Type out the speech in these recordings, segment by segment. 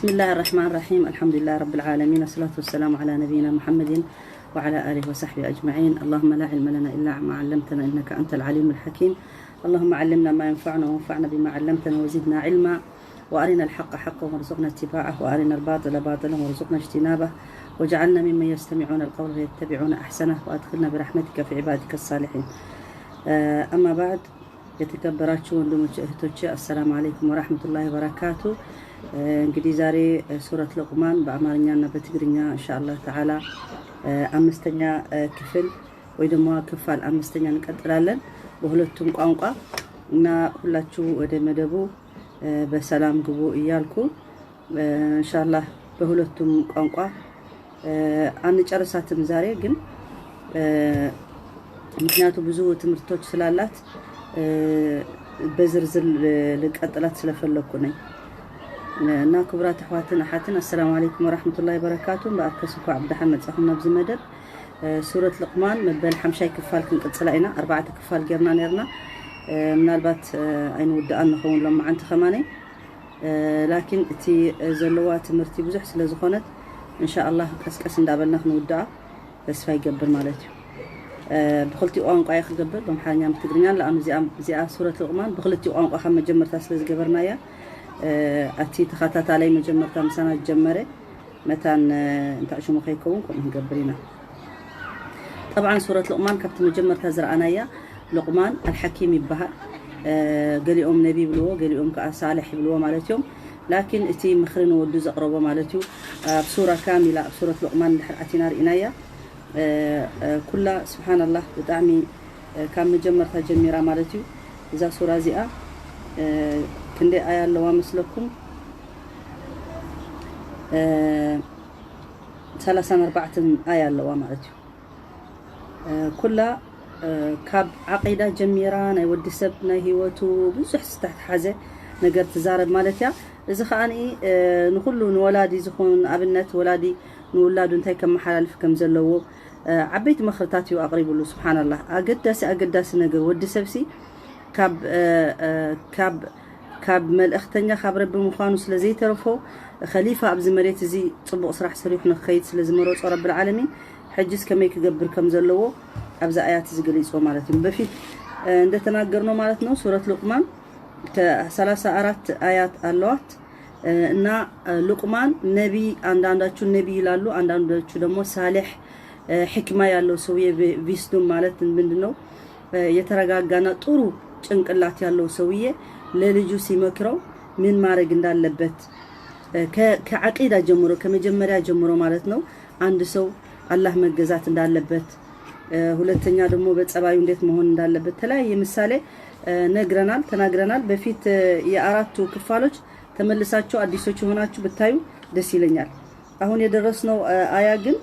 بسم الله الرحمن الرحيم. الحمد لله رب العالمين. الصلاة والسلام على نبينا محمد وعلى آله وصحبه أجمعين. اللهم لا علم لنا إلا ما علمتنا إنك أنت العليم الحكيم. اللهم علمنا ما ينفعنا وانفعنا بما علمتنا وزدنا علما. وأرنا الحق حقا وارزقنا اتباعه وأرنا الباطل باطلا وارزقنا اجتنابه. واجعلنا ممن يستمعون القول فيتبعون أحسنه وأدخلنا برحمتك في عبادك الصالحين. أما بعد، የተከበራችሁ ወንድሞቼ እህቶቼ፣ አሰላሙ አለይኩም ወራህመቱላሂ ወበረካቱ። እንግዲህ ዛሬ ሱረት ሉቅማን በአማርኛና በትግርኛ ኢንሻአላህ ተዓላ አምስተኛ ክፍል ወይ ደግሞ ክፋል አምስተኛ እንቀጥላለን በሁለቱም ቋንቋ። እና ሁላችሁ ወደ መደቡ በሰላም ግቡ እያልኩ ኢንሻአላህ በሁለቱም ቋንቋ አንጨርሳትም ዛሬ ግን፣ ምክንያቱ ብዙ ትምህርቶች ስላላት በዝርዝር ልቀጥላት ስለፈለኩ ነኝ። እና ክቡራት ኣሕዋትን ኣሓትን፣ ኣሰላሙ ዓለይኩም ወራህመቱላሂ ወበረካቱ። እምበኣር ከስኳ ዓብድሓን መጻኹም ናብዚ መደብ። ሱረት ልቕማን መበል ሓምሻይ ክፋል ክንቅጽላ ኢና። ኣርባዕተ ክፋል ጌርና ኔርና። ምናልባት ኣይንውድኣን ንኸውን ሎማዓንቲ ከማነይ። ላኪን እቲ ዘለዋ ትምህርቲ ብዙሕ ስለ ዝኾነት፣ እንሻኣላህ ቀስቀስ እንዳበልና ክንውድኣ ተስፋ ይገብር ማለት እዩ። ብክልቲኡ ቋንቋ እየ ክገብር፣ ብኣምሓርኛን ብትግርኛን። ለኣኑ እዚኣ ሱረት ልቕማን ብክልቲኡ ቋንቋ ካብ መጀመርታ ስለ ዝገበርናያ፣ ኣቲ ተኸታታላይ መጀመርታ ምሳና ዝጀመረ መታን እንታይ ሽሙ ከይከውን ከምኡ ንገብር ኢና። ጠብዓን ሱረት ሉቕማን ካብቲ መጀመርታ ዝረኣናያ ሉቕማን ኣልሓኪም ይበሃል። ገሊኦም ነቢ ይብልዎ፣ ገሊኦም ከዓ ሳልሕ ይብልዎ ማለት እዮም። ላኪን እቲ ምኽሪ ንወዱ ዘቕረቦ ማለት እዩ። ኣብ ሱራ ካሚላ ኣብ ሱረት ሉቕማን እንድሕር ኣቲና ርኢናያ። ኩላ ስብሓንላህ ብጣዕሚ ካብ መጀመርታ ጀሚራ ማለት እዩ። እዛ ሱራ እዚኣ ክንደይ ኣያ ኣለዋ መስለኩም? ሰላሳን ኣርባዕተን ኣያ ኣለዋ ማለት እዩ። ኩላ ካብ ዓቂዳ ጀሚራ ናይ ወዲ ሰብ ናይ ህይወቱ ብዙሕ ዝተተሓዘ ነገር ትዛረብ ማለት እያ። እዚ ከዓኒ ንኩሉ ንወላዲ ዝኹን ኣብነት ወላዲ ንውላዱ እንታይ ከመሓላልፍ ከም ዘለዎ ዓበይቲ መኽርታት እዩ ኣቕሪብሉ። ስብሓንላህ ኣገዳሲ ኣገዳሲ ነገር ወዲ ሰብሲ ካብ ካብ ካብ መልእኽተኛ ካብ ረቢ ምዃኑ ስለ ዘይተርፎ ኸሊፋ ኣብዚ መሬት እዚ ጽቡቕ ስራሕ ሰሪሑ ንክኸይድ ስለ ዝመረጾ ረብል ዓለሚን ሕጅስ ከመይ ክገብር ከም ዘለዎ ኣብዚ ኣያት እዚ ገሊጽዎ ማለት እዩ። በፊት እንደተናገርነው ማለት ነው ሱረት ሉቅማን ከ ሰላሳ ኣራት ኣያት ኣለዋት። እና ሉቅማን ነቢ፣ አንዳንዳችሁ ነቢ ይላሉ፣ አንዳንዶቹ ደግሞ ሳሌሕ ሕክማ ያለው ሰውዬ። ቪስዱም ማለት ምንድን ነው? የተረጋጋና ጥሩ ጭንቅላት ያለው ሰውዬ ለልጁ ሲመክረው ምን ማድረግ እንዳለበት ከዓቂዳ ጀምሮ ከመጀመሪያ ጀምሮ ማለት ነው። አንድ ሰው አላህ መገዛት እንዳለበት፣ ሁለተኛ ደግሞ በጸባዩ እንዴት መሆን እንዳለበት ተለያየ ምሳሌ ነግረናል፣ ተናግረናል። በፊት የአራቱ ክፋሎች ተመልሳችሁ አዲሶች የሆናችሁ ብታዩ ደስ ይለኛል። አሁን የደረስነው አያ ግን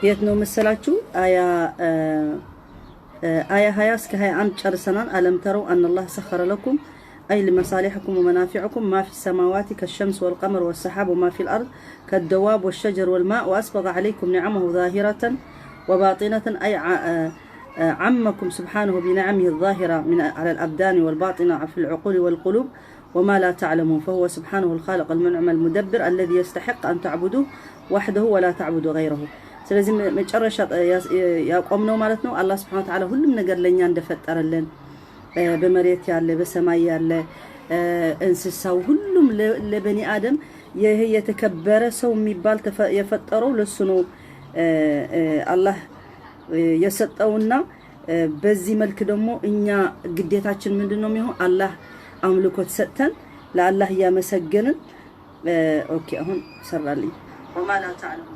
የት ነው መሰላችሁ? አያ አያ ሃያ እስከ ሃያ አንድ ጨርሰናል። ألم تروا أن الله سخر لكم أي لمصالحكم ومنافعكم ما في السماوات كالشمس والقمر والسحاب وما في الأرض كالدواب والشجر والماء وأسبغ عليكم نعمه ظاهرة وباطنة أي عمكم سبحانه بنعمه الظاهرة من على الأبدان والباطنة في العقول والقلوب وما لا تعلمون فهو سبحانه الخالق المنعم المدبر الذي يستحق أن تعبدوه وحده ولا تعبدوا غيره. ስለዚህ መጨረሻ ያቆምነው ማለት ነው። አላህ ስብሐነ ወተዓላ ሁሉም ነገር ለእኛ እንደፈጠረልን በመሬት ያለ በሰማይ ያለ እንስሳው ሁሉም ለበኒ አደም ይህ የተከበረ ሰው የሚባል የፈጠረው ለሱ ነው። አላህ የሰጠውና በዚህ መልክ ደግሞ እኛ ግዴታችን ምንድን ነው የሚሆን? አላህ አምልኮት ሰጥተን ለአላህ እያመሰገንን። ኦኬ አሁን ሰራልኝ። وما لا تعلمون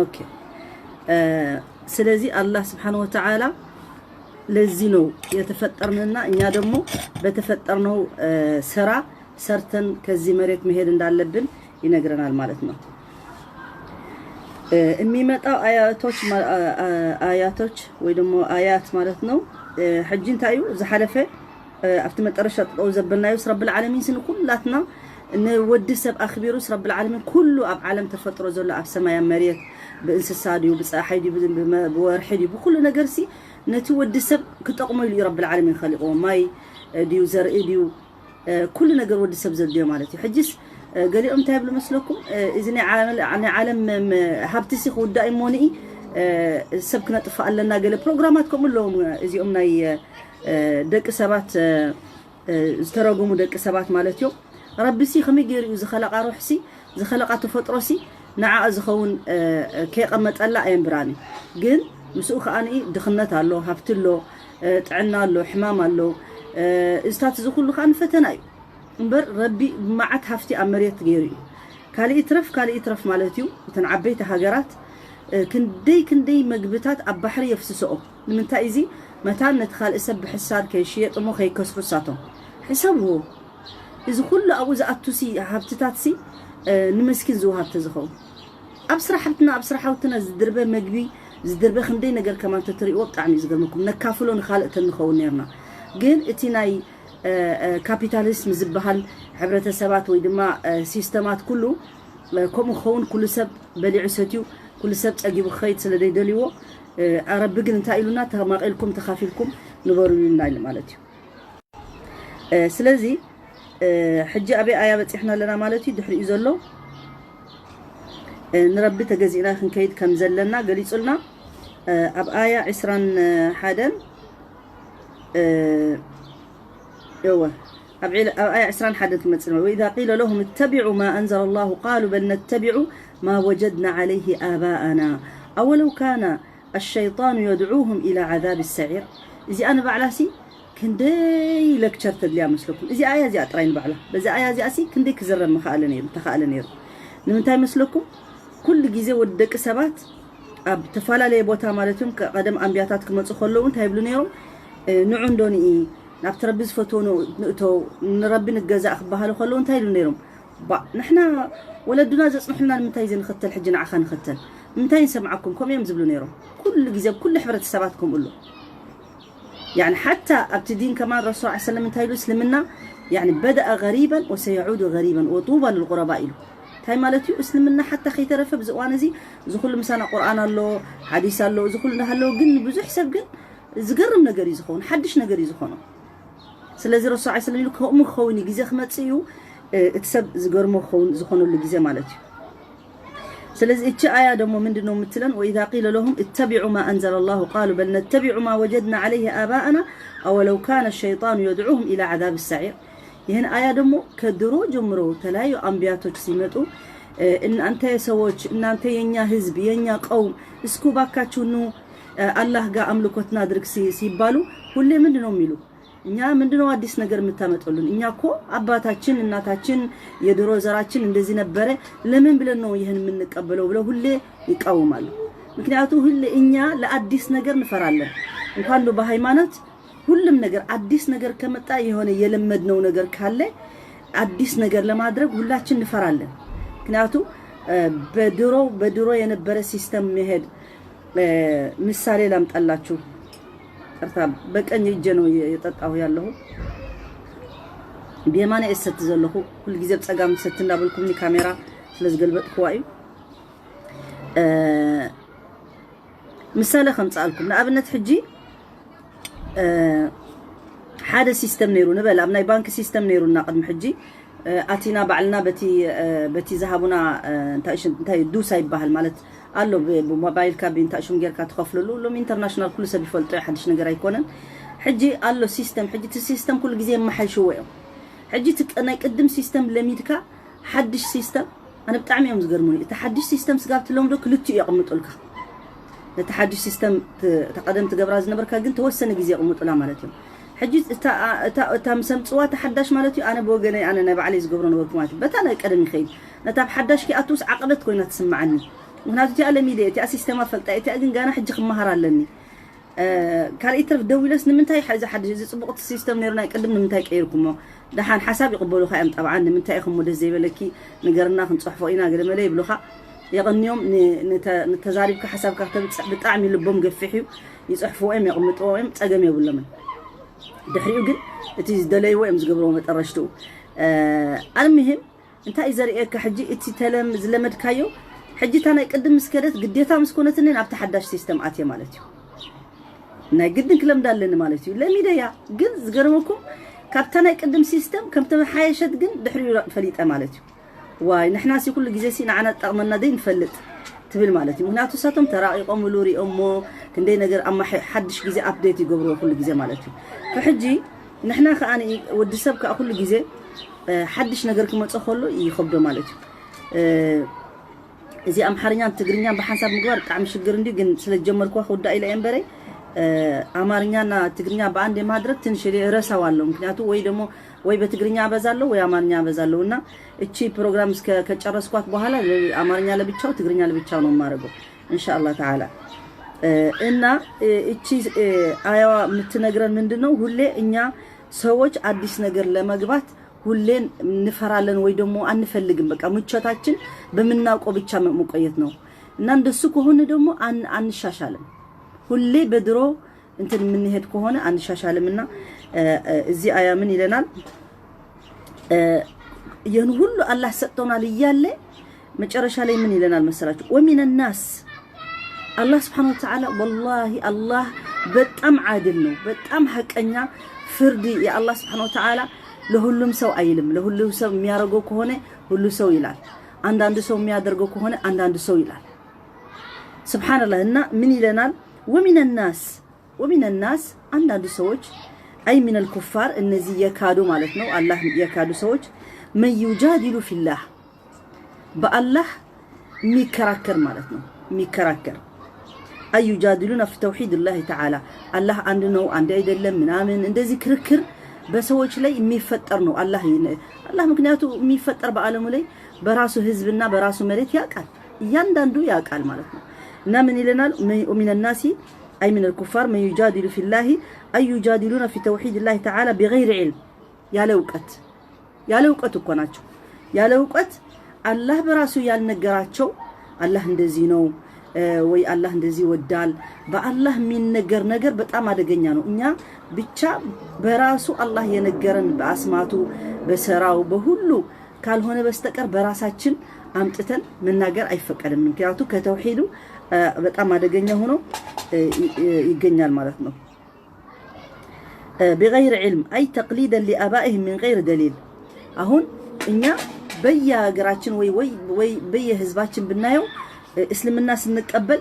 ኦኬ። ስለዚህ አላህ ስብሐነ ወተዓላ ለዚህ ነው የተፈጠርንና እኛ ደግሞ በተፈጠርነው ስራ ሰርተን ከዚህ መሬት መሄድ እንዳለብን ይነግረናል ማለት ነው። የሚመጣው አያቶች አያቶች ወይ ደግሞ አያት ማለት ነው። ሕጂ እንታይ እዩ ዝሓለፈ ኣብቲ መጠረሻ ጥጠው ዘበልናዮስ ረብል ዓለሚን ስኒ ኩላትና ንወዲ ሰብ ኣኽቢሩስ ረብል ዓለሚን ኩሉ ኣብ ዓለም ተፈጥሮ ዘሎ ኣብ ሰማይ ኣብ መሬት ብእንስሳ ድዩ ብፀሓይ ድዩ ብወርሒ ድዩ ብኩሉ ነገር ሲ ነቲ ወዲ ሰብ ክጠቕሞ ኢሉ እዩ ረብል ዓለሚን ኸሊቕዎ። ማይ ድዩ ዘርኢ ድዩ ኩሉ ነገር ወዲ ሰብ ዘድልዮ ማለት እዩ። ሕጅስ ገሊኦም እንታይ ይብሉ መስለኩም? እዚ ናይ ዓለም ሃብትሲ ክውዳእ እሞ ንኢ ሰብ ክነጥፋ ኣለና ገለ ፕሮግራማት ከምኡ ኣለዎም። እዚኦም ናይ ደቂ ሰባት ዝተረጉሙ ደቂ ሰባት ማለት እዮም። ረቢሲ ከመይ ገይሩ እዩ ዝኸለቓ ሩሕሲ ዝኸለቓ ተፈጥሮሲ ንዓኣ ዝኸውን ከይቐመጠላ ኣየንብራን እዩ። ግን ምስኡ ከዓኒ ድኽነት ኣሎ፣ ሃብቲ ኣሎ፣ ጥዕና ኣሎ፣ ሕማም ኣሎ። እዚታት እዚ ኩሉ ከዓ ፈተና እዩ። እምበር ረቢ ብመዓት ሃፍቲ ኣብ መሬት ገይሩ እዩ። ካልእ ይትረፍ ካልእ ይትረፍ ማለት እዩ። እተን ዓበይቲ ሃገራት ክንደይ ክንደይ መግብታት ኣብ ባሕሪ የፍስሰኦ። ንምንታይ እዚ መታን ነቲ ካልእ ሰብ ብሕሳር ከይሽየጥ እሞ ከይከስሩ እሳቶም ሕሰብዎ። እዚ ኩሉ ኣብኡ ዝኣቱሲ ሃብትታትሲ ንመስኪን ዝወሃብ ተዝኸውን ኣብ ስራሕትና ኣብ ስራሓውትና ዝድርበ መግቢ ዝድርበ ክንደይ ነገር ከማን ተትሪእዎ ብጣዕሚ እዩ ዝገርመኩም። ነካፍሎ ንኻልእ ተንኸውን ነርና። ግን እቲ ናይ ካፒታሊዝም ዝበሃል ሕብረተሰባት ወይ ድማ ሲስተማት ኩሉ ከምኡ ክኸውን ኩሉ ሰብ በሊዑ ሰትዩ ኩሉ ሰብ ጸጊቡ ክኸይድ ስለ ዘይደልይዎ ረቢ ግን እንታይ ኢሉና ተማቒልኩም ተኻፊልኩም ንበሩ ኢሉና ኢሉ ማለት እዩ። ስለዚ ሕጂ ኣበይ ኣያ በፂሕና ኣለና ማለት እዩ። ድሕሪኡ ዘሎ ንረቢ ተገዚእና ክንከይድ ከም ዘለና ገሊፁልና ኣብ ኣያ ዕስራን ሓደን እወ ኣብ ኣያ ዕስራን ሓደን ትመፅእ። وإذا قيل لهم اتبعوا ما أنزل الله قالوا بل نتبع ما وجدنا عليه آباءنا أولو كان الشيطان يدعوهم إلى عذاب السعير። እዚኣ ንባዕላሲ ክንደይ ሌክቸር ተድልያ መስለኩም? እዚኣ እያ እዚኣ ጥራይ ንባዕላ በዚ ኣያ እዚኣሲ ክንደይ ክዝረብ ምኸኣለ ነይሩ ተኸኣለ ነይሩ። ንምንታይ መስለኩም? ኩሉ ግዜ ወዲ ደቂ ሰባት ኣብ ተፈላለየ ቦታ ማለት እዮም ቀደም ኣንቢያታት ክመፁ ከለዉ እንታይ ይብሉ ነይሮም? ንዑ እንዶ ንኢ ናብቲ ረቢ ዝፈትዎ ንእቶ ንረቢ ንገዛእ ክበሃሉ ከለዉ እንታይ ይብሉ ነይሮም? ባ ንሕና ወለዱና ዘፅንሑልና ንምንታይ ዘይንኸተል ሕጂ ንዓኻ ንኸተል ንምንታይ ንሰምዓኩም ከምኡ እዮም ዝብሉ ነይሮም። ኩሉ ግዜ ኩሉ ሕብረተሰባት ከምኡ ኣሎ። يعني حتى ኣብቲ ዲን ከማን ረሱል ስ ሰለም እንታይ ኢሉ እስልምና يعني بدأ غريبا وسيعود غريبا وطوبى للغرباء ኢሉ። እንታይ ማለት እዩ? እስልምና ሓታ ከይተረፈ ብዚ እዋን እዚ እዚ ኩሉ ምሳና ቁርኣን ኣሎ ሓዲስ ኣሎ እዚ ኩሉ እንዳሃለዎ ግን ንብዙሕ ሰብ ግን ዝገርም ነገር እዩ ዝኸውን ሓድሽ ነገር እዩ ዝኾኖ። ስለዚ ረሱል ስ ሰለም ኢሉ ከምኡ ክኸውን እዩ ግዜ ክመፅእ እዩ እቲ ሰብ ዝገርሞ ክኸውን ዝኾነሉ ግዜ ማለት እዩ። ስለዚ እቺ ኣያ ደሞ ምንድን ነው የምትለን? وإذا قيل لهم اتبعوا ما أنزل الله قالوا بل نتبع ما وجدنا عليه آباءنا أولو كان الشيطان يدعوهم إلى عذاب السعير። ይህን አያ ደግሞ ከድሮ ጀምሮ ተለያዩ አንቢያቶች ሲመጡ እናንተ ሰዎች እናንተ የኛ ህዝብ የኛ ቀውም እስኩ ባካችሁ ኑ አላህ ጋር አምልኮት እናድርግ ሲባሉ ሁሌ ምንድን ነው የሚሉ እኛ ምንድነው አዲስ ነገር የምታመጡልን? እኛ እኮ አባታችን እናታችን የድሮ ዘራችን እንደዚህ ነበረ፣ ለምን ብለን ነው ይህን የምንቀበለው ብለው ሁሌ ይቃወማሉ። ምክንያቱ ሁሌ እኛ ለአዲስ ነገር እንፈራለን። እንኳን በሃይማኖት ሁሉም ነገር አዲስ ነገር ከመጣ የሆነ የለመድነው ነገር ካለ አዲስ ነገር ለማድረግ ሁላችን እንፈራለን። ምክንያቱ በድሮ በድሮ የነበረ ሲስተም መሄድ ምሳሌ ላምጣላችሁ። ቅርታ በቀኝ እጄ ነው የጠጣሁ ያለሁ። ብየማነ እየ ዝሰቲ ዘለኹ። ኩሉ ግዜ ብጸጋም ሰቲ እንዳበልኩምኒ ካሜራ ስለ ዝገልበጥኩዋ እዩ። ምሳሌ ከምጻልኩም ንኣብነት ሕጂ ሓደ ሲስተም ነይሩ ንበል ኣብ ናይ ባንክ ሲስተም ነይሩና ቅድሚ ሕጂ ኣቲና ባዕልና በቲ በቲ ዝሃቡና እንታይ ሽም እንታይ ዱሳ ይበሃል ማለት ኣሎ ብሞባይልካ ብእንታይ ሽም ጌርካ ትኸፍልሉ ሎም ኢንተርናሽናል ኩሉ ሰብ ይፈልጦ ሓድሽ ነገር ኣይኮነን። ሕጂ ኣሎ ሲስተም ሕጂ እቲ ሲስተም ኩሉ ግዜ የመሓይሽዎ እዮም። ሕጂ እቲ ናይ ቅድም ሲስተም ለሚድካ ሓድሽ ሲስተም ኣነ ብጣዕሚ እዮም ዝገርሙኒ። እቲ ሓድሽ ሲስተም ስጋብ ትለምዶ ክልቲኡ የቕምጡልካ። ነቲ ሓድሽ ሲስተም እታ ቀደም ትገብራ ዝነበርካ ግን ተወሰነ ግዜ የቕምጡላ ማለት እዮም። ሕጂ እታ ምስ ኣምፅዋ እታ ሓዳሽ ማለት እዩ ኣነ ብወገነይ ኣነ ናይ ባዕለይ ዝገብሮ ነበርኩ ማለት እዩ። በታ ናይ ቀደም ይኸይድ ነታ ኣብ ሓዳሽ ከይኣትውስ ዓቐበት ኮይና ትስምዓኒ። ምክንያቱ እቲኣ ለሚደ እቲኣ ሲስተማ ፈልጣ እቲኣ ግን ጋና ሕጂ ክመሃር ኣለኒ። ካልእ ይትረፍ ደው ኢለስ ንምንታይ እዚ ሓድሽ እዚ ፅቡቕ እቲ ሲስተም ነይሩ ናይ ቅድም ንምንታይ ቀይርኩሞ? ደሓን ሓሳብ ይቕበሉኻ እዮም ጠብዓን ንምንታይ ኢኹም ደስ ዘይበለኪ ንገርና ክንፅሕፎ ኢና ገለ መለ ይብሉኻ። የቐንዮም ንተዛሪብካ ሓሳብካ ክተብፅሕ ብጣዕሚ ልቦም ገፊሕ እዩ። ይፅሕፍዎ እዮም የቕምጥዎ እዮም ፀገም የብሎምን። ድሕሪኡ ግን እቲ ዝደለይዎ እዮም ዝገብርዎ መጠረሽትኡ። ኣልምሂም እንታይ እዩ ዘርእየካ ሕጂ እቲ ተለም ዝለመድካዮ ሕጂ እታ ናይ ቅድም ምስ ከደት ግዴታ ምስ ኮነትኒ ናብቲ ሓዳሽ ሲስተም ኣትየ ማለት እዩ። ናይ ግድን ክለምዳ ኣለኒ ማለት እዩ። ለሚደያ ግን ዝገርመኩም ካብታ ናይ ቅድም ሲስተም ከም ተመሓየሸት ግን ድሕሪኡ ፈሊጠ ማለት እዩ። ዋይ ንሕና ሲ ኩሉ ግዜ ሲ ንዓና ጠቕመና ደይ ንፈልጥ ትብል ማለት እዩ። ምክንያቱ እሳቶም ተራቂቆምሉ ሪኦሞ ክንደይ ነገር ኣማሐ ሓድሽ ግዜ ኣፕዴት ይገብርዎ ኩሉ ግዜ ማለት እዩ። ሕጂ ንሕና ከዓ ወዲ ሰብ ከዓ ኩሉ ግዜ ሓድሽ ነገር ክመፀ ከሎ ይኸብዶ ማለት እዩ። እዚ ኣምሓርኛን ትግርኛን ብሓንሳብ ምግባር ብጣዕሚ ሽግር እንዲ ግን ስለ ጀመርኩዋ ክውዳ ኢለ እምበረ ኣማርኛና ትግርኛ በአንድ የማድረግ ትንሽ ረሳው አለው። ምክንያቱ ወይ ደግሞ ወይ በትግርኛ አበዛለሁ ወይ አማርኛ አበዛለሁ እና እቺ ፕሮግራም እስከ ከጨረስኳት በኋላ አማርኛ ለብቻው ትግርኛ ለብቻው ነው የማደርገው ኢንሻአላህ ተዓላ። እና እቺ አያዋ የምትነግረን ምንድን ነው? ሁሌ እኛ ሰዎች አዲስ ነገር ለመግባት ሁሌ እንፈራለን ወይ ደግሞ አንፈልግም። በቃ ምቾታችን በምናውቀው ብቻ መቆየት ነው። እና እንደሱ ከሆነ ደግሞ አንሻሻልም። ሁሌ በድሮ እንትን የምንሄድ ከሆነ አንሻሻልም። እና እዚ አያ ምን ይለናል? ይህን ሁሉ አላህ ሰጥቶናል እያለ መጨረሻ ላይ ምን ይለናል መሰላችሁ? ወሚን ናስ አላህ ስብሓን ወተዓላ ወላሂ አላህ በጣም ዓድል ነው። በጣም ሐቀኛ ፍርድ የአላህ ስብሓን ወተዓላ ለሁሉም ሰው አይልም። ለሁሉም ሰው የሚያደርገው ከሆነ ሁሉ ሰው ይላል። አንዳንድ ሰው የሚያደርገው ከሆነ አንዳንድ ሰው ይላል። ስብሓንላህ። እና ምን ይለናል? ወሚን ናስ ወሚን ናስ አንዳንድ ሰዎች አይ ሚነል ኩፋር እነዚህ የካዱ ማለት ነው። አላህ የካዱ ሰዎች መን ዩጃዲሉ ፊላህ በአላህ የሚከራከር ማለት ነው። የሚከራከር አይ ዩጃዲሉና ፊ ተውሒድ ላህ ተዓላ አላህ አንድ ነው አንድ አይደለም ምናምን እንደዚህ ክርክር በሰዎች ላይ የሚፈጠር ነው። አላህ አላህ ምክንያቱ የሚፈጠር በአለሙ ላይ በራሱ ህዝብና በራሱ መሬት ያውቃል። እያንዳንዱ ያውቃል ማለት ነው። እና ምን ይለናል? ሚን ናሲ አይ ሚን ልኩፋር መን ዩጃዲሉ ፊላሂ አይ ዩጃዲሉና ፊ ተውሒድ ላሂ ተዓላ ቢገይሪ ዒልም፣ ያለ እውቀት ያለ እውቀት እኮ ናቸው። ያለ እውቀት አላህ በራሱ ያልነገራቸው አላህ እንደዚህ ነው ወይ አላህ እንደዚህ ይወዳል። በአላህ የሚነገር ነገር በጣም አደገኛ ነው። እኛ ብቻ በራሱ አላህ የነገረን በአስማቱ በሰራው በሁሉ ካልሆነ በስተቀር በራሳችን አምጥተን መናገር አይፈቀድም። ምክንያቱ ከተውሒዱ በጣም አደገኛ ሆኖ ይገኛል ማለት ነው። ቢገይር ዒልም አይ ተቅሊደን ሊአባኢህም ሚን ገይር ደሊል። አሁን እኛ በየሀገራችን ወይ ወይ ወይ በየህዝባችን ብናየው እስልምና ስንቀበል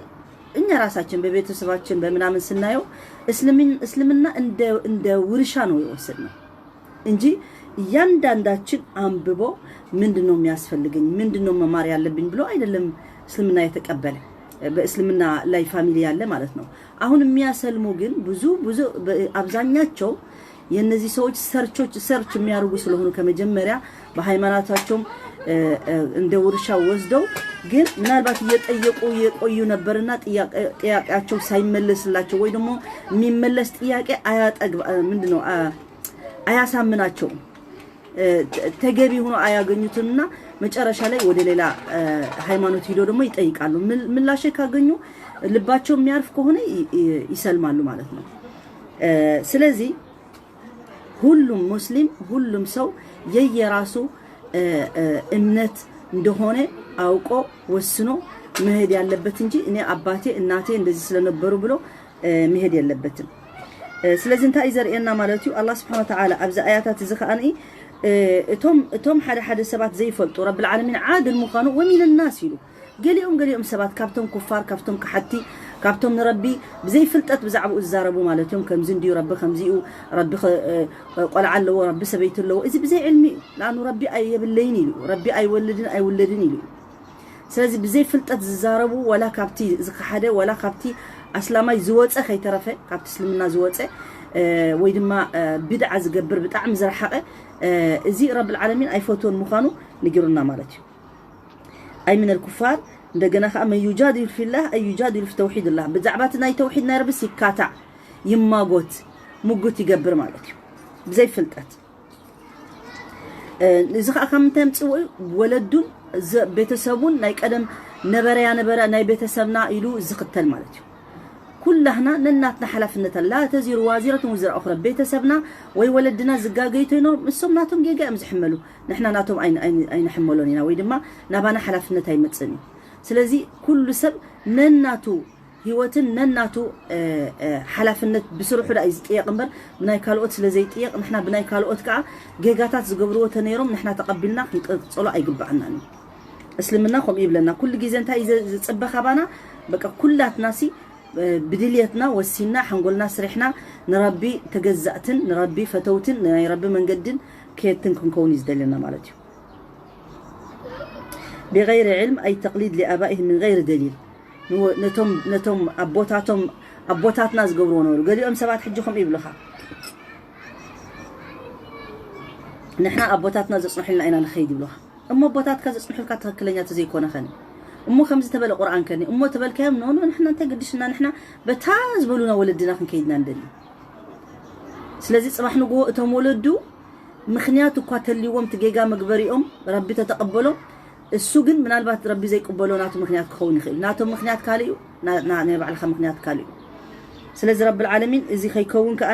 እኛ ራሳችን በቤተሰባችን በምናምን ስናየው እስልምና እንደ ውርሻ ነው የወሰድነው እንጂ እያንዳንዳችን አንብቦ ምንድን ነው የሚያስፈልገኝ፣ ምንድን ነው መማር ያለብኝ ብሎ አይደለም እስልምና የተቀበለ። በእስልምና ላይ ፋሚሊ ያለ ማለት ነው። አሁን የሚያሰልሙ ግን ብዙ ብዙ አብዛኛቸው የእነዚህ ሰዎች ሰርቾች ሰርች የሚያደርጉ ስለሆኑ ከመጀመሪያ በሃይማኖታቸውም እንደ ውርሻ ወስደው ግን ምናልባት እየጠየቁ የቆዩ ነበርና ጥያቄያቸው ሳይመለስላቸው ወይ ደግሞ የሚመለስ ጥያቄ አያጠግብ ምንድን ነው አያሳምናቸውም። ተገቢ ሆኖ አያገኙትምና መጨረሻ ላይ ወደ ሌላ ሃይማኖት ሂዶ ደግሞ ይጠይቃሉ። ምላሽ ካገኙ ልባቸው የሚያርፍ ከሆነ ይሰልማሉ ማለት ነው። ስለዚህ ሁሉም ሙስሊም ሁሉም ሰው የየራሱ እምነት እንደሆነ አውቆ ወስኖ መሄድ ያለበት እንጂ እኔ አባቴ እናቴ እንደዚህ ስለነበሩ ብሎ መሄድ የለበትም። ስለዚ እንታይ እዩ ዘርእየና ማለት እዩ? ኣላህ ስብሓን ወተዓላ ኣብዚ ኣያታት እዚ ከኣ እቶም እቶም ሓደ ሓደ ሰባት ዘይፈልጡ ረብል ዓለሚን ዓድል ምዃኑ ወሚን ናስ ኢሉ ገሊኦም ገሊኦም ሰባት ካብቶም ኩፋር ካብቶም ከሓቲ ካብቶም ንረቢ ብዘይፍልጠት ብዛዕባኡ ዝዛረቡ ማለት እዮም። ከምዚ እንድዩ ረቢ ከምዚኡ ረቢ ቆልዓ ኣለዎ ረቢ ሰበይቲ ኣለዎ እዚ ብዘይ ዕልሚ እዩ። ንኣኑ ረቢ የብለይን ኢሉ ረቢ ኣይወልድን ኣይውለድን ኢሉ እዩ። ስለዚ ብዘይ ፍልጠት ዝዛረቡ ወላ ካብቲ ዝከሓደ ወላ ካብቲ ኣስላማይ ዝወፀ ከይተረፈ ካብቲ እስልምና ዝወፀ ወይ ድማ ብድዓ ዝገብር ብጣዕሚ ዝረሓቐ እዚ ረብል ዓለሚን ኣይፈትዎን ምዃኑ ንጊሩና ማለት እዩ። ኣይ ሚነል ኩፋር እንደገና ከዓ መን ዩጃዲሉ ፊላህ ኣይ ዩጃዲሉ ፊ ተውሒድላህ ብዛዕባ እቲ ናይ ተውሒድ ናይ ረብስ ይካታዕ ይማጎት ሙጉት ይገብር ማለት እዩ ብዘይ ፍልጠት። እዚ ከዓ ካብ ምንታይ ምፅዎ እዩ? ወለዱን ቤተሰቡን ናይ ቀደም ነበረያ ነበረ ናይ ቤተሰብና ኢሉ ዝኽተል ማለት እዩ። ኩላህና ነናትና ሓላፍነት ኣላ ተዚሩ ዋዚረትን ውዝራ ኦኽረ ቤተሰብና ወይ ወለድና ዝጋገዩ ተይኖም እሶም ናቶም ጌጋ እዮም ዝሕመሉ። ንሕና ናቶም ኣይንሕመሎን ኢና ወይ ድማ ናባና ሓላፍነት ኣይመፅን እዩ። ስለዚ ኩሉ ሰብ ነናቱ ህይወትን ነናቱ ሓላፍነት ብስርሑ ዳ እዩ ዝጥየቕ እምበር ብናይ ካልኦት ስለ ዘይጥየቕ ንሕና ብናይ ካልኦት ከዓ ጌጋታት ዝገብርዎ ተነይሮም ንሕና ተቐቢልና ክንቅፅሎ ኣይግባኣናን እዩ። እስልምና ከምኡ ይብለና። ኩሉ ግዜ እንታይ እዩ ዝፅበ ካባና? በቃ ኩላትና ሲ ብድልየትና ወሲና ሓንጎልና ስሪሕና ንረቢ ተገዛእትን ንረቢ ፈተውትን ናይ ረቢ መንገድን ከየትን ክንከውን እዩ ዝደልየና ማለት እዩ። ብغير علم أي تقليد لآبائهم من غير دليل። ነቶም ኣቦታቶም ኣቦታትና ዝገብርዎ ነበሩ። ገሊኦም ሰባት ሕጂ ከምኡ ይብሉኻ፣ ንሕና ኣቦታትና ዘፅንሑልና ኢና ንኸይድ ይብሉኻ። እሞ ኣቦታትካ ዘፅንሑልካ ትኽክለኛ ተዘይኮነ ኸኒ እሞ ከምዚ ተበለ ቁርኣን ከኒ እሞ ተበልካዮም ኖኖ ንሕና እንታይ ገድሽና ንሕና በታ ዝበሉና ወለድና ክንከይድና ንደሊ። ስለዚ ፅባሕ ንግሆ እቶም ወለዱ ምኽንያት እኳ ተልዎም እቲ ጌጋ መግበሪኦም ረቢ ተተቐበሎም እሱ ግን ምናልባት ረቢ ዘይቅበሎ ናቱ ምኽንያት ክኸውን ይኽእል። ናቶም ምኽንያት ካልእ እዩ፣ ናይ ባዕልኻ ምኽንያት ካልእ እዩ። ስለዚ ረቢ ዓለሚን እዚ ከይከውን ከኣ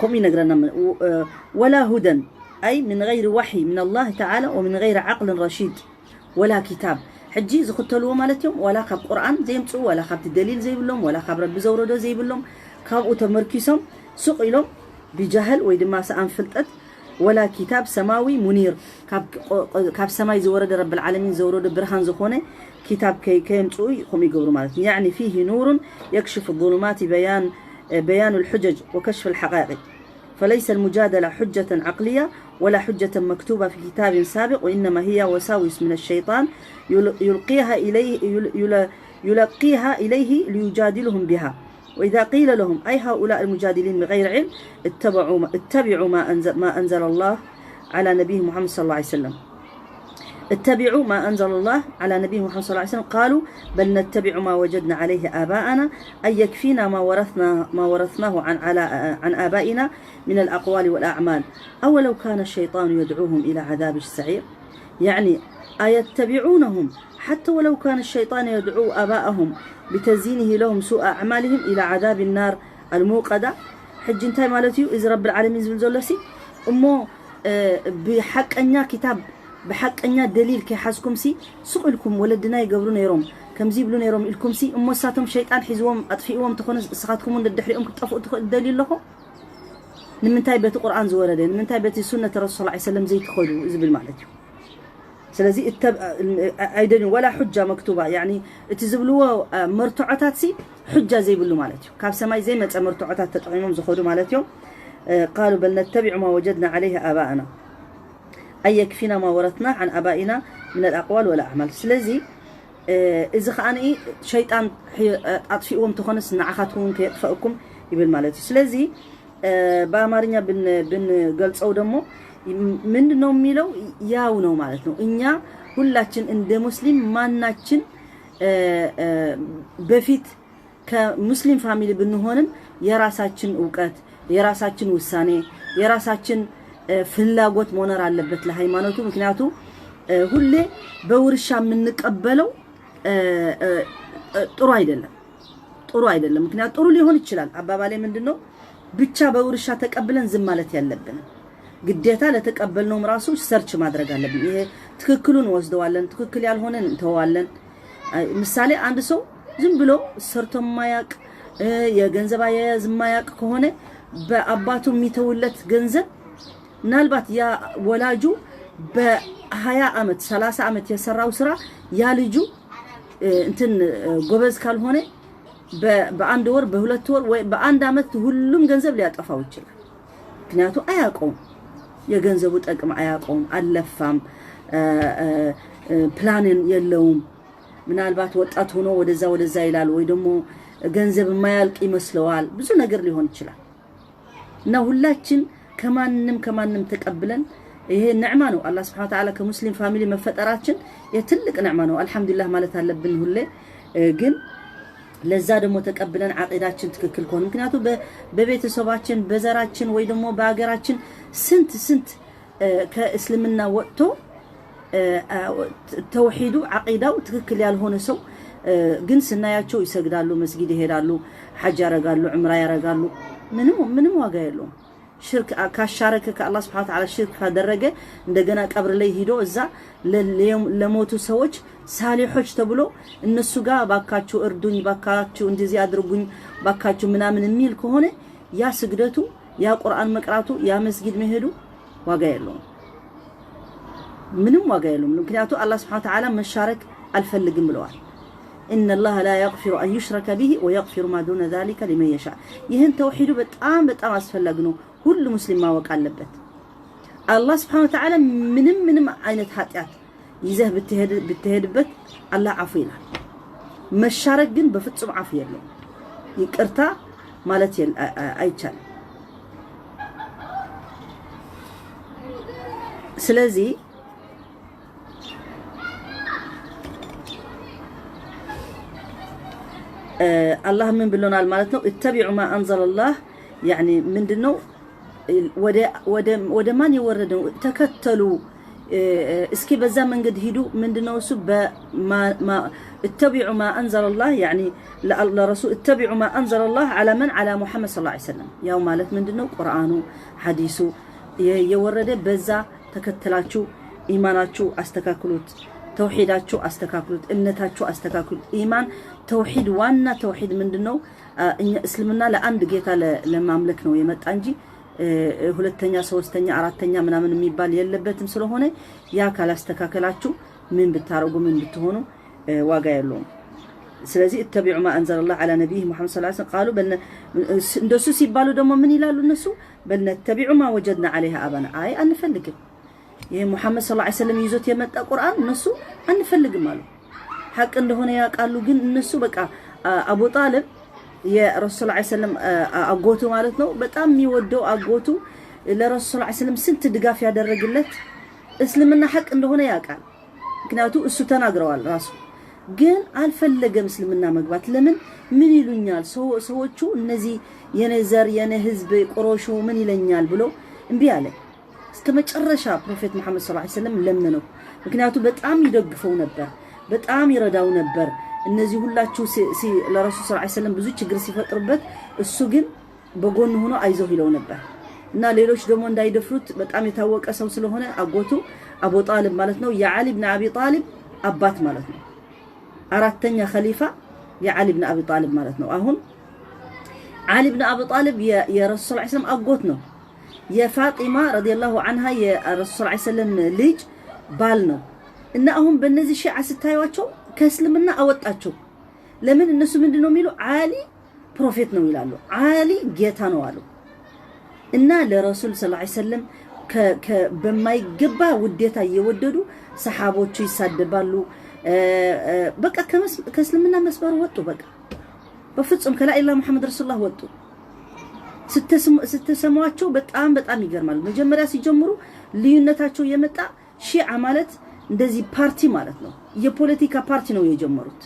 ከምኡ ይነግረና። ولا هدى أي من غير وحي من الله تعالى ومن غير عقل رشيد ولا كتاب ሕጂ ዝኽተልዎ ማለት እዮም። ዋላ ካብ ቁርኣን ዘየምፅኡ ዋላ ካብቲ ደሊል ዘይብሎም ዋላ ካብ ረቢ ዘውረዶ ዘይብሎም ካብኡ ተመርኪሶም ሱቕ ኢሎም ብጃህል ወይ ድማ ሰኣን ፍልጠት ولا كتاب سماوي منير ካብ ሰማይ ዝወረደ ረብል ዓለሚን ዘውረዶ ብርሃን ዝኾነ ኪታብ ከየምፅኡ ከምኡ ይገብሩ ማለት እዩ። يعني فيه نور يكشف الظلمات بيان بيان الحجج وكشف الحقائق فليس المجادلة حجة عقلية ولا حجة مكتوبة في كتاب سابق، وإنما هي وساوس من الشيطان يلقيها إليه، يلقيها إليه ليجادلهم بها. وإذا قيل لهم: أي هؤلاء المجادلين بغير علم، اتبعوا ما، اتبعوا ما أنزل، ما أنزل الله على نبيه محمد صلى الله عليه وسلم. اتبعوا ما أنزل الله على نبيه محمد صلى الله عليه وسلم. قالوا: بل نتبع ما وجدنا عليه آباءنا، أي يكفينا ما ورثنا، ما ورثناه عن، على، عن آبائنا من الأقوال والأعمال. أولو كان الشيطان يدعوهم إلى عذاب السعير؟ يعني أيتبعونهم حتى ولو كان الشيطان يدعو آباءهم بتزيينه لهم سوء أعمالهم إلى عذاب النار الموقدة؟ ሕጂ እንታይ ማለት እዩ እዚ ረብል ዓለሚን ዝብል ዘሎ ሲ እሞ ብሓቀኛ ክታብ ብሓቀኛ ደሊል ከይሓዝኩም ሲ ሱቕ ኢልኩም ወለድና ይገብሩ ነይሮም ከምዚ ይብሉ ነይሮም ኢልኩም ሲ እሞ እሳቶም ሸይጣን ሒዝዎም ኣጥፊእዎም ተኾነ እስኻትኩም እውን ደድሕሪኦም ክትጠፍኡ ትኽእል ደልዩ ኣለኹ። ንምንታይ በቲ ቁርኣን ዝወረደ ንምንታይ በቲ ሱነት ረሱል ሰለላሁ ዐለይሂ ወሰለም ዘይትኸዱ ዝብል ማለት እዩ። ስለዚ ኣይደልን ወላ ሑጃ መክቱባ ያኒ እቲ ዝብልዎ መርትዖታት ሲ ሑጃ ዘይብሉ ማለት እዩ። ካብ ሰማይ ዘይመፀ መርትዖታት ተጠቂሞም ዝኸዱ ማለት እዮም። قالوا بل نتبع ما وجدنا عليه آباءنا أي يكفينا ما ورثناه عن آبائنا من الأقوال والأعمال. ስለዚ እዚ ከዓ ሸይጣን ኣጥፊእዎም ተኾነስ ንዓኻትኩም ከየጥፈእኩም ይብል ማለት እዩ። ስለዚ በአማርኛ ብንገልጸው ደግሞ ምንድን ነው የሚለው? ያው ነው ማለት ነው። እኛ ሁላችን እንደ ሙስሊም ማናችን በፊት ከሙስሊም ፋሚሊ ብንሆንም የራሳችን እውቀት፣ የራሳችን ውሳኔ፣ የራሳችን ፍላጎት መኖር አለበት ለሃይማኖቱ። ምክንያቱ ሁሌ በውርሻ የምንቀበለው ጥሩ አይደለም፣ ጥሩ አይደለም። ምክንያቱ ጥሩ ሊሆን ይችላል። አባባሌ ምንድን ነው? ብቻ በውርሻ ተቀብለን ዝም ማለት ያለብን ግዴታ ለተቀበልነውም ራሱ ሰርች ማድረግ አለብን። ይሄ ትክክሉን ወስደዋለን፣ ትክክል ያልሆነን እንተዋለን። ምሳሌ አንድ ሰው ዝም ብሎ ሰርቶ የማያቅ የገንዘብ አያያዝ የማያቅ ከሆነ በአባቱ የሚተውለት ገንዘብ ምናልባት ያ ወላጁ በሃያ አመት ሰላሳ አመት የሰራው ስራ ያ ልጁ እንትን ጎበዝ ካልሆነ በአንድ ወር በሁለት ወር ወይ በአንድ አመት ሁሉም ገንዘብ ሊያጠፋው ይችላል። ምክንያቱ አያውቀውም፣ የገንዘቡ ጥቅም አያውቀውም፣ አልለፋም፣ ፕላንን የለውም። ምናልባት ወጣት ሆኖ ወደዛ ወደዛ ይላል ወይ ደግሞ ገንዘብ የማያልቅ ይመስለዋል። ብዙ ነገር ሊሆን ይችላል። እና ሁላችን ከማንም ከማንም ተቀብለን ይሄ ንዕማ ነው። አላህ ስብሐ ወተዓላ ከሙስሊም ፋሚሊ መፈጠራችን የትልቅ ንዕማ ነው። አልሐምዱሊላህ ማለት አለብን ሁሌ። ግን ለዛ ደግሞ ተቀብለን አቂዳችን ትክክል ከሆነ ምክንያቱ በቤተሰባችን በዘራችን ወይ ደግሞ በሀገራችን ስንት ስንት ከእስልምና ወጥቶ ተውሒዱ አቂዳው ትክክል ያልሆነ ሰው ግን ስናያቸው ይሰግዳሉ፣ መስጊድ ይሄዳሉ፣ ሐጅ ያረጋሉ፣ ዑምራ ያረጋሉ። ምንም ምንም ዋጋ የለውም። ሽርክ ካሻረከ ከአላህ ስብሐ ወተዓላ ሽርክ ካደረገ እንደገና ቀብር ላይ ሂዶ እዛ ለሞቱ ሰዎች ሳሊሖች ተብሎ እነሱ ጋር ባካችሁ እርዱኝ፣ ባካችሁ እንደዚህ አድርጉኝ፣ ባካችሁ ምናምን የሚል ከሆነ ያ ስግደቱ፣ ያ ቁርአን መቅራቱ፣ ያ መስጊድ መሄዱ ዋጋ የለውም። ምንም ዋጋ የለውም። ምክንያቱ አላህ ስብሐ ወተዓላ መሻረክ አልፈልግም ብለዋል። إن الله لا يغفر أن يشرك به ويغفر ما دون ذلك لمن يشاء። ይህን ተውሂዱ በጣም በጣም አስፈላጊ ነው። ሁሉ ሙስሊም ማወቅ አለበት። አላህ ስብሐ ወተዓላ ምንም ምንም አይነት ኃጢአት ይዘህ ብትሄድበት አላህ አፉ ይላል። መሻረክ ግን በፍጹም አፉ የለውም። ይቅርታ ማለት አይቻልም። ስለዚህ አላህ ምን ብሎናል ማለት ነው? اتبعوا ما أنزل الله። ያኒ ምንድነው? ወደ ማን የወረደው ተከተሉ። እስኪ በዛ መንገድ ሂዱ። ምንድነው እሱ? اتبعوا ما أنزل الله، يعني ለረሱል اتبعوا ما أنزل الله على من؟ على محمد صلى الله عليه وسلم። ያው ማለት ምንድነው? ቁርአኑ፣ ሐዲሱ የወረደ በዛ ተከትላችሁ ኢማናችሁ አስተካክሉት፣ ተውሂዳችሁ አስተካክሉት፣ እምነታችሁ አስተካክሉት። ኢማን ተውሂድ፣ ዋና ተውሂድ ምንድነው? እኛ እስልምና ለአንድ ጌታ ለማምለክ ነው የመጣ እንጂ ሁለተኛ፣ ሶስተኛ፣ አራተኛ ምናምን የሚባል የለበትም። ስለሆነ ያ ካላስተካከላችሁ ምን ብታረጉ ምን ብትሆኑ ዋጋ የለውም። ስለዚህ اتبعوا ما أنزل الله على نبيه محمد صلى الله عليه وسلم قالوا بل، እንደሱ ሲባሉ ደግሞ ምን ይላሉ እነሱ? بل نتبع ما وجدنا عليه آباءنا። አይ አንፈልግም፣ ይሄ ሙሐመድ ሰለላሁ ዐለይሂ ወሰለም ይዞት የመጣ ቁርአን እነሱ አንፈልግም አሉ። ሐቅ እንደሆነ ያውቃሉ። ግን እነሱ በቃ አቡ ጣልብ የረሱል ሰለላሁ ዐለይሂ ወሰለም አጎቱ ማለት ነው፣ በጣም የሚወደው አጎቱ፣ ለረሱል ሰለላሁ ዐለይሂ ወሰለም ስንት ድጋፍ ያደረግለት፣ እስልምና ሐቅ እንደሆነ ያውቃል። ምክንያቱ እሱ ተናግረዋል ራሱ። ግን አልፈለገም እስልምና መግባት። ለምን? ምን ይሉኛል ሰዎቹ፣ እነዚህ የኔ ዘር የኔ ህዝብ ቁረይሹ ምን ይለኛል ብሎ እምቢ አለ። እስከ መጨረሻ ፕሮፌት መሐመድ ሰለላሁ ዐለይሂ ወሰለም ለመነው። ምክንያቱ በጣም ይደግፈው ነበር፣ በጣም ይረዳው ነበር። እነዚህ ሁላችሁ ለረሱል ሰለላሁ ዐለይሂ ወሰለም ብዙ ችግር ሲፈጥሩበት እሱ ግን በጎን ሆኖ አይዞህ ይለው ነበር። እና ሌሎች ደግሞ እንዳይደፍሩት በጣም የታወቀ ሰው ስለሆነ አጎቱ አቡ ጣልብ ማለት ነው፣ የዓሊ ብን አቢ ጣልብ አባት ማለት ነው። አራተኛ ኸሊፋ የዓሊ ብን አቢ ጣልብ ማለት ነው። አሁን ዓሊ ብን አቢ ጣልብ የረሱል ሰለላሁ ዐለይሂ ወሰለም አጎት ነው። የፋጢማ ረዲየላሁ ዐንሃ የረሱል ሰለላሁ ዐለይሂ ወሰለም ልጅ ባል ነው። እና አሁን በእነዚህ ሺዓ ስታዩዋቸው ከእስልምና አወጣቸው። ለምን? እነሱ ምንድን ነው የሚሉ? ዓሊ ፕሮፌት ነው ይላሉ። ዓሊ ጌታ ነው አሉ። እና ለረሱል ሰለላሁ ዐለይሂ ወሰለም በማይገባ ውዴታ እየወደዱ ሰሓቦቹ ይሳደባሉ። በቃ ከእስልምና መስመር ወጡ። በቃ በፍጹም ከላኢላ ሙሐመድ ረሱሉላህ ወጡ። ስትሰሟቸው በጣም በጣም ይገርማሉ። መጀመሪያ ሲጀምሩ ልዩነታቸው የመጣ ሺዓ ማለት እንደዚህ ፓርቲ ማለት ነው። የፖለቲካ ፓርቲ ነው የጀመሩት።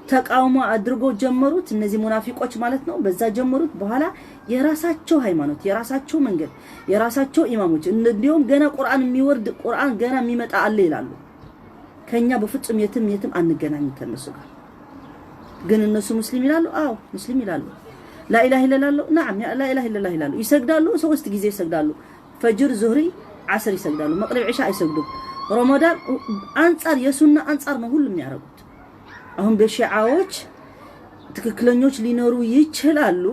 ተቃውሞ አድርጎ ጀመሩት። እነዚህ ሙናፊቆች ማለት ነው። በዛ ጀመሩት። በኋላ የራሳቸው ሃይማኖት፣ የራሳቸው መንገድ፣ የራሳቸው ኢማሞች፣ እንዲሁም ገና ቁርአን የሚወርድ ቁርአን ገና የሚመጣ አለ ይላሉ። ከኛ በፍጹም የትም የትም አንገናኝ ከነሱ ጋር። ግን እነሱ ሙስሊም ይላሉ። አዎ ሙስሊም ይላሉ። ላኢላህ ኢለላህ፣ ናዓም፣ ላኢላህ ኢለላህ ይላሉ። ይሰግዳሉ። ሶስት ጊዜ ይሰግዳሉ። ፈጅር፣ ዙህሪ፣ ዓስር ይሰግዳሉ። መቅሪብ፣ ዒሻ አይሰግዱም። ረመዳን አንጻር፣ የሱና አንጻር ነው ሁሉም የሚያደርጉት። አሁን በሺዓዎች ትክክለኞች ሊኖሩ ይችላሉ።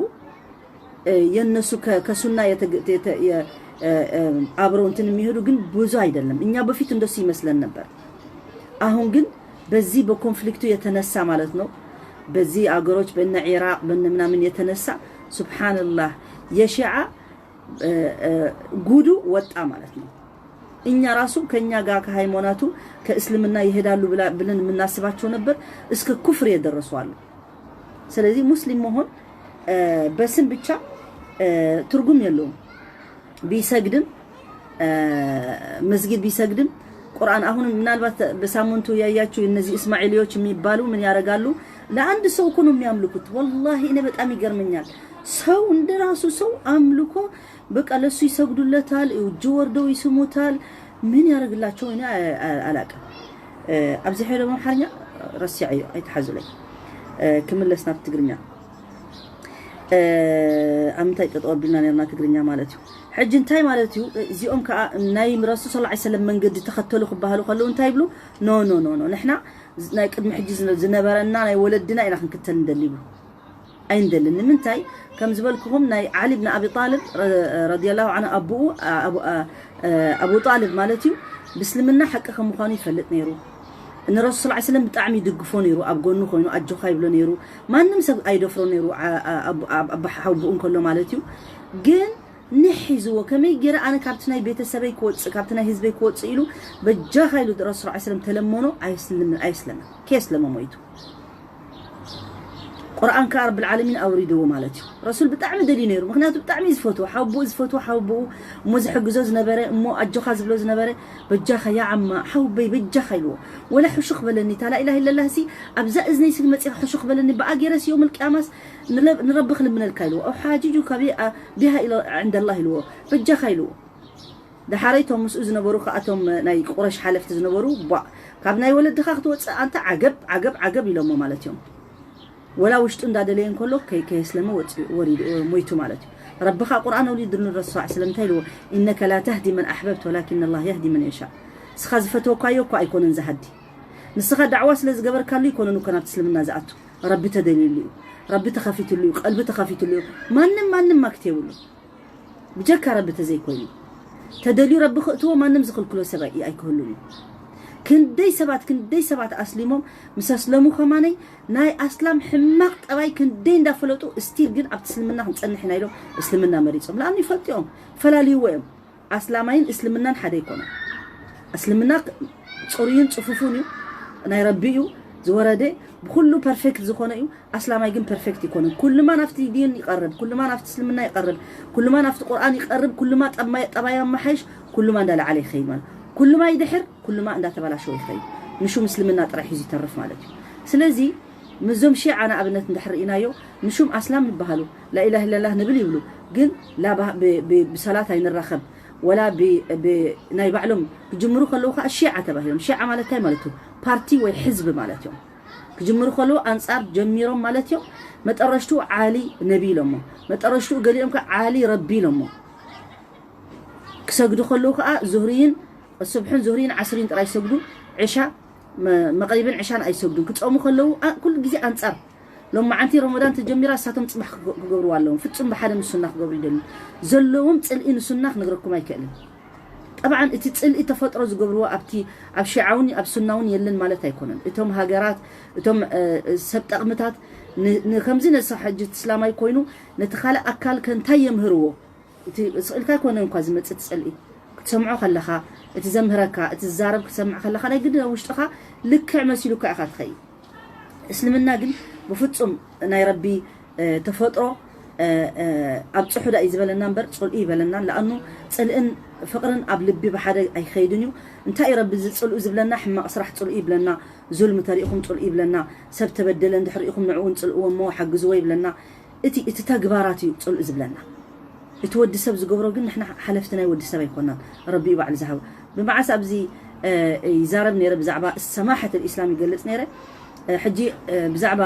የነሱ ከሱና አብረው እንትን የሚሄዱ ግን ብዙ አይደለም። እኛ በፊት እንደሱ ይመስለን ነበር። አሁን ግን በዚህ በኮንፍሊክቱ የተነሳ ማለት ነው፣ በዚህ አገሮች በነ ኢራቅ በነ ምናምን የተነሳ ሱብሓነላህ የሺዓ ጉዱ ወጣ ማለት ነው። እኛ ራሱ ከኛ ጋር ከሃይማኖቱ ከእስልምና ይሄዳሉ ብለን የምናስባቸው ነበር፣ እስከ ኩፍር የደረሱ አሉ። ስለዚህ ሙስሊም መሆን በስም ብቻ ትርጉም የለውም። ቢሰግድም መስጊድ ቢሰግድም ቁርአን አሁን ምናልባት በሳምንቱ ያያችሁ እነዚህ እስማኤልዮች የሚባሉ ምን ያደርጋሉ? ለአንድ ሰው እኮ ነው የሚያምልኩት። ወላሂ እኔ በጣም ይገርመኛል። ሰው እንደራሱ ሰው አምልኮ በቃ ለሱ ይሰግዱለታል፣ እጅ ወርደው ይስሙታል። ምን ያደርግላቸው እኔ አላቅም። ኣብዚ ሐደ ኣምሓርኛ ረሲዐዮ ኣይትሓዙለይ። ክምለስ ናብ ትግርኛ። ኣብ ምንታይ ጠጠው ኣቢልና ነርና ትግርኛ ማለት እዩ። ሕጂ እንታይ ማለት እዩ? እዚኦም ከዓ ናይ ረሱል ሰለላሁ ዐለይሂ ወሰለም መንገዲ ተኸተሉ ክበሃሉ ከለዉ እንታይ ይብሉ? ኖ ኖ ኖ ኖ፣ ንሕና ናይ ቅድሚ ሕጂ ዝነ- ዝነበረና ናይ ወለድና ኢና ክንክተል እንደሊ ይብሉ። ኣይንደልን። ንምንታይ? ከም ዝበልኩኹም ናይ ዓሊ ብን ኣቢ ጣልብ ረ- ረዲየላሁ ዐንሁ ኣቡኡ ኣ- ኣቡ- ኣ- ኣቡ ጣልብ ማለት እዩ። ብእስልምና ሓቂ ከም ምዃኑ ይፈልጥ ነይሩ። ንረሱል ሰለላሁ ዐለይሂ ወሰለም ብጣዕሚ ይድግፎ ነይሩ። ኣብ ጎኑ ኮይኑ ኣጆኻ ይብሎ ነይሩ። ማንም ሰብ ኣይደፍሮ ነይሩ። ዓ- ዓ- ኣቡ- ኣብ- ኣባ ሓውብኡ እንከሎ ማለት እዩ። ግን ንሕ ሒዝዎ ከመይ ገይረ ኣነ ካብቲ ናይ ቤተሰበይ ክወፅእ ካብቲ ናይ ህዝበይ ክወፅእ ኢሉ በጃኻ ኢሉ ረሱል ሰለላሁ ዐለይሂ ወሰለም ተለመኖ። ኣይስልምን ኣይስለመን። ከየስለመ ሞይቱ። ቁርኣን ከዓ ረብል ዓለሚን ኣውሪድዎ ማለት እዩ። ረሱል ብጣዕሚ ደልዩ ነይሩ። ምክንያቱ ብጣዕሚ እዩ ዝፈትዎ ሓውብኡ ዝፈትዎ ሓውብኡ እሞ ዝሕግዞ ዝነበረ እሞ ኣጆኻ ዝብሎ ዝነበረ በጃኻ ያ ዓማ ሓውበይ በጃኻ ኢልዎ። ወላ ሕሹኽ በለኒ እታ ላኢላህ ኢለላህ ሲ ኣብዛ እዝነይ ስል መፂኻ ሕሹኽ በለኒ ብኣ ገይረ ሲ የውመል ቅያማስ ንለ- ንረቢ ክልምነልካ ኢልዎ። ኣው ሓጅጁካ ቢ- ቢሃ ኢለ ዕንደላህ ኢልዎ። በጃኻ ኢልዎ። ደሓረይ እቶም ምስኡ ዝነበሩ ከኣቶም ናይ ቁረሽ ሓለፍቲ ዝነበሩ ቧ ካብ ናይ ወለድኻ ክትወፅእ ኣንተ ዓገብ ዓገብ ዓገብ ኢሎሞ ማለት እዮም። ወላ ውሽጡ እንዳደለየ እንከሎ ከይ- ከየስለመ ወፂኡ ወሪዱ ሞይቱ ማለት እዩ። ረቢ ኸዓ ቁርኣን ኣውሪድሉ ረሱ ሰለላሁ ዐለይሂ ወሰለም እንታይ ኢልዎ? ኢነከ ላ ተህዲ መን ኣሕበብት ወላኪን ኣላህ የህዲ መን የሻእ። ንስኻ ዝፈተወካዮ እኮ ኣይኮነን ዝሃዲ። ንስኻ ዳዕዋ ስለ ዝገበርካሉ ኣይኮነን እኮ ናብቲ እስልምና ዝኣቱ። ረቢ ተደልዩሉ እዩ። ረቢ ተኸፊትሉ እዩ። ቀልቢ ተኸፊትሉ እዩ። ማንም ማንም ማክት የብሉ። ብጀካ ረቢ ተዘይኮይኑ ተደልዩ ረቢ ክእትዎ ማንም ዝኽልክሎ ሰብ ኣይ- ኣይክህሉን እዩ። ክንደይ ሰባት ክንደይ ሰባት ኣስሊሞም ምስ ኣስለሙ ከማነይ ናይ ኣስላም ሕማቕ ጠባይ ክንደይ እንዳፈለጡ ስቲል ግን ኣብቲ እስልምና ክንፀንሕ ኢና ኢሎም እስልምና መሪፆም ለኣኑ ይፈልጡ እዮም። ፈላልይዎ እዮም። ኣስላማይን እስልምናን ሓደ ኣይኮነን። እስልምና ጽሩይን ጽፉፉን እዩ። ናይ ረቢ እዩ ዝወረደ። ብኩሉ ፐርፌክት ዝኾነ እዩ። ኣስላማይ ግን ፐርፌክት ይኮነን። ኩልማ ናፍቲ ዲን ይቐርብ፣ ኩልማ ናፍቲ እስልምና ይቐርብ፣ ኩልማ ናፍቲ ቁርኣን ይቐርብ፣ ኩልማ ጠባይ ኣመሓይሽ፣ ኩልማ እንዳለዓለ ይኸይድ ማለት ኩልማ ይድሕር፣ ኩልማ እንዳተበላሸወ ይኸይድ። ንሹም እስልምና ጥራሕ ሒዙ ይተርፍ ማለት እዩ። ስለዚ ምዞም ሺዓ ንኣብነት እንድሕር ርኢናዮ ንሹም ኣስላም ይበሃሉ ላኢላህ ኢለላህ ንብል ይብሉ ግን ላ ብሰላት ኣይንራኸብ ወላ ናይ ባዕሎም ክጅምሩ ከለዉ ከዓ ሺዓ ተባሂሎም ሺዓ ማለት እንታይ ማለት እዩ ፓርቲ ወይ ሕዝቢ ማለት እዮም ክጅምሩ ከለዉ ኣንፃር ጀሚሮም ማለት እዮም መጠረሽቱ ዓሊ ነቢ ኢሎሞ መጠረሽቱ ገሊኦም ከዓ ዓሊ ረቢ ኢሎሞ ክሰግዱ ከለዉ ከዓ ዙህርይን ሱብሕን ዙህርይን ዓስርይን ጥራይ ይሰግዱ ዕሻ መቕሪብን ዕሻን ኣይሰግዱን ክፀሙ ከለዉ ኩሉ ግዜ ኣንፃር ሎም መዓንቲ ረመዳን ተጀሚራ እሳቶም ፅባሕ ክገብርዋ ኣለዎም ፍፁም ብሓደ ንሱና ክገብሩ ይደልዩ ዘለዎም ፅልኢ ንሱና ክነግረኩም ኣይክእልን ጠብዓን እቲ ፅልኢ ተፈጥሮ ዝገብርዎ ኣብቲ ኣብ ሺዓውን ኣብ ሱናውን የለን ማለት ኣይኮነን እቶም ሃገራት እቶም ሰብ ጠቕምታት ከምዚ ነሳ ሕጂ እስላማይ ኮይኑ ነቲ ካልእ ኣካል ከንታይ የምህርዎ እቲ ስቕ ኢልካ ኣይኮነን እኳ ዝመፅእ እቲ ፅልኢ ክትሰምዖ ከለኻ እቲ ዘምህረካ እቲ ዝዛረብ ክትሰምዕ ከለኻ ናይ ግድን ኣብ ውሽጥኻ ልክዕ መሲሉካ ኢኻ ትኸይድ እስልምና ግን ብፍፁም ናይ ረቢ ተፈጥሮ ኣብፅሑ ዳ እዩ ዝበለና እምበር ፅልኢ ይበለና ለኣኑ ፅልእን ፍቅርን ኣብ ልቢ ብሓደ ኣይኸይድን እዩ እንታይ እዩ ረቢ ዝፅልኡ ዝብለና ሕማቕ ስራሕ ፅልኡ ይብለና ዙልሚ ተሪእኹም ፅልኡ ይብለና ሰብ ተበደለ እንድሕር ሪእኹም ንዕኡ ንፅልእዎ እሞ ሓግዝዎ ይብለና እቲ እቲ ተግባራት እዩ ፅልኡ ዝብለና እቲ ወዲ ሰብ ዝገብሮ ግን ንሕና ሓለፍቲ ናይ ወዲ ሰብ ኣይኮናን ረቢ እዩ ባዕሉ ዝሃቦ ብመዓስ ኣብዚ ይዛረብ ነይረ ብዛዕባ ሰማሐት ልእስላም ይገልፅ ነይረ ሕጂ ብዛዕባ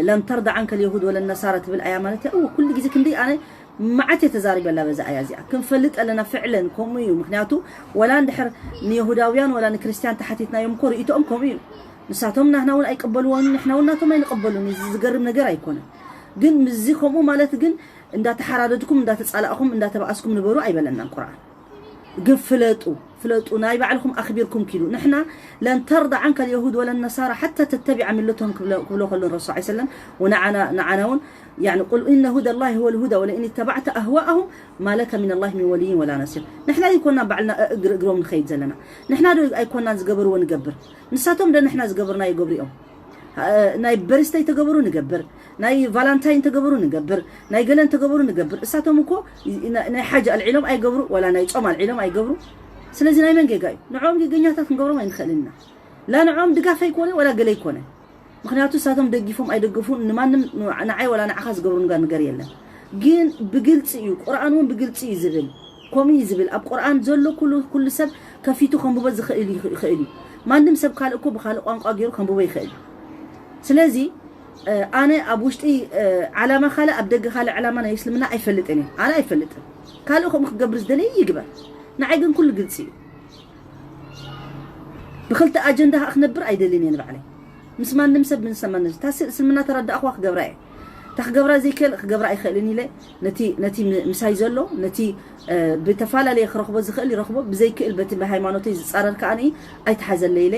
ለን ተርዳ ዓንከ ልየሁድ ወለ ነሳራ ትብል ኣያ ማለት እያ ኩሉ ግዜ ክንደይ ኣነ መዓት እየ ተዛሪበላ በዛ ኣያ እዚኣ ክንፈልጥ ኣለና ፍዕለን ከምኡ እዩ ምክንያቱ ወላ እንድሕር ንየሁዳውያን ወላ ንክርስትያን ተሓቲትናዮም እኮ ርእይቶኦም ከምኡ እዩ ንሳቶም ናህና እውን ኣይቀበልዎን ንሕና እውን ናቶም ኣይንቀበሉን እዚ ዝገርም ነገር ኣይኮነን ግን ምዚ ከምኡ ማለት ግን እንዳተሓራደድኩም እንዳተፃላእኹም እንዳተባኣስኩም ንበሩ ኣይበለናን ቁርኣን ግን ፍለጡ ፍለጡ ናይ ባዕልኹም ኣኽቢርኩም ኪዱ ንሕና ለን ተርዳ ዓንከ ልየሁድ ወለ ነሳራ ሓታ ተተቢዓ ሚለቶም ክብሎ ከሎ ረሱ ስ ሰለም ወንዓና ንዓና እውን يعني قل إن هدى الله هو الهدى ولئن اتبعت أهواءهم ما لك من الله من ولي ولا نصير ንሕና ኣይኮና ባዕልና እግሪ እግሮም ንኸይድ ዘለና ንሕና ዶ ኣይኮናን ዝገበርዎ ንገብር ንሳቶም ዶ ንሕና ዝገበርናዮ ገብሪኦም ናይ በሪስታይ ተገበሩ ንገብር ናይ ቫላንታይን ተገበሩ ንገብር ናይ ገለን ተገበሩ ንገብር እሳቶም እኮ ናይ ሓጅ ኣልዒሎም ኣይገብሩ ወላ ናይ ፆም ኣልዒሎም ኣይገብሩ ስለዚ ናይ መን ጌጋ እዩ ንዕኦም ጌገኛታት ክንገብሮም ኣይንኽእልን ኢና ላ ንዕኦም ድጋፍ ኣይኮነ ወላ ገለ ኣይኮነ ምክንያቱ እሳቶም ደጊፎም ኣይደገፉን ንማንም ንዓይ ወላ ንዓኻ ዝገብሩ ንጋ ነገር የለን ግን ብግልፂ እዩ ቁርኣን እውን ብግልፂ እዩ ዝብል ከምኡ እዩ ዝብል ኣብ ቁርኣን ዘሎ ኩሉ ሰብ ከፊቱ ከንብቦ ዝኽእል ይኽእል እዩ ማንም ሰብ ካልእ እኮ ብካልእ ቋንቋ ገይሩ ከንብቦ ይኽእል እዩ ስለዚ ኣነ ኣብ ውሽጢ ዓላማ ካልእ ኣብ ደገ ካልእ ዓላማ ናይ እስልምና ኣይፈልጥን እየ። ኣነ ኣይፈልጥን። ካልእ ከምኡ ክገብር ዝደለየ ይግበር። ንዓይ ግን ኩሉ ግልፂ እዩ። ብክልተ ኣጀንዳ ከዓ ክነብር ኣይደልን እየ ንባዕለይ። ምስ ማንም ሰብ ምስ ማንም ሰብ። እታ እስልምና ተረዳእኽዋ ክገብራ እየ። እታ ክገብራ ዘይክእል ክገብራ ኣይኽእልን ኢለ ነቲ ነቲ ም- ምሳይ ዘሎ ነቲ ብተፈላለየ ክረኽቦ ዝኽእል ይረኽቦ፣ ብዘይክእል በቲ ብሃይማኖተይ ዝፃረር ከዓ ኣይተሓዘለ ኢለ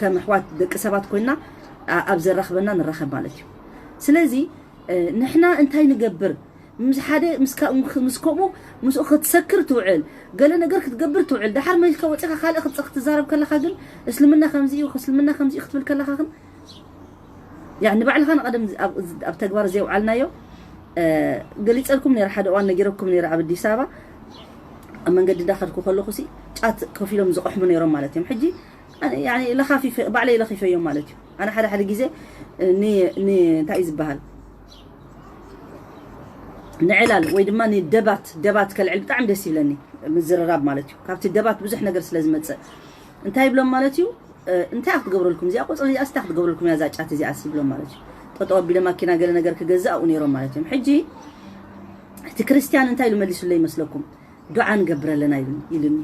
ከም ኣሕዋት ደቂ ሰባት ኮይና ኣብ ዘራኽበና ንራኸብ ማለት እዩ። ስለዚ ንሕና እንታይ ንገብር? ምስ ሓደ ምስ ከምኡ ምስኡ ክትሰክር ትውዕል፣ ገለ ነገር ክትገብር ትውዕል። ደሓር መሊስካ ወፂኻ ካልእ ክትዘ ክትዛረብ ከለኻ ግን እስልምና ከምዚ እዩ፣ እስልምና ከምዚ እዩ ክትብል ከለኻ ግን ያ ንባዕልኻ ንቐደም ኣብ ተግባር ዘየውዓልናዮ። ገሊፀልኩም ነይረ፣ ሓደ እዋን ነጊረኩም ነይረ። ኣብ ኣዲስ ኣበባ ኣብ መንገዲ እንዳኸድኩ ከለኹ ሲ ጫት ከፊሎም ዝቐሕሙ ነይሮም ማለት እዮም። ሕጂ ለኻፊፈ ባዕለይ ለኺፈዮም ማለት እዩ። ኣነ ሓደ ሓደ ግዜ እንታይ እዩ ዝበሃል ንዕላል ወይ ድማ ንደባት ደባት ከልዕል ብጣዕሚ ደስ ይብለኒ። ምዝርራብ ማለት እዩ። ካብቲ ደባት ብዙሕ ነገር ስለ ዝመፅእ እንታይ ይብሎም ማለት እዩ? እንታይ ክትገብረልኩም እዚኣ ቆፅሊ እዚኣ ስታ ክትገብረልኩም እያ ዛጫት እዚኣ ይብሎም ማለት እዩ። ጠጠው ኣቢለ ማኪና ገለ ነገር ክገዝእ ኣብኡ ነይሮም ማለት እዮም። ሕጂ እቲ ክርስትያን እንታይ ኢሉ መሊሱለይ ይመስለኩም? ዱዓ ንገብር ኣለና ኢሉኒ።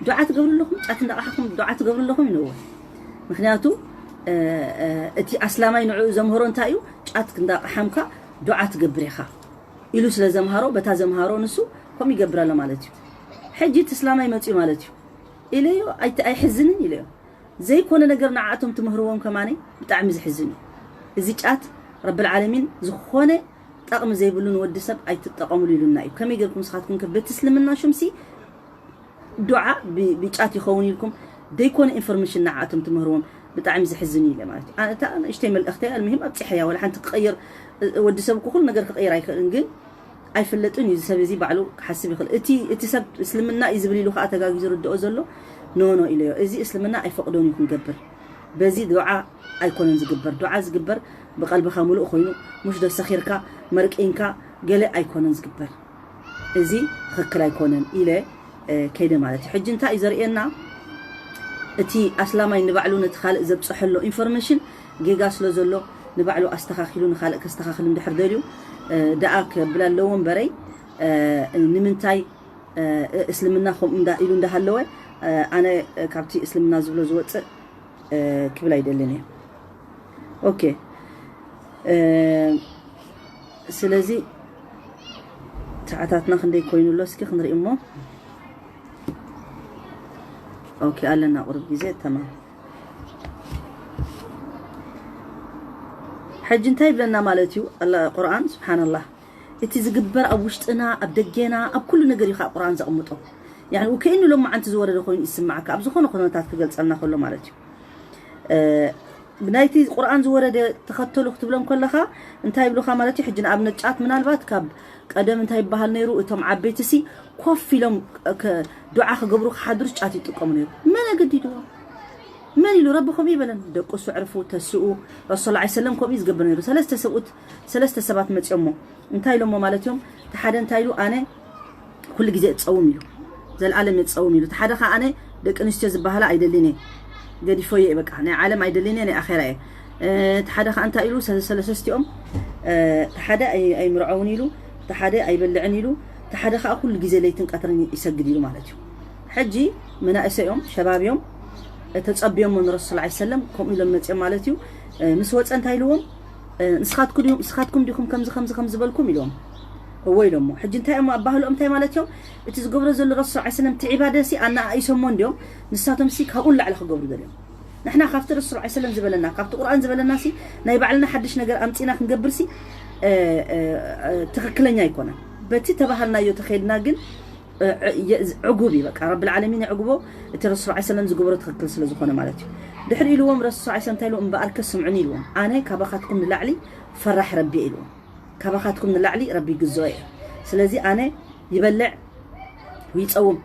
ዱዓ ትገብሩ ኣለኹም? ጫት እንዳቕሓኹም ዱዓ ትገብሩ ኣለኹም? ይንዎ። ምክንያቱ እቲ ኣስላማይ ንዕኡ ዘምሃሮ እንታይ እዩ? ጫት እንዳቕሓምካ ዱዓ ትገብር ኢኻ ኢሉ ስለ ዘምሃሮ በታ ዘምሃሮ ንሱ ከምኡ ይገብር ኣሎ ማለት እዩ። ሕጂ እቲ እስላማይ መፅኡ ማለት እዩ ኢለዮ። ኣይሕዝንን ኢለዮ። ዘይኮነ ነገር ንዓኣቶም ትምህርዎም ከማኒ ብጣዕሚ ዝሕዝን እዩ። እዚ ጫት ረብል ዓለሚን ዝኾነ ጠቕሚ ዘይብሉ ንወዲ ሰብ ኣይትጠቐምሉ ኢሉና እዩ። ከመይ ገርኩም ስኻትኩም ከ በቲ እስልምና ሹምሲ ዱዓ ብጫት ይኸውን ኢልኩም ዘይኮነ ኢንፎርሜሽን ንዓኣቶም ትምህርዎም ብጣዕሚ ዝሕዝን እዩ ኢለ ማለት እዩ። እታ ንእሽተይ መልእኽተይ ኣልምሂም ኣብፂሐያ። ወላ ሓንቲ ክቐይር ወዲ ሰብ እኮ ኩሉ ነገር ክቐይር ኣይክእልን፣ ግን ኣይፍለጥን እዩ። እዚ ሰብ እዚ ባዕሉ ክሓስብ ይኽእል። እቲ እቲ ሰብ እስልምና እዩ ዝብል ኢሉ ከዓ ተጋጊ ዝርድኦ ዘሎ ኖኖ ኢለዮ። እዚ እስልምና ኣይፈቕዶን እዩ ክንገብር። በዚ ዱዓ ኣይኮነን ዝግበር። ዱዓ ዝግበር ብቐልብኻ ሙሉእ ኮይኑ፣ ሙሽ ዶ ሰኺርካ መርቂንካ ገለ ኣይኮነን ዝግበር። እዚ ትኽክል ኣይኮነን ኢለ ከይደ ማለት እዩ። ሕጂ እንታይ እዩ ዘርእየና? እቲ ኣስላማይ ንባዕሉ ነቲ ካልእ ዘብፅሐሎ ኢንፎርሜሽን ጌጋ ስለ ዘሎ ንባዕሉ ኣስተኻኺሉ ንኻልእ ከስተኻኽል እንድሕር ደልዩ ደኣ ከብል ኣለዎ እምበረይ ንምንታይ እስልምና ከምኡ እንዳ ኢሉ እንዳሃለወ ኣነ ካብቲ እስልምና ዝብሎ ዝወፅእ ክብል ኣይደልን እየ። ኦኬ ስለዚ ሰዓታትና ክንደይ ኮይኑ ኣሎ እስኪ ክንርኢ እሞ። ኦኬ ኣለና ቁሩብ ግዜ ተማም። ሕጂ እንታይ ይብለና ማለት እዩ ቁርኣን? ስብሓንላህ እቲ ዝግበር ኣብ ውሽጥና ኣብ ደገና ኣብ ኩሉ ነገር እዩ ከዓ ቁርኣን ዘቕምጦ። ያኒ ከይኑ ሎማዓንቲ ዝወረደ ኮይኑ ይስማዓካ ኣብ ዝኾነ ኩነታት ክገልፀልና ከሎ ማለት እዩ። ብናይቲ ቁርኣን ዝወረደ ተኸተሉ ክትብሎም ከለኻ እንታይ ይብሉኻ ማለት እዩ? ሕጂ ንኣብነት ጫት ምናልባት ካብ ቀደም እንታይ ይበሃል ነይሩ? እቶም ዓበይቲ ሲ ኮፍ ኢሎም ዱዓ ክገብሩ ክሓድሩ ጫት ይጥቀሙ ነይሩ። መን ኣገዲድዎ? መን ኢሉ? ረቢ ከምኡ ይበለን። ደቁሱ ዕርፉ ተስኡ ረሱል ላ ሰለም ከምኡ እዩ ዝገብር ነይሩ። ሰለስተ ሰብኡት ሰለስተ ሰባት መፅኦሞ እንታይ ኢሎሞ ማለት እዮም? እቲ ሓደ እንታይ ኢሉ? ኣነ ኩሉ ግዜ እፀውም ኢሉ። ዘልኣለም እፀውም ኢሉ። እቲ ሓደ ከዓ ኣነ ደቂ ኣንስትዮ ዝበሃላ ኣይደልን እየ፣ ገዲፎ እየ በቃ፣ ናይ ዓለም ኣይደልን እየ፣ ናይ ኣኼራ እየ። እቲ ሓደ ከዓ እንታይ ኢሉ? ሰለሰለስቲኦም እቲ ሓደ ኣይምርዐውን ኢሉ፣ እቲ ሓደ ኣይበልዕን ኢሉ፣ እቲ ሓደ ከዓ ኩሉ ግዜ ለይትን ቀትርን ይሰግድ ኢሉ ማለት እዩ። ሕጂ መናእሰዮም ሸባብዮም ተፀብዮሞ ንረሱል ላ ሰለም ከምኡ ኢሎም መፅኦም ማለት እዩ። ምስ ወፀ እንታይ ኢልዎም? ንስኻትኩም ዲኹም ከምዚ ከምዚ ከም ዝበልኩም ኢሎም። እዎ ኢሎሞ። ሕጂ እንታይ እዮም ኣባህልኦም እንታይ ማለት እዮም? እቲ ዝገብሮ ዘሎ ረሱል ላ ሰለም እቲ ዒባደ ሲ ኣነኣኢሶሞ እንዲዮም። ንሳቶም ሲ ካብኡ ንላዕሊ ክገብሩ ደልዮም። ንሕና ካብቲ ረሱል ላ ሰለም ዝበለና ካብቲ ቁርኣን ዝበለና ሲ ናይ ባዕልና ሓድሽ ነገር ኣምፂና ክንገብር ሲ ትኽክለኛ ኣይኮነን። በቲ ተባሃልናዮ ተኸይድና ግን ዕጉብ እዩ በቃ ረብል ዓለሚን የዕጉቦ። እቲ ረሱል ላ ሰለም ዝገበሮ ትኽክል ስለ ዝኾነ ማለት እዩ። ድሕሪ ኢልዎም ረሱል ላ ሰለም እንታይ ኢልዎም? እምበኣርከ ስምዑኒ ኢልዎም። ኣነ ካባኻትኩም ንላዕሊ ፈራሕ ረቢ እየ ኢልዎም። ካባኻትኩም ንላዕሊ ረቢ ይግዝኦ እየ። ስለዚ ኣነ ይበልዕ ይፀውም፣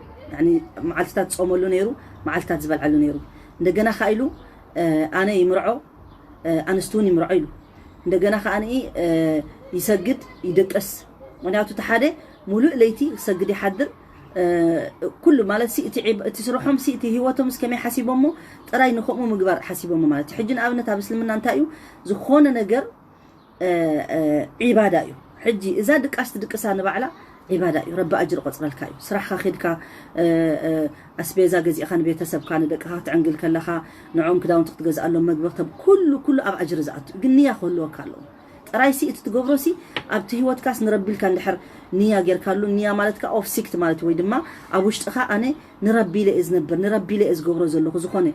መዓልትታት ዝፀውመሉ ነይሩ፣ መዓልትታት ዝበልዓሉ ነይሩ። እንደገና ከዓ ኢሉ ኣነ ይምርዖ ኣንስቲ እውን ይምርዖ ኢሉ። እንደገና ከዓ ይሰግድ ይደቀስ። ምክንያቱ እቲ ሓደ ሙሉእ ለይቲ ክሰግድ ይሓድር፣ ኩሉ ማለት ሲ እቲ ዒብ- እቲ ስርሖም ሲ እቲ ህይወቶም እስከመይ ሓሲቦሞ ጥራይ ንኸምኡ ምግባር ሓሲቦሞ ማለት እዩ። ሕጂ ንኣብነት ኣብ እስልምና እንታይ እዩ ዝኾነ ነገር እ፣ እ፣ ዒባዳ እዩ። ሕጂ እዛ ድቃስ ትድቅሳ ንባዕላ ዒባዳ እዩ። ረቢ ኣጅር ቆፅረልካ እዩ። ስራሕካ ኬድካ እ፣ እ፣ ኣስቤዛ ገዚእካ ንቤተሰብካ ንደቅካ ክትዕንግል ከለካ ንዖም ክዳውንቲ ክትገዝኣሎም መግቢ ክተብ ኩሉ ኩሉ ኣብ ኣጅር ዝኣቱ እዩ። ግን ንያ ክህልወካ ኣለዎ። ጥራይ ሲ እቲ ትገብሮ ሲ ኣብቲ ህይወትካስ ንረቢ ኢልካ እንድሕር ንያ ጌርካሉ ንያ ማለት ከዓ ኦፍ ሲክት ማለት ወይ ድማ ኣብ ውሽጥካ ኣነ ንረቢ ኢለ እየ ዝነብር ንረቢ ኢለ እየ ዝገብሮ ዘለኹ ዝኾነ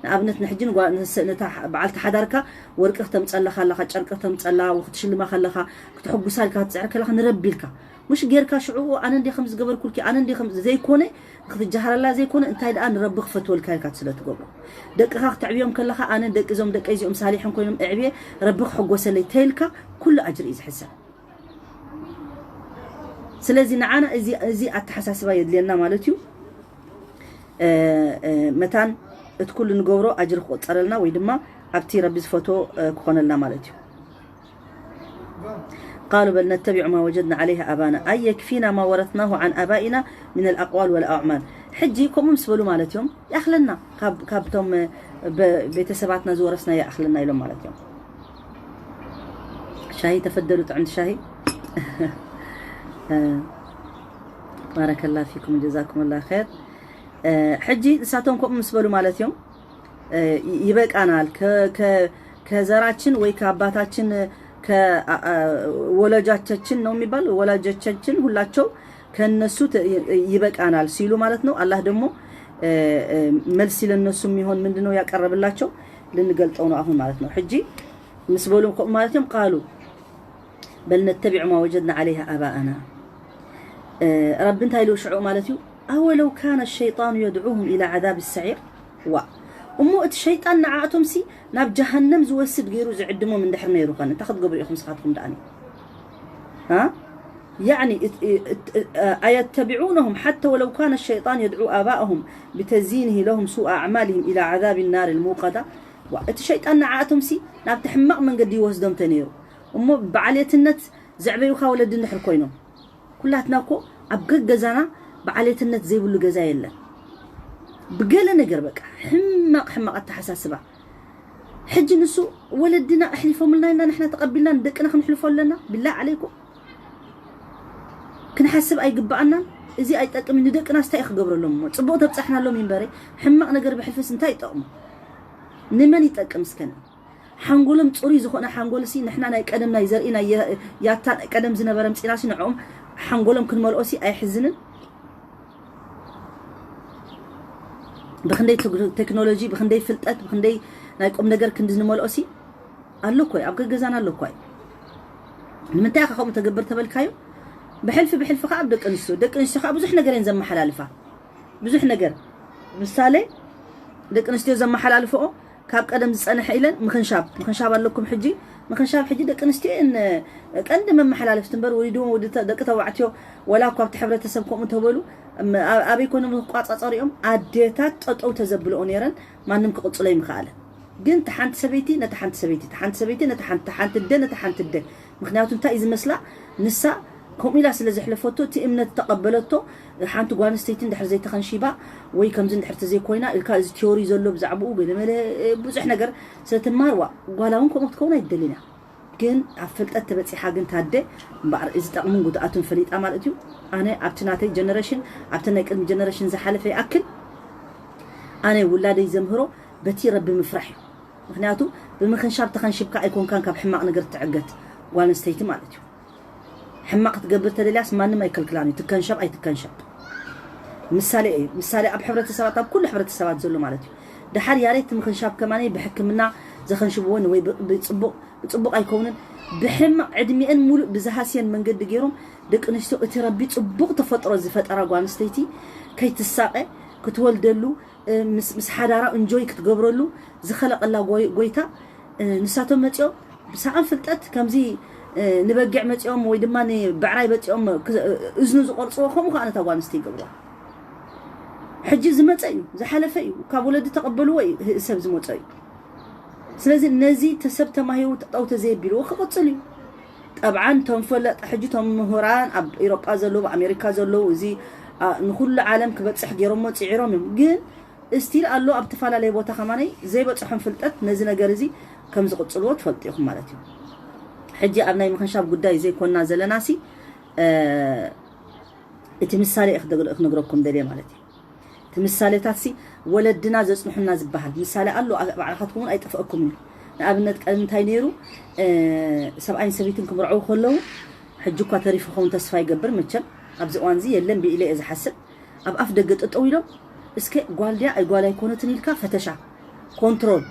ንኣብነት ንሕጂ ንጓ- ንስ- ነታ ሕ- በዓልቲ ሓዳርካ ወርቂ ክተምፀላ ከለካ ጨርቂ ክተምፀላ ወይ ክትሽልማ ከለካ ክትሕጉሳ ኢልካ ክትፅዕር ከለካ ንረቢ ኢልካ مش ጌርካ ሽዑ ኣነ እንደ ከም ዝገበርኩልኪ ኣነ እንደ ከም ዘይኮነ ክትጀሃረላ ዘይኮነ እንታይ ደኣ ንረቢ ክፈትወልካ ኢልካ ስለ ትገብሮ ደቅኻ ክተዕብዮም ከለካ ኣነ ደቂ እዞም ደቀይ እዚኦም ሳሊሕን ኮይኖም እዕብየ ረቢ ክሕጎሰለይ ተይልካ ኩሉ ኣጅር እዩ ዝሕሰብ ስለዚ ንዓና እዚ እዚ ኣተሓሳስባ የድልየና ማለት እዩ እ፣ እ፣ መታን እቲ ኩሉ ንገብሮ ኣጅር ክቆፀረልና ወይ ድማ ኣብቲ ረቢ ዝፈትዎ እ፣ ክኾነልና ማለት እዩ قالوا بل نتبع ما وجدنا عليه آباءنا أي يكفينا ما ورثناه عن آبائنا من الأقوال والأعمال ሕጂ ከምኡ ምስ በሉ ማለት እዮም ይኣኽለና ካብ ካብቶም እ፣ በ- ቤተሰባትና ዝወረስና ይኣኽለና ኢሎም ማለት እዮም ሻሂ ተፈደሉ ጥዕምቲ ሻሂ ባረከላ ፊኩም ጀዛኩም ላ ር ሕጂ ንሳቶም ከምኡ ምስ በሉ ማለት እዮም ይበቃናል ከዘራችን ወይ ከአባታችን ወላጆቻችን ነው የሚባል ወላጆቻችን ሁላቸው ከነሱ ይበቃናል ሲሉ ማለት ነው። አላህ ደግሞ መልስ ለነሱ የሚሆን ምንድነው ያቀረብላቸው ልንገልጠው ነው አሁን ማለት ነው። ሕጂ ምስ በሉ ማለት እዮም ቃሉ بل نتبع ما وجدنا عليه آباءنا ረቢ እንታይ ኢሉ ሽዑ ማለት እዩ أولو كان الشيطان يدعوهم إلى عذاب السعير ዋ እሞ እቲ ሸይጣን ንዓኣቶም ሲ ናብ ጀሃነም ዝወስድ ገይሩ ዝዕድሞም እንድሕር ነይሩ ኸን እንታይ ክትገብሩ ኢኹም ስኻትኩም ደኣኒ ها يعني أيتبعونهم حتى ولو كان الشيطان يدعو آباءهم بتزيينه لهم سوء أعمالهم إلى عذاب النار الموقدة እቲ ሸይጣን ንዓኣቶም ሲ ናብቲ ሕማቕ መንገዲ ይወስዶም ተነይሩ እሞ ብዓሌትነት ዘዕበዩኻ ወለዲ እንድሕር ኮይኖም ኩላትና እኮ ኣብ ገገዛና ብዓሌትነት ዘይብሉ ገዛ የለን ብገለ ነገር በቃ ሕማቕ ሕማቕ ኣተሓሳስባ ሕጂ ንሱ ወለድና ኣሕሊፎምልና ኢና ንሕና ተቐቢልና ንደቅና ክንሕልፎ ኣለና ብላ ዓለይኩም ክንሓስብ ኣይግብኣናን እዚ ኣይጠቅም ንደቅና ስታይ ክገብረሎም እሞ ፅቡቅ ተብፃሕናሎም ይንበረ ሕማቕ ነገር ብሕልፍስ እንታይ ይጠቕሙ ንመን ይጠቅም እስከ ሓንጎሎም ፅሩይ ዝኾነ ሓንጎል ሲ ንሕና ናይ ቀደም ናይ ዘርኢ ናይ ያታ ናይ ቀደም ዝነበረ ምፂና ሲ ንዕኦም ሓንጎሎም ክንመልኦ ሲ ኣይሕዝንን ብክንደይ ቴክኖሎጂ ብክንደይ ፍልጠት ብክንደይ ናይ ቁም ነገር ክንዲ ንመልኦ ሲ ኣሎ እኮ ኣብ ገገዛና ኣሎ እኮ ንምንታይ ኢኻ ከምኡ ተገብር ተበልካዮ ብሕልፊ ብሕልፊ ከዓ ኣብ ደቂ ኣንስትዮ ደቂ ኣንስትዮ ከዓ ብዙሕ ነገር እየን ዘመሓላልፋ ብዙሕ ነገር ምሳሌ ደቂ ኣንስትዮ ዘመሓላልፈኦ ካብ ቀደም ዝፀንሐ ኢለን ምኽንሻብ ምኽንሻብ ኣለኩም ሕጂ ምኽንሻብ ሕጂ ደቂ ኣንስትዮ እየን ቀንዲ መመሓላለፍቲ እምበር ወሊድዎም ወዲ ደቂ ተባዕትዮ ወላ እኳ ኣብቲ ሕብረተሰብ ከምኡ ተበሉ ኣበይ ኮነ ክቋፃፀሪኦም ኣዴታት ጠጠው ተዘብልኦ ነይረን ማንም ክቕፅሎ ይምኽኣለን ግን ተሓንቲ ሰበይቲ ነታ ሓንቲ ሰበይቲ ተሓንቲ ሰበይቲ ነታ ሓንቲ ሓንቲ ደ ነታ ሓንቲ ደ ምክንያቱ እንታይ እዩ ዝመስላ ንሳ ከምኡ ኢላ ስለ ዘሕለፈቶ እቲ እምነት ተቐበለቶ ሓንቲ ጓል ኣንስተይቲ እንድሕር ዘይተኸንሺባ ወይ ከምዚ እንድሕር ተዘይኮይና ኢልካ እዚ ቲዮሪ ዘሎ ብዛዕባኡ ገለመለ ብዙሕ ነገር ስለትማር ዋ ጓላ እውን ከምኡ ክትከውን ኣይትደልን እያ ግን ኣብ ፍልጠት ተበፂሓ ግን ታደ እምበኣር እዚ ጠቕምን ጉድኣቱን ፈሊጣ ማለት እዩ ኣነ ኣብቲ ናተይ ጀነሬሽን ኣብቲ ናይ ቅድሚ ጀነሬሽን ዝሓለፈ ይኣክል ኣነ ውላደይ ዘምህሮ በቲ ረቢ ምፍራሕ እዩ ምክንያቱ ብምክንሻብ ተኸንሽብካ ኣይኮንካን ካብ ሕማቕ ነገር ትዕገት ጓል ኣንስተይቲ ማለት እዩ ሕማቕ ክትገብር ተደልያስ ማንም ኣይከልክላን እዩ ትከንሸብ ኣይትከንሸብ ምሳሌ እዩ ምሳሌ ኣብ ሕብረተሰባት ኣብ ኩሉ ሕብረተሰባት ዘሎ ማለት እዩ ደሓር ያሬት ምክንሻብ ከማነይ ብሕክምና ዘኸንሽብወን ወይ ብፅቡቕ ብፅቡቕ ኣይከውንን ብሕማቕ ዕድሚአን ሙሉእ ብዝሃስየን መንገዲ ገይሮም ደቂ ኣንስትዮ እቲ ረቢ ፅቡቕ ተፈጥሮ ዝፈጠራ ጓል ኣንስተይቲ ከይትሳቐ ክትወልደሉ ምስ ምስ ሓዳራ እንጆይ ክትገብረሉ ዝኸለቐላ ጎይታ ንሳቶም መፂኦም ብሳዕን ፍልጠት ከምዚ ንበጊዕ መፂኦም ወይ ድማ ንብዕራይ መፂኦም እዝኑ ዝቆርፅዎ ከምኡ ከዓ ነታ ጓል ኣንስተይቲ ይገብርዋ ሕጂ ዝመፀ እዩ ዝሓለፈ እዩ ካብ ወለዲ ተቐበልዎ እዩ ሰብ ዝመፀ እዩ ስለዚ ነዚ ተሰብ ተማሂሩ ጠጠው ተዘየቢልዎ ክቕፅል እዩ ጠብዓን ቶም ፈለጥ ሕጂ ቶም ምሁራን ኣብ ኤሮጳ ዘለዉ ኣብ ኣሜሪካ ዘለዉ እዚ ንኩሉ ዓለም ክበፅሕ ገይሮሞ ፅዒሮም እዮም። ግን እስቲል ኣሎ ኣብ ተፈላለየ ቦታ ከማነይ ዘይበፅሖም ፍልጠት ነዚ ነገር እዚ ከም ዝቕፅልዎ ትፈልጡ ኢኹም ማለት እዩ። ሕጂ ኣብ ናይ ምኽንሻብ ጉዳይ ዘይኮና ዘለና ሲ እቲ ምሳሌ ክነግረኩም ደልየ ማለት እዩ። እቲ ምሳሌታት ሲ ወለድና ዘፅንሑና ዝበሃል ምሳሌ ኣሎ። ባዕልኻትኩም እውን ኣይጠፍአኩም እዩ። ንኣብነት ቀደም እንታይ ነይሩ? ሰብኣይን ሰበይትን ክምርዐው ከለዉ ሕጂ እኳ ተሪፉ ኸውን ተስፋ ይገብር። መቸም ኣብዚ እዋን እዚ የለን ብኢለ እየ ዝሓስብ። ኣብ ኣፍ ደገ ጠጠው ኢሎም እስከ ጓል ድያ ኣይጓል ኣይኮነትን ኢልካ ፈተሻ ኮንትሮል።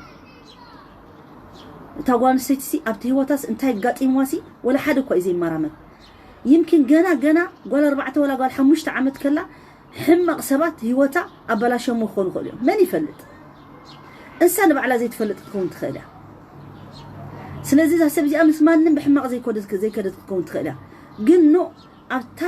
እታ ጓል ኣንስተይቲ ሲ ኣብቲ ህይወታስ እንታይ ኣጋጢምዋ ሲ ወላ ሓደ እኳ እዩ ዘይመራመር። ይምኪን ገና ገና ጓል ኣርባዕተ ወላ ጓል ሓሙሽተ ዓመት ከላ ሕማቕ ሰባት ህይወታ ኣበላሸሞ ክኾኑ ይኽእሉ እዮም። መን ይፈልጥ? እንሳ ንባዕላ ዘይትፈልጥ ክትከውን ትኽእል እያ። ስለዚ እዛ ሰብ እዚኣ ምስ ማንም ብሕማቕ ዘይኮደት ዘይከደት ክትከውን ትኽእል እያ። ግን ኖ ኣብታ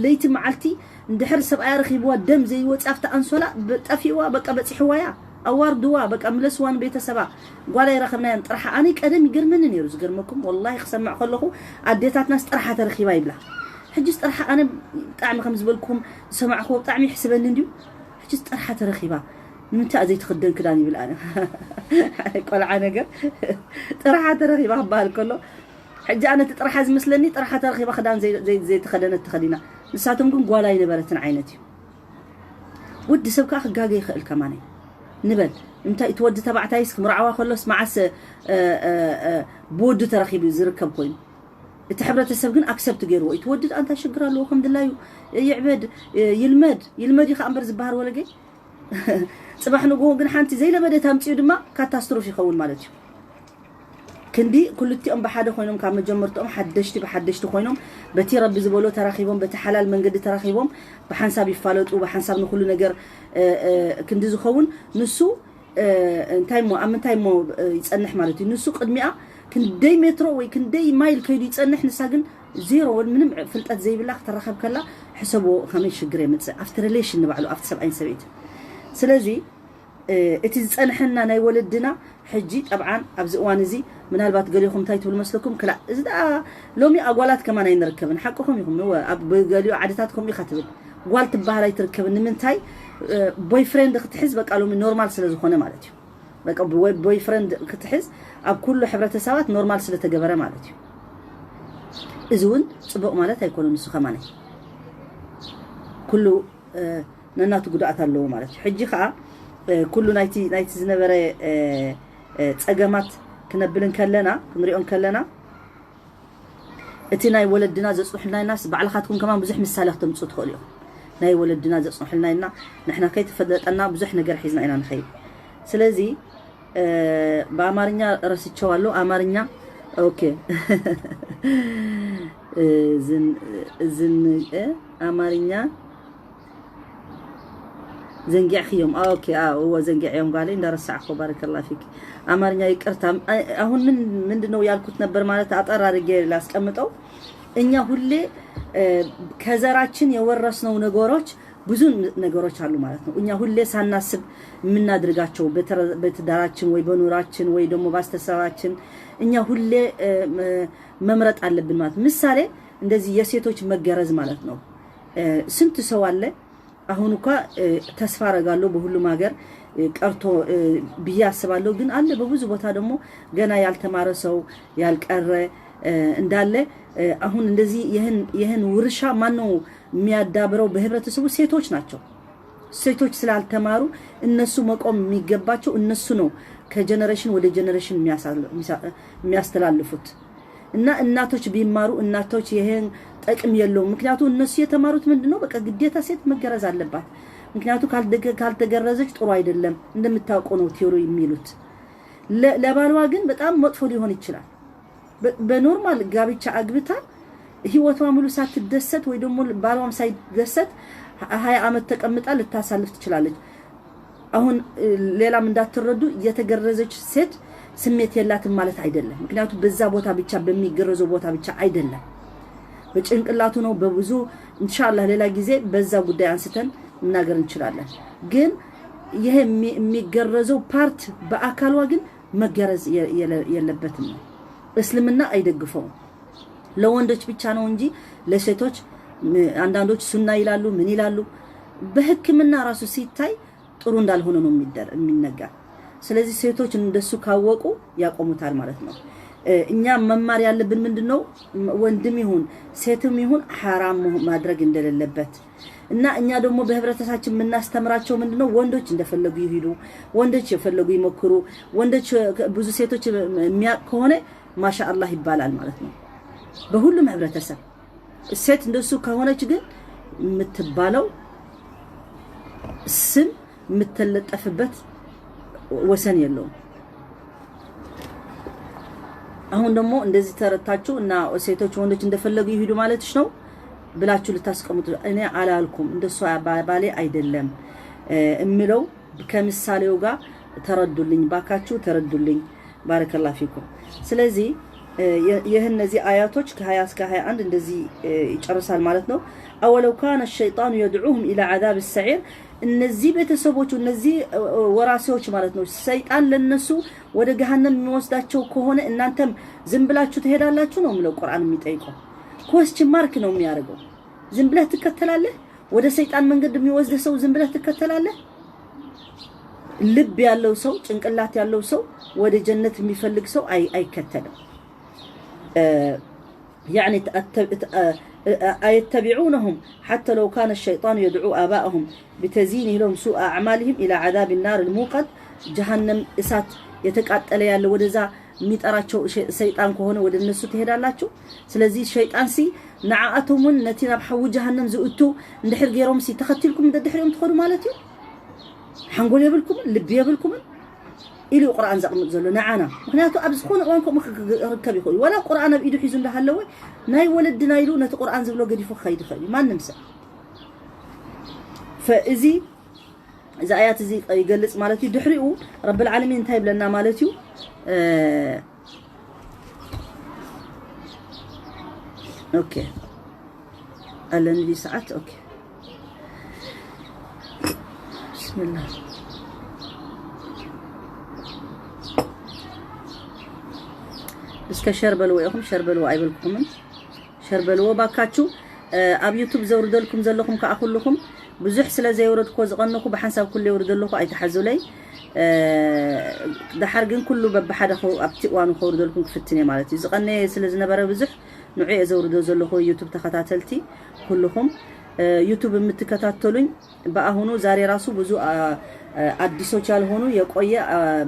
ለይቲ መዓልቲ እንድሕር ሰብኣያ ረኺብዋ ደም ዘይወፂ ኣብታ ኣንሶላ ጠፊእዋ በቃ በፂሕዋ እያ። ኣዋርድዋ በቃ ምለስዋ ንቤተሰባ። ጓል ኣይረኸብናያን ጥራሕ። ኣነ ቀደም ይገርመኒ ነይሩ። ዝገርመኩም ወላሂ ክሰምዕ ከለኹ ኣዴታትናስ ጥርሓ ተረኺባ ይብላ። ሕጅስ ጥርሓ ኣነ ብጣዕሚ ከም ዝበልኩም ዝሰማዕክዎ ብጣዕሚ ይሕስበኒ እንድዩ። ሕጅስ ጥርሓ ተረኺባ ንምንታይ ዘይትኽደን ክዳን ይብል ኣነ። ቆልዓ ነገር ጥርሓ ተረኺባ ክበሃል ከሎ ሕጂ ኣነ እቲ ጥርሓ ዝመስለኒ ጥርሓ ተረኺባ ክዳን ዘይተኸደነት ተኸዲና። ንሳቶም ግን ጓል ኣይነበረትን ዓይነት እዩ። ወዲ ሰብ ከዓ ክጋገ ይኽእል ከማን እዩ። ንበል እንታይ እቲ ወዲ ተባዕታይስ ክምርዓዋ ከሎስ መዓስ ብወዲ ተረኺቡ ዝርከብ ኮይኑ እቲ ሕብረተሰብ ግን ኣክሰፕት ገይርዎ እቲ ወዲ እንታይ ሽግር ኣለዎ ከም ድላዩ ይዕበድ ይልመድ ይልመድ እዩ ከዓ እምበር ዝበሃል ወለገይ ጽባሕ ንግሆ ግን ሓንቲ ዘይለመደት ኣምፅኡ ድማ ካታስትሮፍ ይኸውን ማለት እዩ። ክንዲ ክልቲኦም ብሓደ ኮይኖም ካብ መጀመርትኦም ሓደሽቲ ብሓደሽቲ ኮይኖም በቲ ረቢ ዝበሎ ተራኺቦም በቲ ሓላል መንገዲ ተራኺቦም ብሓንሳብ ይፋለጡ ብሓንሳብ ንኩሉ ነገር ክንዲ ዝኸውን ንሱ እንታይ ሞ ኣብ ምንታይ ሞ ይጸንሕ ማለት እዩ። ንሱ ቅድሚኣ ክንደይ ሜትሮ ወይ ክንደይ ማይል ከይዱ ይጸንሕ ንሳ ግን ዜሮ ወን ምንም ፍልጠት ዘይብላ ክትራኸብ ከላ ሕሰብዎ ከመይ ሽግር የምፅእ ኣብቲ ሪሌሽን ንባዕሉ ኣብቲ ሰብኣይን ሰበይትን። ስለዚ እቲ ዝፀንሐና ናይ ወለድና ሕጂ ጠብዓን ኣብዚ እዋን እዚ ምናልባት ገሊኹም እንታይ ትብሉ መስለኩም ክላ እዚ ደኣ ሎሚ ኣጓላት ከማን ኣይንርከብን ሓቅኹም ኢኹም። እወ ኣብ ገሊኡ ዓድታት ከምኡ ኢኻ ትብል ጓል ትበሃል ኣይትርከብን። ንምንታይ ቦይፍሬንድ ክትሕዝ በቃ ሎሚ ኖርማል ስለ ዝኾነ ማለት እዩ። በቃ ቦይፍሬንድ ክትሕዝ ኣብ ኩሉ ሕብረተሰባት ኖርማል ስለተገበረ ማለት እዩ። እዚ እውን ፅቡቕ ማለት ኣይኮነን። ንሱ ከማን ኩሉ ነናቱ ጉድኣት ኣለዎ ማለት እዩ። ሕጂ ከዓ ኩሉ ናይቲ ናይቲ ዝነበረ ፀገማት ክነብል እንከለና ክንሪኦ እንከለና እቲ ናይ ወለድና ዘፅንሑልና ኢልናስ ባዕልኻትኩም ከማን ብዙሕ ምሳሌ ክተምፅኡ ትኽእሉ ኢኹም። ናይ ወለድና ዘፅንሑልና ኢልና ንሕና ከይተፈለጠና ብዙሕ ነገር ሒዝና ኢና ንኸይድ። ስለዚ ብኣማርኛ ረስቸው ኣሎ ኣማርኛ ኦኬ ዝን ኣማርኛ ዘንጊዕክዮም ኦኬ እዎ ዘንጊዕዮም ጓለይ እንዳረሳዕኮ ባረከላ ፊክ። አማርኛ ይቅርታ። አሁን ምን ምንድነው ያልኩት ነበር ማለት አጠር አድርጌ ላስቀምጠው። እኛ ሁሌ ከዘራችን የወረስነው ነገሮች ብዙ ነገሮች አሉ ማለት ነው። እኛ ሁሌ ሳናስብ የምናደርጋቸው በትዳራችን ወይ በኑራችን ወይ ደግሞ ባስተሳሰባችን እኛ ሁሌ መምረጥ አለብን ማለት ምሳሌ እንደዚህ የሴቶች መገረዝ ማለት ነው። ስንት ሰው አለ አሁን እኳ ተስፋ አረጋለሁ በሁሉም ሀገር ቀርቶ ብዬ አስባለሁ። ግን አለ በብዙ ቦታ ደግሞ ገና ያልተማረ ሰው ያልቀረ እንዳለ አሁን እንደዚህ ይህን ውርሻ ማነው የሚያዳብረው በህብረተሰቡ? ሴቶች ናቸው። ሴቶች ስላልተማሩ እነሱ መቆም የሚገባቸው እነሱ ነው። ከጀነሬሽን ወደ ጀነሬሽን የሚያስተላልፉት እና እናቶች ቢማሩ እናቶች ይሄን ጠቅም የለውም። ምክንያቱ እነሱ የተማሩት ምንድነው? በቃ ግዴታ ሴት መገረዝ አለባት። ምክንያቱ ካልተገረዘች ጥሩ አይደለም። እንደምታውቀው ነው ቲዮሪ የሚሉት። ለባልዋ ግን በጣም መጥፎ ሊሆን ይችላል። በኖርማል ጋብቻ አግብታ ህይወቷ ሙሉ ሳትደሰት ወይ ደግሞ ባልዋም ሳይደሰት ሀያ አመት ተቀምጣ ልታሳልፍ ትችላለች። አሁን ሌላም እንዳትረዱ የተገረዘች ሴት ስሜት የላትም ማለት አይደለም። ምክንያቱም በዛ ቦታ ብቻ በሚገረዘው ቦታ ብቻ አይደለም፣ በጭንቅላቱ ነው። በብዙ ኢንሻአላህ ሌላ ጊዜ በዛ ጉዳይ አንስተን መናገር እንችላለን። ግን ይሄ የሚገረዘው ፓርት በአካሏ ግን መገረዝ የለበትም ነው። እስልምና አይደግፈውም። ለወንዶች ብቻ ነው እንጂ ለሴቶች አንዳንዶች ሱና ይላሉ፣ ምን ይላሉ። በህክምና ራሱ ሲታይ ጥሩ እንዳልሆነ ነው የሚነገር። ስለዚህ ሴቶች እንደሱ ካወቁ ያቆሙታል ማለት ነው። እኛ መማር ያለብን ምንድን ነው? ወንድም ይሁን ሴትም ይሁን ሐራም ማድረግ እንደሌለበት እና እኛ ደግሞ በህብረተሰባችን የምናስተምራቸው ምንድን ነው? ወንዶች እንደፈለጉ ይሂዱ፣ ወንዶች የፈለጉ ይሞክሩ። ወንዶች ብዙ ሴቶች የሚያውቅ ከሆነ ማሻአላህ ይባላል ማለት ነው። በሁሉም ህብረተሰብ ሴት እንደሱ ከሆነች ግን የምትባለው ስም የምትለጠፍበት ወሰን የለውም። አሁን ደግሞ እንደዚህ ተረታችሁ እና ሴቶች ወንዶች እንደፈለጉ ይሂዱ ማለትሽ ነው ብላችሁ ልታስቀምጡ፣ እኔ አላልኩም። እንደሱ ባሌ አይደለም እምለው፣ ከምሳሌው ጋር ተረዱልኝ ባካችሁ፣ ተረዱልኝ። ባረከላ ፊኩም። ስለዚህ ይህ እነዚህ አያቶች ከ20 እስከ 21 እንደዚህ ይጨርሳል ማለት ነው። أولو كان الشيطان يدعوهم إلى عذاب السعير، እነዚህ ቤተሰቦቹ እነዚህ ወራሲዎች ማለት ነው፣ ሰይጣን ለነሱ ወደ ገሃነም የሚወስዳቸው ከሆነ እናንተም ዝም ብላችሁ ትሄዳላችሁ ነው የሚለው ቁርአን የሚጠይቀው። Question mark ነው የሚያደርገው። ዝም ብለህ ትከተላለህ? ወደ ሰይጣን መንገድ የሚወስድ ሰው ዝም ብለህ ትከተላለህ? ልብ ያለው ሰው፣ ጭንቅላት ያለው ሰው፣ ወደ ጀነት የሚፈልግ ሰው አይከተልም። يعني أيتبعونهم حتى لو كان الشيطان يدعو آباءهم بتزيينه لهم سوء أعمالهم إلى عذاب النار الموقد، ጀሃነም እሳት የተቃጠለ ያለ ወደዛ የሚጠራቸው ሰይጣን ከሆነ ወደ እነሱ ትሄዳላችሁ። ስለዚህ ሸይጣን ሲ ንዓኣቶም እውን ነቲ ናብ ሓዊ ጀሃነም ዝእቱ እንድሕር ገይሮም ሲ ተኸቲልኩም ደድሕሪኦም ትኸዱ ማለት እዩ። ሓንጎል የብልኩምን፣ ልቢ የብልኩምን ኢሉ ቁርኣን ዘቕምጥ ዘሎ ንዓና። ምክንያቱ ኣብ ዝኾነ እዋን ከምኡ ክርከብ ይኽእል እዩ። ዋላ ቁርኣን ኣብ ኢዱ ሒዙ እንዳሃለወ ናይ ወለድና ኢሉ ነቲ ቁርኣን ዝብሎ ገዲፉ ክኸይድ ይኽእል እዩ ማንም ሰብ። ፈእዚ እዚ ኣያት እዚ ይገልጽ ማለት እዩ። ድሕሪኡ ረብል ዓለሚን እንታይ ይብለና ማለት እዩ? ኦኬ ኣለኒ ሰዓት። ኦኬ ብስምላህ። እስከ ሸር በልዎ ኢኹም፣ ሸር በልዎ ኣይበልኩምን። ሸር በልዎ ባካችሁ። ኣብ ዩቱብ ዘውርደልኩም ዘለኹም ከዓ ኩልኹም ብዙሕ ስለ ዘየውረድኮ ዝቐነኹ ብሓንሳብ ኩሉ የውርደለኹ ኣይተሓዙለይ። ደሓር ግን ኩሉ በብሓደ ኣብቲ እዋኑ ከውርደልኩም ክፍትን እየ ማለት እዩ። ዝቐነየ ስለ ዝነበረ ብዙሕ ንዑ እየ ዘውርዶ ዘለኹ። ዩቱብ ተኸታተልቲ ኩልኹም ዩቱብ የምትከታተሉኝ በአሁኑ ዛሬ ራሱ ብዙ አዲሶች ያልሆኑ የቆየ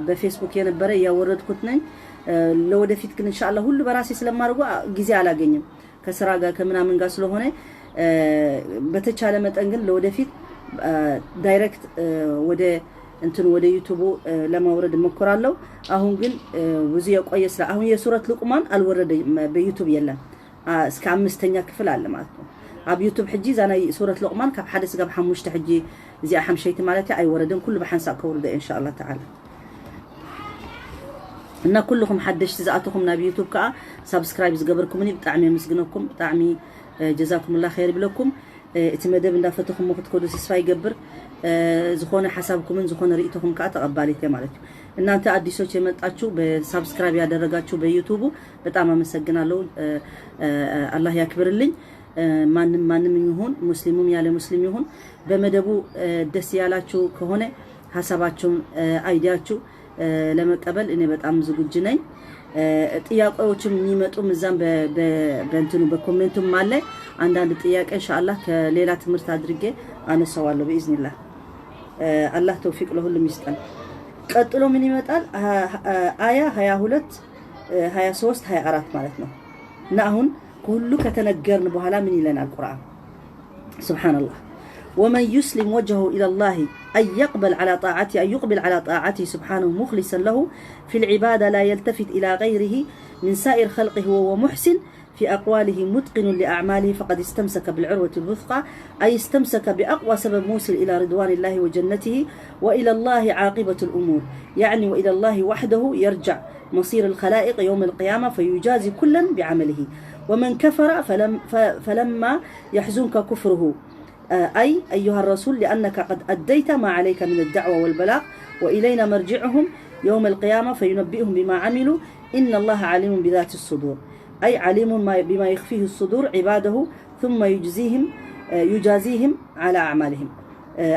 በፌስቡክ የነበረ እያወረድኩት ነኝ። ለወደፊት ግን እንሻላ ሁሉ በራሴ ስለማደርጉ ጊዜ አላገኝም ከስራ ጋር ከምናምን ጋር ስለሆነ በተቻለ መጠን ግን ለወደፊት ዳይሬክት ወደ እንትን ወደ ዩቱቡ ለማውረድ እሞክራለሁ። አሁን ግን ብዙ የቆየ ስራ አሁን የሱረት ሉቅማን አልወረደም በዩቱብ የለም። እስከ አምስተኛ ክፍል አለ ማለት ነው ኣብ ዩቱብ ሕጂ እዛ ናይ ሱረት ሉቅማን ካብ ሓደ ስጋብ ሓሙሽተ ሕጂ እዚኣ ሓምሸይቲ ማለት ኣይወረደን ኩሉ ብሓንሳእ ከውርዶ እንሻላ ተዓላ። እና ኩልኹም ሓደሽቲ ዝኣተኹም ናብ ዩቱብ ከዓ ሳብስክራይብ ዝገበርኩምኒ ብጣዕሚ የመስግነኩም። ብጣዕሚ ጀዛኩምላ ኸይር ይብለኩም። እቲ መደብ እንዳፈተኹም ክትከዱ ተስፋ ይገብር። ዝኾነ ሓሳብኩምን ዝኾነ ርእይቶኹም ከዓ ተቐባሊት እየ ማለት እዩ። እናንተ አዲሶች የመጣችሁ በሳብስክራይብ ያደረጋችሁ በዩቱቡ በጣም አመሰግናለሁ። አላህ ያክብርልኝ። ማንም ማንም ይሁን ሙስሊሙም ያለ ሙስሊም ይሁን በመደቡ ደስ ያላችሁ ከሆነ ሀሳባችሁን አይዲያችሁ ለመቀበል እኔ በጣም ዝግጁ ነኝ። ጥያቄዎችም የሚመጡ እዛም በእንትኑ በኮሜንቱም አለ። አንዳንድ ጥያቄ እንሻአላህ ከሌላ ትምህርት አድርጌ አነሳዋለሁ ብኢዝኒላህ። አላህ ተውፊቅ ለሁሉም ይስጠን። ቀጥሎ ምን ይመጣል? አያ ሀያ ሁለት ሀያ ሶስት ሀያ አራት ማለት ነው። እና አሁን ከሁሉ ከተነገርን በኋላ ምን ይለናል ቁርአን? سبحان الله. ومن يسلم وجهه إلى الله أي يقبل على طاعته، أي يقبل على طاعته سبحانه مخلصا له في العبادة لا يلتفت إلى غيره من سائر خلقه وهو محسن في أقواله متقن لأعماله فقد استمسك بالعروة الوثقى، أي استمسك بأقوى سبب موصل إلى رضوان الله وجنته، وإلى الله عاقبة الأمور، يعني وإلى الله وحده يرجع مصير الخلائق يوم القيامة فيجازي كلا بعمله. ومن كفر فلم ف فلما يحزنك كفره، أي أيها الرسول لأنك قد أديت ما عليك من الدعوة والبلاغ وإلينا مرجعهم يوم القيامة فينبئهم بما عملوا إن الله عليم بذات الصدور، أي عليم بما يخفيه الصدور عباده ثم يجزيهم يجازيهم على أعمالهم።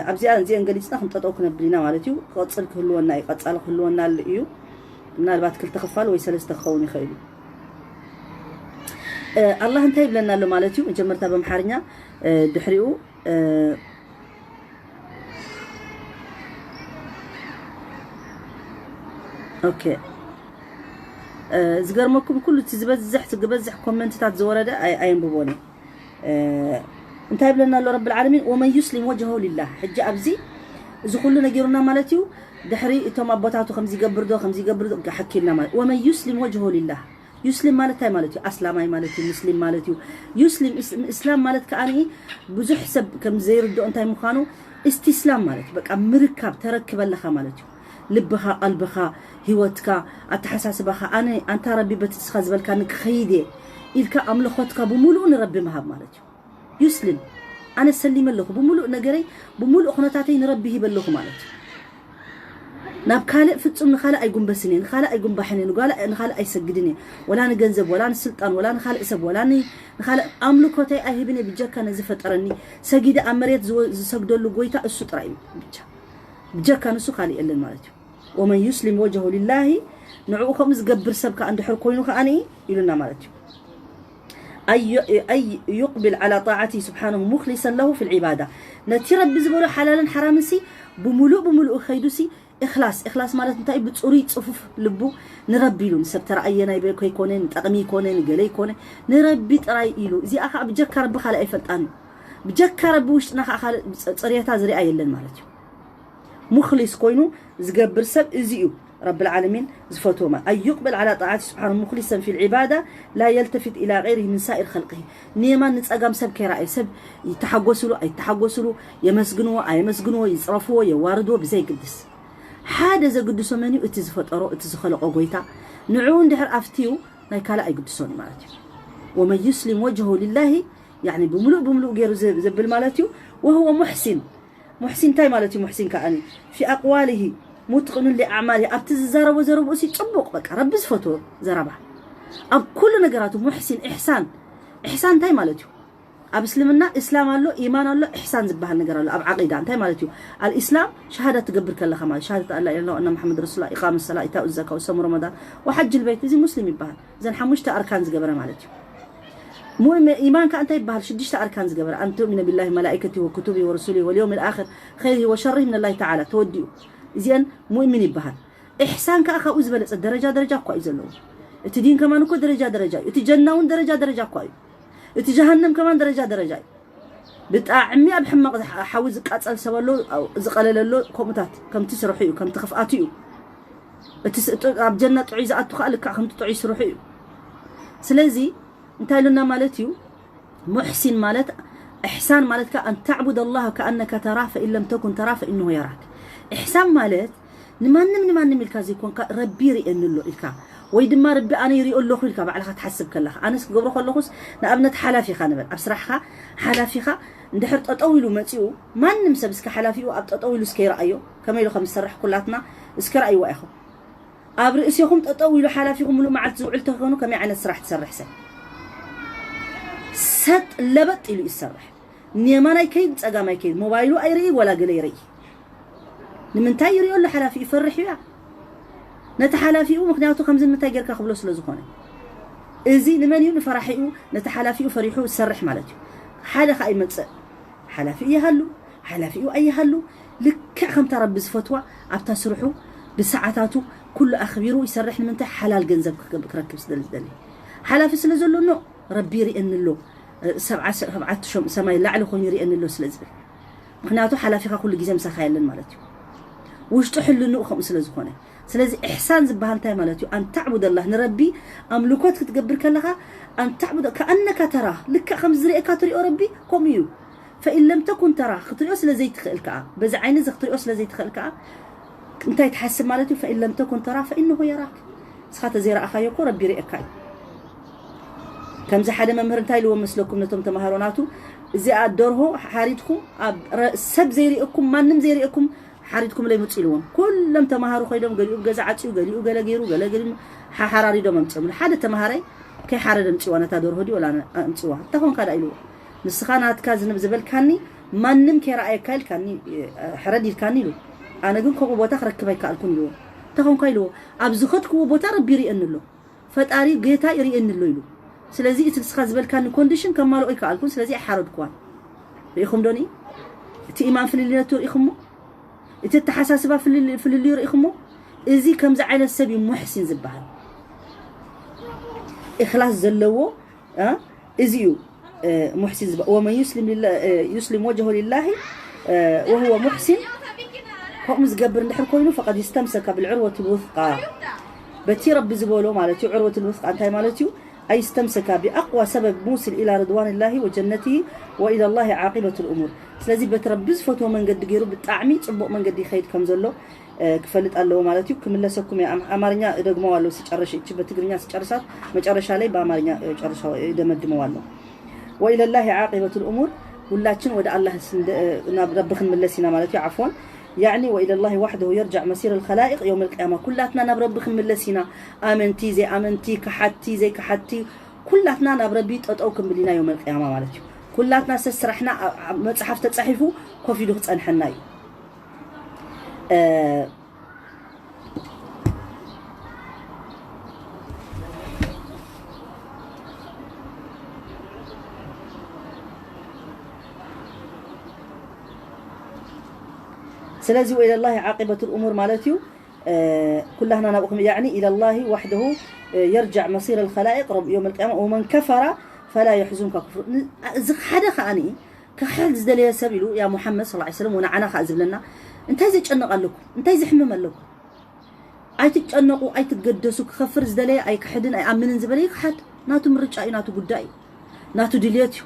ኣብዚኣ እዚአን ገሊፅና ክንጠጠው ክነብል ኢና ማለት እዩ። ክቐፅል ክህልወና እዩ፣ ቀፃሊ ክህልወና ኣሎ እዩ። ምናልባት ክልተ ክፋል ወይ ሰለስተ ክኸውን ይኽእል እዩ። ኣላህ እንታይ ይብለና ኣሎ ማለት እዩ? መጀመርታ በምሓርኛ፣ ድሕሪኡ ኦኬ። ዝገርመኩም ኩሉ እቲ ዝበዝሕ ዝበዝሕ ኮመንትታት ዝወረደ ኣየንብቦን እንታይ ይብለና ኣሎ ረብል ዓለሚን? ወመን ዩስሊም ወጅሀሁ ሊላህ። ሕጂ ኣብዚ እዚ ኩሉ ነጊሩና ማለት እዩ። ድሕሪ እቶም ኣቦታቱ ከምዚ ይገብር ዶ ከምዚ ይገብር ዶ ሓኪልና ማለት ወመን ዩስሊም ወጅሀሁ ሊላህ። ዩስሊም ማለት እንታይ ማለት እዩ? ኣስላማይ ማለት እዩ፣ ሙስሊም ማለት እዩ። ዩስሊም እስላም ማለት ከኣ ብዙሕ ሰብ ከም ዘይርድኦ እንታይ ምዃኑ፣ እስቲስላም ማለት በቃ ምርካብ፣ ተረክበለኻ ማለት እዩ። ልብኻ፣ ቀልብኻ፣ ህይወትካ፣ ኣተሓሳስባኻ፣ ኣነ ኣንታ ረቢ በቲ ንስኻ ዝበልካኒ ክኸይድ እየ ኢልካ ኣምልኾትካ ብምሉኡ ንረቢ ምሃብ ማለት እዩ። ዩስሊም፣ ኣነ ሰሊመ ኣለኹ፣ ብምሉእ ነገረይ ብምሉእ ኩነታተይ ንረቢ ሂበ ኣለኹ ማለት እዩ። ናብ ካልእ ፍጹም ንኻልእ ኣይጉንበስን እየ፣ ንኻልእ ኣይጉንባሕን እየ፣ ንጓላ- ንኻልእ ኣይሰግድን እየ፣ ወላ ንገንዘብ ወላ ንስልጣን ወላ ንኻልእ ሰብ ወላ ን- ንኻልእ ኣምልኮተይ ኣይህብን እየ ብጀካ ነዚ ፈጠረኒ። ሰጊደ ኣብ መሬት ዝወ- ዝሰግደሉ ጎይታ እሱ ጥራይ እዩ ብቻ። ብጀካ ንሱ ካልእ የለን ማለት እዩ። ወመን ዩስሊም ወጀሁ ሊላሂ፣ ንዕኡ ከምኡ ዝገብር ሰብ ከኣ እንድሕር ኮይኑ ከኣ ኢሉና ማለት እዩ። ኣይ ዩቅቢል ዓላ ጣዓቲ ስብሓንሁ ሙክሊሰን ለሁ ፊል ዒባዳ፣ ነቲ ረቢ ዝበሎ ሓላልን ሓራምን ሲ ብምሉእ ብምሉእ ከይዱ ሲ እኽላስ። እኽላስ ማለት እንታይ? ብፅሩይ ፅፉፍ ልቡ ንረቢ ኢሉ፣ ንሰብ ተረኣየ ናይ በ- ከይኮነ፣ ንጠቕሚ ይኮነ፣ ንገለ ይኮነ፣ ንረቢ ጥራይ ኢሉ። እዚኣ ከዓ ብጀካ ረቢ ካልእ ኣይፈልጣን እዩ። ብጀካ ረቢ ውሽጥና ከዓ ካልእ ፅርየታ ዝሪኣ የለን ማለት እዩ። ሙኽሊስ ኮይኑ ዝገብር ሰብ እዚ እዩ ረብል ዓለሚን ዝፈትዎ። ማለት ኣን ዩቅበል ዓላ ጣዓቲ ስብሓን ሙኽሊሰን ፊል ዒባዳ ላ የልተፊት ኢላ ገይሪሂ ምን ሳኢር ኸልቂሂ። ንየማን ንፀጋም ሰብ ከይረኣየ፣ ሰብ ይተሓጎስሉ ኣይተሓጎስሉ፣ የመስግንዎ ኣየመስግንዎ፣ ይፅረፍዎ የዋርድዎ ብዘይግድስ፣ ሓደ ዘግድሶ መን እዩ? እቲ ዝፈጠሮ እቲ ዝኸለቆ ጎይታ። ንዕኡ እንድሕር ኣፍትዩ ናይ ካልእ ኣይግድሶን እዩ ማለት እዩ። ወመን ዩስሊም ወጅሁ ሊላሂ፣ ያኒ ብምሉእ ብምሉእ ገይሩ ዘ- ዘብል ማለት እዩ። ወህወ ሙሕሲን። ሙሕሲን እንታይ ማለት እዩ? ሙሕሲን ከኣኒ ፊ ኣቅዋሊሂ ሙትቅኑን ሊኣዕማሊሂ፣ ኣብቲ ዝዛረቦ ዘረብኡ ሲ ፅቡቅ፣ በቃ ረቢ ዝፈትዎ ዘረባ ኣብ ኩሉ ነገራቱ። ሙሕሲን፣ ኢሕሳን። ኢሕሳን እንታይ ማለት እዩ? ኣብ እስልምና እስላም ኣሎ፣ ኢማን ኣሎ፣ ኢሕሳን ዝበሃል ነገር ኣሎ። ኣብ ዓቂዳ እንታይ ማለት እዩ? ኣልእስላም ሸሃዳ ትገብር ከለኻ ማለት ሸሃደት ኣላ ኢላላ ወኣና መሓመድ ረሱሉላ፣ ኢቃመት ሰላ፣ ኢታኡ ዘካ፣ ወሰሙ ረመዳን፣ ወሓጅል በይት፣ እዚ ሙስሊም ይበሃል። እዘን ሓሙሽተ ኣርካን ዝገበረ ማለት እዩ። ሙእሚ- ኢማን ከዓ እንታይ ይበሃል? ሽዱሽተ ኣርካን ዝገበረ፣ ኣን ትእሚነ ቢላሂ መላኢከቲ ወክቱቢ ወሩሱሊ ወልየውም ልኣኽር ኸይሪሂ ወሸሪሂ ምንላሂ ተዓላ ተወዲኡ። እዚአን ሙእሚን ይበሃል። ኢሕሳን ከዓ ካብኡ ዝበለፀ ደረጃ ደረጃ እኳ እዩ ዘለዎ። እቲ ዲን ከማን እኮ ደረጃ ደረጃ እዩ። እቲ ጀና እውን ደረጃ ደረጃ እኳ እዩ። እቲ ጀሃነም ከማን ደረጃ ደረጃ እዩ። ብጣዕሚ ኣብ ሕማቕ ዝሓ- ሓዊ ዝቃፀል ሰብ ኣሎ፣ ዝቐለለ ኣሎ። ከምኡታት ከምቲ ስርሑ እዩ፣ ከምቲ ክፍኣቱ እዩ። እቲ ስ- ጥ- ኣብ ጀና ጥዑይ ዝኣቱ ከዓ ልክዕ ከምቲ ጥዑይ ስርሑ እዩ። ስለዚ እንታይ ኢሉና ማለት እዩ? ሙሕሲን ማለት፣ እሕሳን ማለት ከዓ ኣን ተዕቡድ ኣላህ ከኣነካ ተራህ ፈኢን ለም ተኩን ተራህ ፈኢንሁ የራክ። እሕሳን ማለት ንማንም ንማንም ኢልካ ዘይኮንካ ረቢ ይርእየኒ ኣሎ ኢልካ፣ ወይ ድማ ረቢ ኣነ ይሪኦ ኣለኹ ኢልካ ባዕልኻ ትሓስብ ከለኻ። ኣነስ ክገብሮ ከለኹስ ንኣብነት ሓላፊኻ ንበል፣ ኣብ ስራሕኻ ሓላፊኻ እንድሕር ጠጠው ኢሉ መፂኡ፣ ማንም ሰብ እስከ ሓላፊኡ ኣብ ጠጠው ኢሉ እስከ ይረኣዮ፣ ከመይ ኢሉ ከም ዝሰርሕ ኩላትና እስከ ረኣይዋ ኢኹም። ኣብ ርእሲኹም ጠጠው ኢሉ ሓላፊኹም ሙሉእ መዓልቲ ዝውዕል ተኾኑ ከመይ ዓይነት ስራሕ ትሰርሕ ሰብ? ሰጥ ለበጥ ኢሉ እዩ ዝሰርሕ። ንየማን ኣይከይድ፣ ጸጋም ኣይከይድ፣ ሞባይሉ ኣይርኢ፣ ወላ ገለ ይርኢ። ንምንታይ ይሪኦ ኣሎ? ሓላፊኡ ይፈርሕ እዩ። ነቲ ሓላፊኡ ምኽንያቱ ከምዚ ንምንታይ ጌርካ ክብሎ ስለ ዝኾነ። እዚ ንመን እዩ? ንፈራሒኡ፣ ነቲ ሓላፊኡ ፈሪሑ ዝሰርሕ ማለት እዩ። ሓደ ከኣ ይመጽእ። ሓላፊኡ ይሃሉ፣ ሓላፊኡ ኣይሃሉ፣ ልክዕ ከምታ ረቢ ዝፈትዋ ኣብታ ስርሑ ብሰዓታቱ ኩሉ ኣኽቢሩ ይሰርሕ። ንምንታይ? ሓላል ገንዘብ ክገብ- ክረክብ ስለ ዝደሊ። ሓላፊ ስለ ዘሎ ኖ ረቢ ይርእየኒ ኣሎ፣ ሰብዓ ሰብዓተ ሸም- ሰማይ ላዕሊ ኮይኑ ይርእየኒ ኣሎ ስለ ዝብል። ምኽንያቱ ሓላፊኻ ኩሉ ግዜ ምሳኻ የለን ማለት እዩ። ውሽጡ ሕልንኡ ከምኡ ስለ ዝኾነ። ስለዚ ኢሕሳን ዝበሃል እንታይ ማለት እዩ? ኣን ተዕቡድ ኣላህ፣ ንረቢ ኣምልኮት ክትገብር ከለኻ፣ ኣን ተዕቡድ ከኣነካ ተራ፣ ልክዕ ከም ዝርእየካ ትሪኦ ረቢ ከምኡ እዩ። ፈኢን ለም ተኩን ተራ፣ ክትሪኦ ስለ ዘይትኽእል ከኣ፣ በዚ ዓይኒ እዚ ክትሪኦ ስለ ዘይትኽእል ከኣ እንታይ ትሓስብ ማለት እዩ? ፈኢን ለም ተኩን ተራ ፈኢንሁ የራክ። ንስኻ ተዘይረኣኻዮ እኮ ረቢ ይርእየካ እዩ። ከምዚ ሓደ መምህር እንታይ ኢልዎም መስለኩም ነቶም ተማሃሮ ናቱ? እዚኣ ደርሆ ሓሪድኩም ኣብ ረ- ሰብ ዘይርእየኩም፣ ማንም ዘይርእየኩም ሓሪድኩምለይ ምጹ ኢልዎም። ኩሎም ተማሃሮ ኮይዶም፣ ገሊኡ ገዛ ዓጽዩ፣ ገሊኡ ገለ ገይሩ፣ ገለ ገሊኡ ሓ- ሓራሪዶም ኣምጺኦምሉ። ሓደ ተማሃራይ ከይሓረደ ኣምጺዋ ነታ ደርሆ ድዩ ወላ ነ- ኣምጺዋ። እንታይ ኮንካ ደኣ ኢልዎ። ንስኻ ናትካ ዝንብ ዝበልካኒ ማንም ከይረኣየካ ኢልካኒ፣ ሕረድ ኢልካኒ ኢሉ። ኣነ ግን ከምኡ ቦታ ክረክብ ኣይከኣልኩን ኢልዎ። እንታይ ኾንካ ኢልዎ? ኣብ ዝኸድክዎ ቦታ ረቢ ይርእየኒ ኣሎ። ፈጣሪ ጌታ ይርእየኒ ኣሎ ኢሉ። ስለዚ እቲ ንስኻ ዝበልካኒ ኮንዲሽን ከማልኦ ኣይከኣልኩን፣ ስለዚ ኣይሓረድኩዋን። ርኢኹም ዶኒ? እቲ ኢማን ፍልልነቱ ርኢኹሞ? እቲ ኣተሓሳስባ ፍልል-፣ ፍልልዩ ርኢኹሞ? እዚ ከምዚ ዓይነት ሰብ እዩ ሙሕሲን ዝበሃል። ኢኽላስ ዘለዎ፣ እ፣ እዚ እዩ፣ እ፣ ሙሕሲን ዝበሃል። ወመን ዩስሊም ሊላ-፣ እ፣ ዩስሊም ወጅሁ ሊላሂ፣ እ፣ ወሁወ ሙሕሲን፣ ከምኡ ዝገብር እንድሕር ኮይኑ፣ ፈቀድ እስተምሰከ ብልዕርወት ልውስቃ፣ በቲ ረቢ ዝበሎ ማለት እዩ። ዕርወት ልውስቃ እንታይ ማለት እዩ? ኣይ እስተምሰከ ብኣቅዋ ሰበብ ሙስል ኢላ ርድዋን ላሂ ወጀነቲ ወኢላ ላሂ ዓቂበት ልእሙር። ስለዚ በቲ ረቢ ዝፈትዎ መንገዲ ገይሩ ብጣዕሚ ጽቡቕ መንገዲ ይኸይድ ከም ዘሎ፣ እ፣ ክፈልጥ ኣለዎ ማለት እዩ። ክምለሰኩም እየ። ኣም-፣ ኣማርኛ እደግመዋለሁ ስጨርሽ፣ እቺ በትግርኛ ስጨርሳት መጨረሻ ላይ በአማርኛ፣ እ፣ ጨርሻ-፣ እደመድመዋለሁ። ወኢለላሂ ዓቂበቱል እሙር፣ ሁላችን ወደ አላህ ስንደ-፣ እ፣ ናብ ረቢ ክንምለስ ኢና ማለት እዩ። ዓፍዋን፣ ያዕኒ ወኢለላሂ ዋሕደሁ የርጃዕ መሲር ልኸላኢቅ የውም ልቅያማ። ኩላትና ናብ ረቢ ክንምለስ ኢና። ኣመንቲ፣ ዘይኣመንቲ፣ ከሓድቲ፣ ዘይከሓድቲ፣ ኩላትና ናብ ረቢ ጠጠው ክንብል ኢና የውም ልቅያማ ማለት እዩ። ኩላትና ሰስራሕና ኣብ፣ ኣብ መጽሓፍ ተጻሒፉ ኮፍ ኢሉ ክጸንሐና እዩ። እ፣ ስለዚ ወኢለላሂ ዓቂበቱል እሙር ማለት እዩ። እ፣ ኩላህና ናብኡ ክም-፣ ያዕኒ ኢለላሂ ዋሕደሁ፣ እ፣ የርጃዕ መሲር ልኸላኢቅ ረብ-፣ የውም ልቅያማ፣ ወመን ከፈራ ፈላ የሕዙንካ ኩፍሩ። ን-፣ እዚ ሓደ ከኣኒ ክሕል ዝደለየ ሰብ ኢሉ፣ ያ ሙሓመድ ሰለላሁ ዐለይሂ ወሰለም፣ ወንዓና ከኣ ዝብለና፣ እንታይ ዘጨንቕ ኣለኩም? እንታይ ዘሕምም ኣለኩም? ኣይትጨነቑ፣ ኣይትገደሱ። ክኸፍር ዝደለየ ኣይክሕድን ኣይኣምንን ዝበለ ይክሓድ። ናቱ ምርጫ እዩ፣ ናቱ ጉዳይ እዩ፣ ናቱ ድልየት እዩ።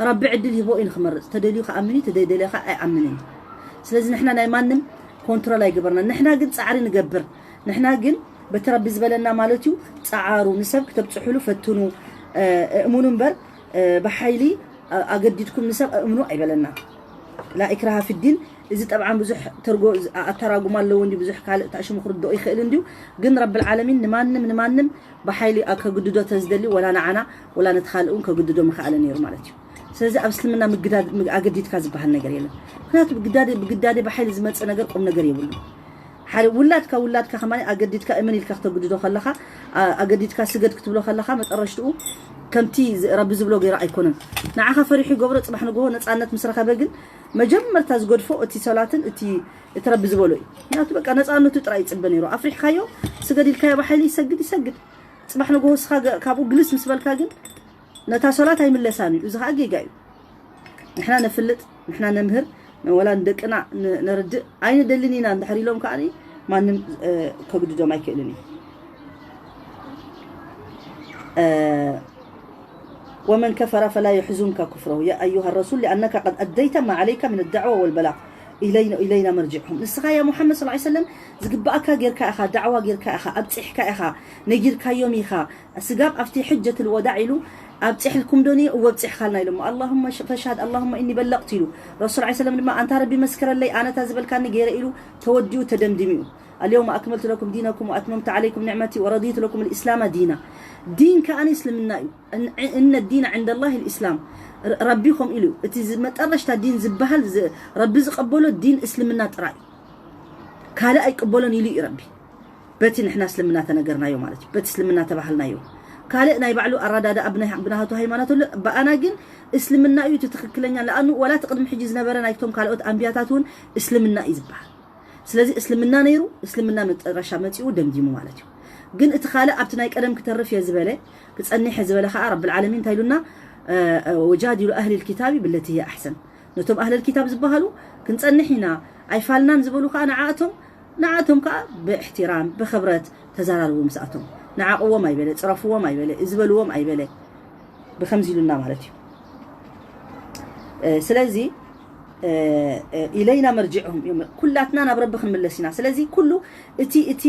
ረቢ ዕድል ሂቦ እዩ ንክመርጽ። ተደልዩ ክኣምን እዩ፣ ተደይደልየ ከዓ ኣይኣምንን እዩ። ስለዚ ንሕና ናይ ማንም ኮንትሮል ኣይገበርና። ንሕና ግን ጻዕሪ ንገብር። ንሕና ግን በቲ ረቢ ዝበለና ማለት እዩ፣ ጸዓሩ፣ ንሰብ ክተብጽሑሉ ፈትኑ፣ እ፣ እእምኑ እምበር፣ እ፣ ብሓይሊ ኣ-፣ ኣገዲድኩም ንሰብ ኣእምኑ ኣይበለና። ላ ኢክራሃ ፊዲን፣ እዚ ጠብዓን ብዙሕ ተርጎ-፣ ዝ-፣ ኣ-፣ ኣተራጉማ ኣለዎ እንዲ፣ ብዙሕ ካልእ ታሽሙ ክርድኦ ይኽእል እንዲዩ። ግን ረብል ዓለሚን ንማንም፣ ንማንም ብሓይሊ ኣ-፣ ከግድዶ ተዝደሊ፣ ወላ ንዓና፣ ወላ ነቲ ካልእ እውን ከግድዶ ምኽኣለ ነይሩ ማለት እዩ። ስለዚ ኣብ እስልምና ምግዳድ፣ ም-፣ ኣገዲድካ ዝበሃል ነገር የለን። ምክንያቱ ብግዳደ፣ ብግዳደ ብሓይሊ ዝመጽእ ነገር ቁም ነገር የብሉ። ሓደ ውላድካ፣ ውላድካ ከማን ኣገዲድካ እመን ኢልካ ክተግድዶ ከለኻ፣ ኣ-፣ ኣገዲድካ ስገድ ክትብሎ ከለኻ፣ መጠረሽትኡ ከምቲ ዝ-፣ ረቢ ዝብሎ ገይሩ ኣይኮነን። ንዓኻ ፈሪሑ ይገብሮ፣ ጽባሕ ንግሆ ነጻነት ምስ ረኸበ ግን መጀመርታ ዝገድፎ እቲ ሰላትን እቲ፣ እቲ ረቢ ዝበሎ እዩ። ምክንያቱ በቃ ነጻነቱ ጥራይ ይጽበ ነይሩ። ኣፍሪሕካዮ፣ ስገድ ኢልካዮ ብሓይሊ ይሰግድ፣ ይሰግድ። ጽባሕ ንግሆ እስኻ ገ-፣ ካብኡ ግልስ ምስ በልካ ግን ነታ ሰላት ኣይምለሳን እዩ። እዚ ኸኣ ጌጋ እዩ። ንሕና ነፍልጥ፣ ንሕና ነምህር፣ ወላ ንደቅና ን-፣ ነርድእ ኣይንደልን ኢና እንድሕር ኢሎም ከኣ ማንም፣ እ፣ ከግድዶም ኣይክእልን እዩ። እ፣ ወመን ከፈረ ፈላ የሕዙንካ ኩፍረሁ ያ ኣዩሃ ረሱል ሊኣነካ ቀድ ኣደይተ ማ ዓለይካ ምን ዳዕዋ ወልበላቅ ኢለይና፣ ኢለይና መርጅዕኩም። ንስኻ ያ ሙሓመድ ሰለላሁ ዐለይሂ ወሰለም ዝግባኣካ ጌርካ ኢኻ፣ ዳዕዋ ጌርካ ኢኻ፣ ኣብጺሕካ ኢኻ፣ ነጊርካዮም ኢኻ። ስጋብ ኣብቲ ሕጀትል ወዳዕ ኢሉ ኣብጺሕልኩም ዶኒ? እወ ኣብጺሕካልና ኢሎሞ። ኣላሁመ ሽ-፣ ፈሽሃድ ኣላሁመ ኢኒ በለቅቱ ኢሉ። ረሱል ዐለይሂ ሰለም ድማ ኣንታ ረቢ መስክረለይ ኣነታ ዝበልካኒ ገይረ ኢሉ ተወዲኡ ተደምዲሙ እዩ። ኣልየውመ ኣክመልቱ ለኩም ዲነኩም ወኣትመምቱ ዐለይኩም ኒዕመቲ ወረዲቱ ለኩም ልእስላመ ዲና። ዲን ከኣኒ እስልምና እዩ። እን-፣ እነ ዲነ ዕንደ ላሂ ልእስላም። ረ-፣ ረቢ ከምኡ ኢሉ እዩ። እቲ ዝ-፣ መጠረሽታ ዲን ዝበሃል ዝ-፣ ረቢ ዝቐበሎ ዲን እስልምና ጥራይ እዩ። ካልእ ኣይቅበሎን ኢሉ እዩ ረቢ። በቲ ንሕና እስልምና ተነገርናዮ ማለት እዩ። በቲ እስልምና ተባህልናዮ። ካልእ ናይ ባዕሉ ኣረዳድኣ ብናይ-፣ ብናሃቱ ሃይማኖት ኣሎ። ብኣና ግን እስልምና እዩ እቲ ትኽክለኛ። ለኣኑ ወላ እቲ ቅድሚ ሕጂ ዝነበረ ናይቶም ካልኦት ኣንቢያታት እውን እስልምና እዩ ዝበሃል። ስለዚ እስልምና ነይሩ፣ እስልምና መጠረሻ መጺኡ ደምዲሙ ማለት እዩ። ግን እቲ ካልእ ኣብቲ ናይ ቀደም ክተርፍ እየ ዝበለ፣ ክጸንሕ እየ ዝበለ ከኣ ረብል ዓለሚን እንታይ ኢሉና? እ፣ እ፣ ወጃዲሉ ኣህሊል ኪታቢ ብለቲ ሂየ ኣሕሰን። ነቶም ኣህለል ኪታብ ዝበሃሉ ክንጸንሕ ኢና፣ ኣይፋልናን ዝበሉ ከኣ ንዓኣቶም፣ ንዓኣቶም ከኣ ብእሕትራም፣ ብኽብረት ተዘራርቡ ምስኣቶም። ንዓቕዎም ኣይበለ፣ ጽረፍዎም ኣይበለ፣ እዚ በልዎም ኣይበለ። ብኸምዚ ኢሉና ማለት እዩ። እ፣ ስለዚ፣ እ፣ እ፣ ኢለይና መርጅዕሁም እዮም። ኩላትና ናብ ረቢ ክንምለስ ኢና። ስለዚ ኩሉ እቲ፣ እቲ፣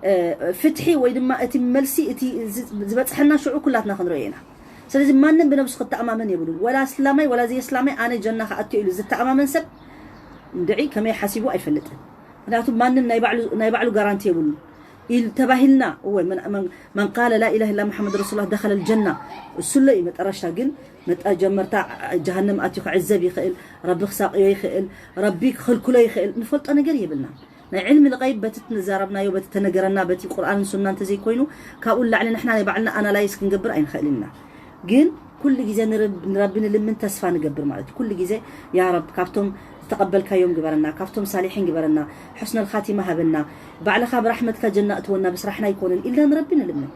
እ፣ ፍትሒ ወይ ድማ እቲ መልሲ፣ እቲ ዝ-፣ ዝበጽሐና ሽዑ ኩላትና ክንርእዮ ኢና። ስለዚ ማንም ብነብሱ ክተኣማመን የብሉን። ወላ እስላማይ ወላ ዘየስላማይ ኣነ ጀና ክኣቱ ኢሉ ዝተኣማመን ሰብ እንድዒ ከመይ ሓሲቡ ኣይፈልጥን። ምክንያቱ ማንም ናይ ባዕሉ፣ ናይ ባዕሉ ጋራንቲ የብሉን። ኢል ተባሂልና። እወ፣ መን መን መን ቃለ ላ ኢላሃ ኢላ ሙሐመድ ረሱሉላህ ደኸለል ጀና። እሱለ እዩ መጠረሽታ። ግን መጣ ጀመርታ ጀሃነም ኣትዩ ክዕዘብ ይኽእል፣ ረቢ ክሳቅዮ ይኽእል፣ ረቢ ክኽልክሎ ይኽእል፣ ንፈልጦ ነገር የብልና። ናይ ዕልሚ ልቀይብ በቲ ንዛረብናዮ፣ በቲ ተነገረና፣ በቲ ቁርኣንን ሱና እንተዘይኮይኑ፣ ካብኡ ንላዕሊ ንሕና ናይ ባዕልና ኣናላይዝ ክንገብር ኣይንኽእል ኢና። ግን ኩሉ ግዜ ንረብ- ንረቢ ንልምን፣ ተስፋ ንገብር ማለት እዩ። ኩሉ ግዜ ያ ረብ ካብቶም ዝተቐበልካዮም ግበረና፣ ካብቶም ሳሊሒን ግበረና፣ ሕስነል ኻቲማ ሃበና፣ ባዕልኻ ብራሕመትካ ጀና እትወና ብስራሕና ኣይኮነን ኢልና ንረቢ ንልምን።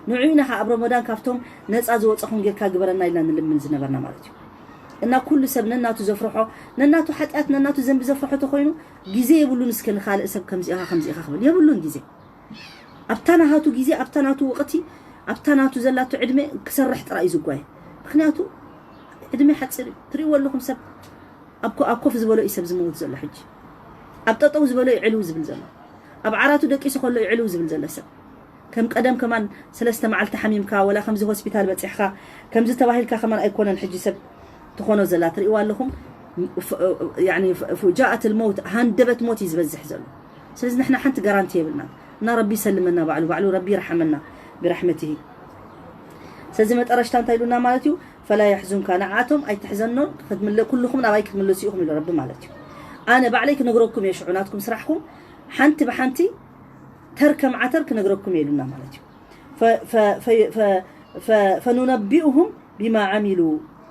ንዑ ኢና ኸዓ ኣብ ረመዳን ካብቶም ነፃ ዝወፀኹም ጌርካ ግበረና ኢልና ንልምን ዝነበርና ማለት እዩ። እና ኩሉ ሰብ ነናቱ ዘፍርሖ፣ ነናቱ ሓጢኣት፣ ነናቱ ዘንቢ ዘፍርሖ ተኾይኑ ግዜ የብሉን። እስከ ንኻልእ ሰብ ከምዚኢኻ ከምዚኢኻ ክብል የብሉን ግዜ። ኣብታ ናሃቱ ግዜ፣ ኣብታ ናቱ ወቕቲ፣ ኣብታ ናቱ ዘላቶ ዕድመ ክሰርሕ ጥራይ እዩ ዝጓየ። ምኽንያቱ ዕድመ ሓፂር እዩ። ትሪእዎ ኣለኹም ሰብ ኣብ ኮ- ኣብ ኮፍ ዝበሎ እዩ ሰብ ዝመውት ዘሎ ሕጂ። ኣብ ጠጠው ዝበሎ እዩ ዕልው ዝብል ዘሎ። ኣብ ዓራቱ ደቂሱ ከሎ እዩ ዕልው ዝብል ዘሎ ሰብ። ከም ቀደም ከማን ሰለስተ መዓልቲ ሓሚምካ ወላ ከምዚ ሆስፒታል በፂሕካ ከምዚ ተባሂልካ ከማን ኣይኮነን ሕጂ ሰብ ትኾኖ ዘላ። ትሪእዋ ኣለኹም። ፍ- ያኒ ፍ- ፉጃኣት ልመውት፣ ሃንደበት ሞት እዩ ዝበዝሕ ዘሎ። ስለዚ ንሕና ሓንቲ ጋራንቲ የብልና እና ረቢ ይሰልመና ባዕሉ፣ ባዕሉ ረቢ ይርሓመና ብራሕመትሂ። ስለዚ መጠረሽታ እንታይ ኢሉና ማለት እዩ? ፈላ የሕዙንካ፣ ንዓቶም ኣይትሕዘኖም፣ ክትምለ- ኩልኹም ናባይ ክትምለሱ ኢኹም ኢሉ ረቢ ማለት እዩ። ኣነ ባዕለይ ክነግረኩም እየ ሽዑ ናትኩም ስራሕኩም ሓንቲ ብሓንቲ ተር ከም ዓተር ክነግረኩም እየ ኢሉና ማለት እዩ። ፈ- ፈ- ፈ- ፈ- ፈ- ፈኑነቢኡሁም ቢማ ዓሚሉ፣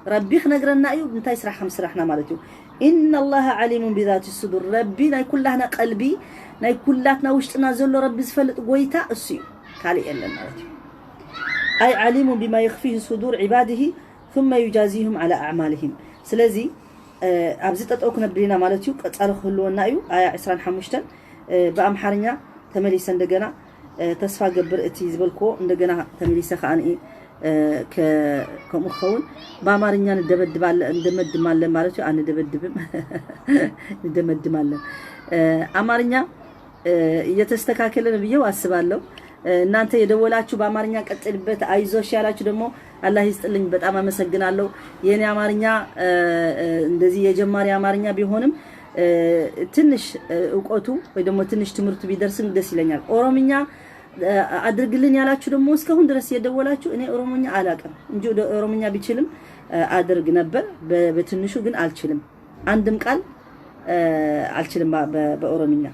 ረቢ ክነግረና እዩ እንታይ ስራሕ ከም ስራሕና ማለት እዩ። ኢነ ላሃ ዓሊሙን ቢዛቲ ሱዱር፣ ረቢ ናይ ኩላህና ቀልቢ ናይ ኩላትና ውሽጥና ዘሎ ረቢ ዝፈልጥ ጎይታ እሱ እዩ፣ ካልእ የለን ማለት እዩ። ኣይ ዓሊሙን ቢማ የኽፊህ ሱዱር ዒባድሂ ثم يجازيهم على أعمالهم። ስለዚ ኣብዚ ጠጠው ክነብል ኢና ማለት እዩ። ቀጻሊ ክህልወና እዩ። ኣያ ዕስራን ሓሙሽተን ብኣምሓርኛ ተመሊሰ እንደገና ተስፋ ገብር እቲ ዝበልክዎ እንደገና ተመሊሰ ከኣ ከምኡ ክኸውን ብኣማርኛ ንደመድማለን ማለት እዩ። ኣንደበድብም ንደመድማለን። ኣማርኛ እየተስተካከለ ነው ብዬ አስባለሁ። እናንተ የደወላችሁ በአማርኛ ቀጥልበት አይዞሽ ያላችሁ ደግሞ አላህ ይስጥልኝ፣ በጣም አመሰግናለሁ። የኔ አማርኛ እንደዚህ የጀማሪ አማርኛ ቢሆንም ትንሽ እውቀቱ ወይ ደግሞ ትንሽ ትምህርቱ ቢደርስም ደስ ይለኛል። ኦሮምኛ አድርግልን ያላችሁ ደግሞ እስካሁን ድረስ የደወላችሁ፣ እኔ ኦሮሞኛ አላውቅም እንጂ ወደ ኦሮምኛ ቢችልም አድርግ ነበር። በትንሹ ግን አልችልም፣ አንድም ቃል አልችልም በኦሮምኛ።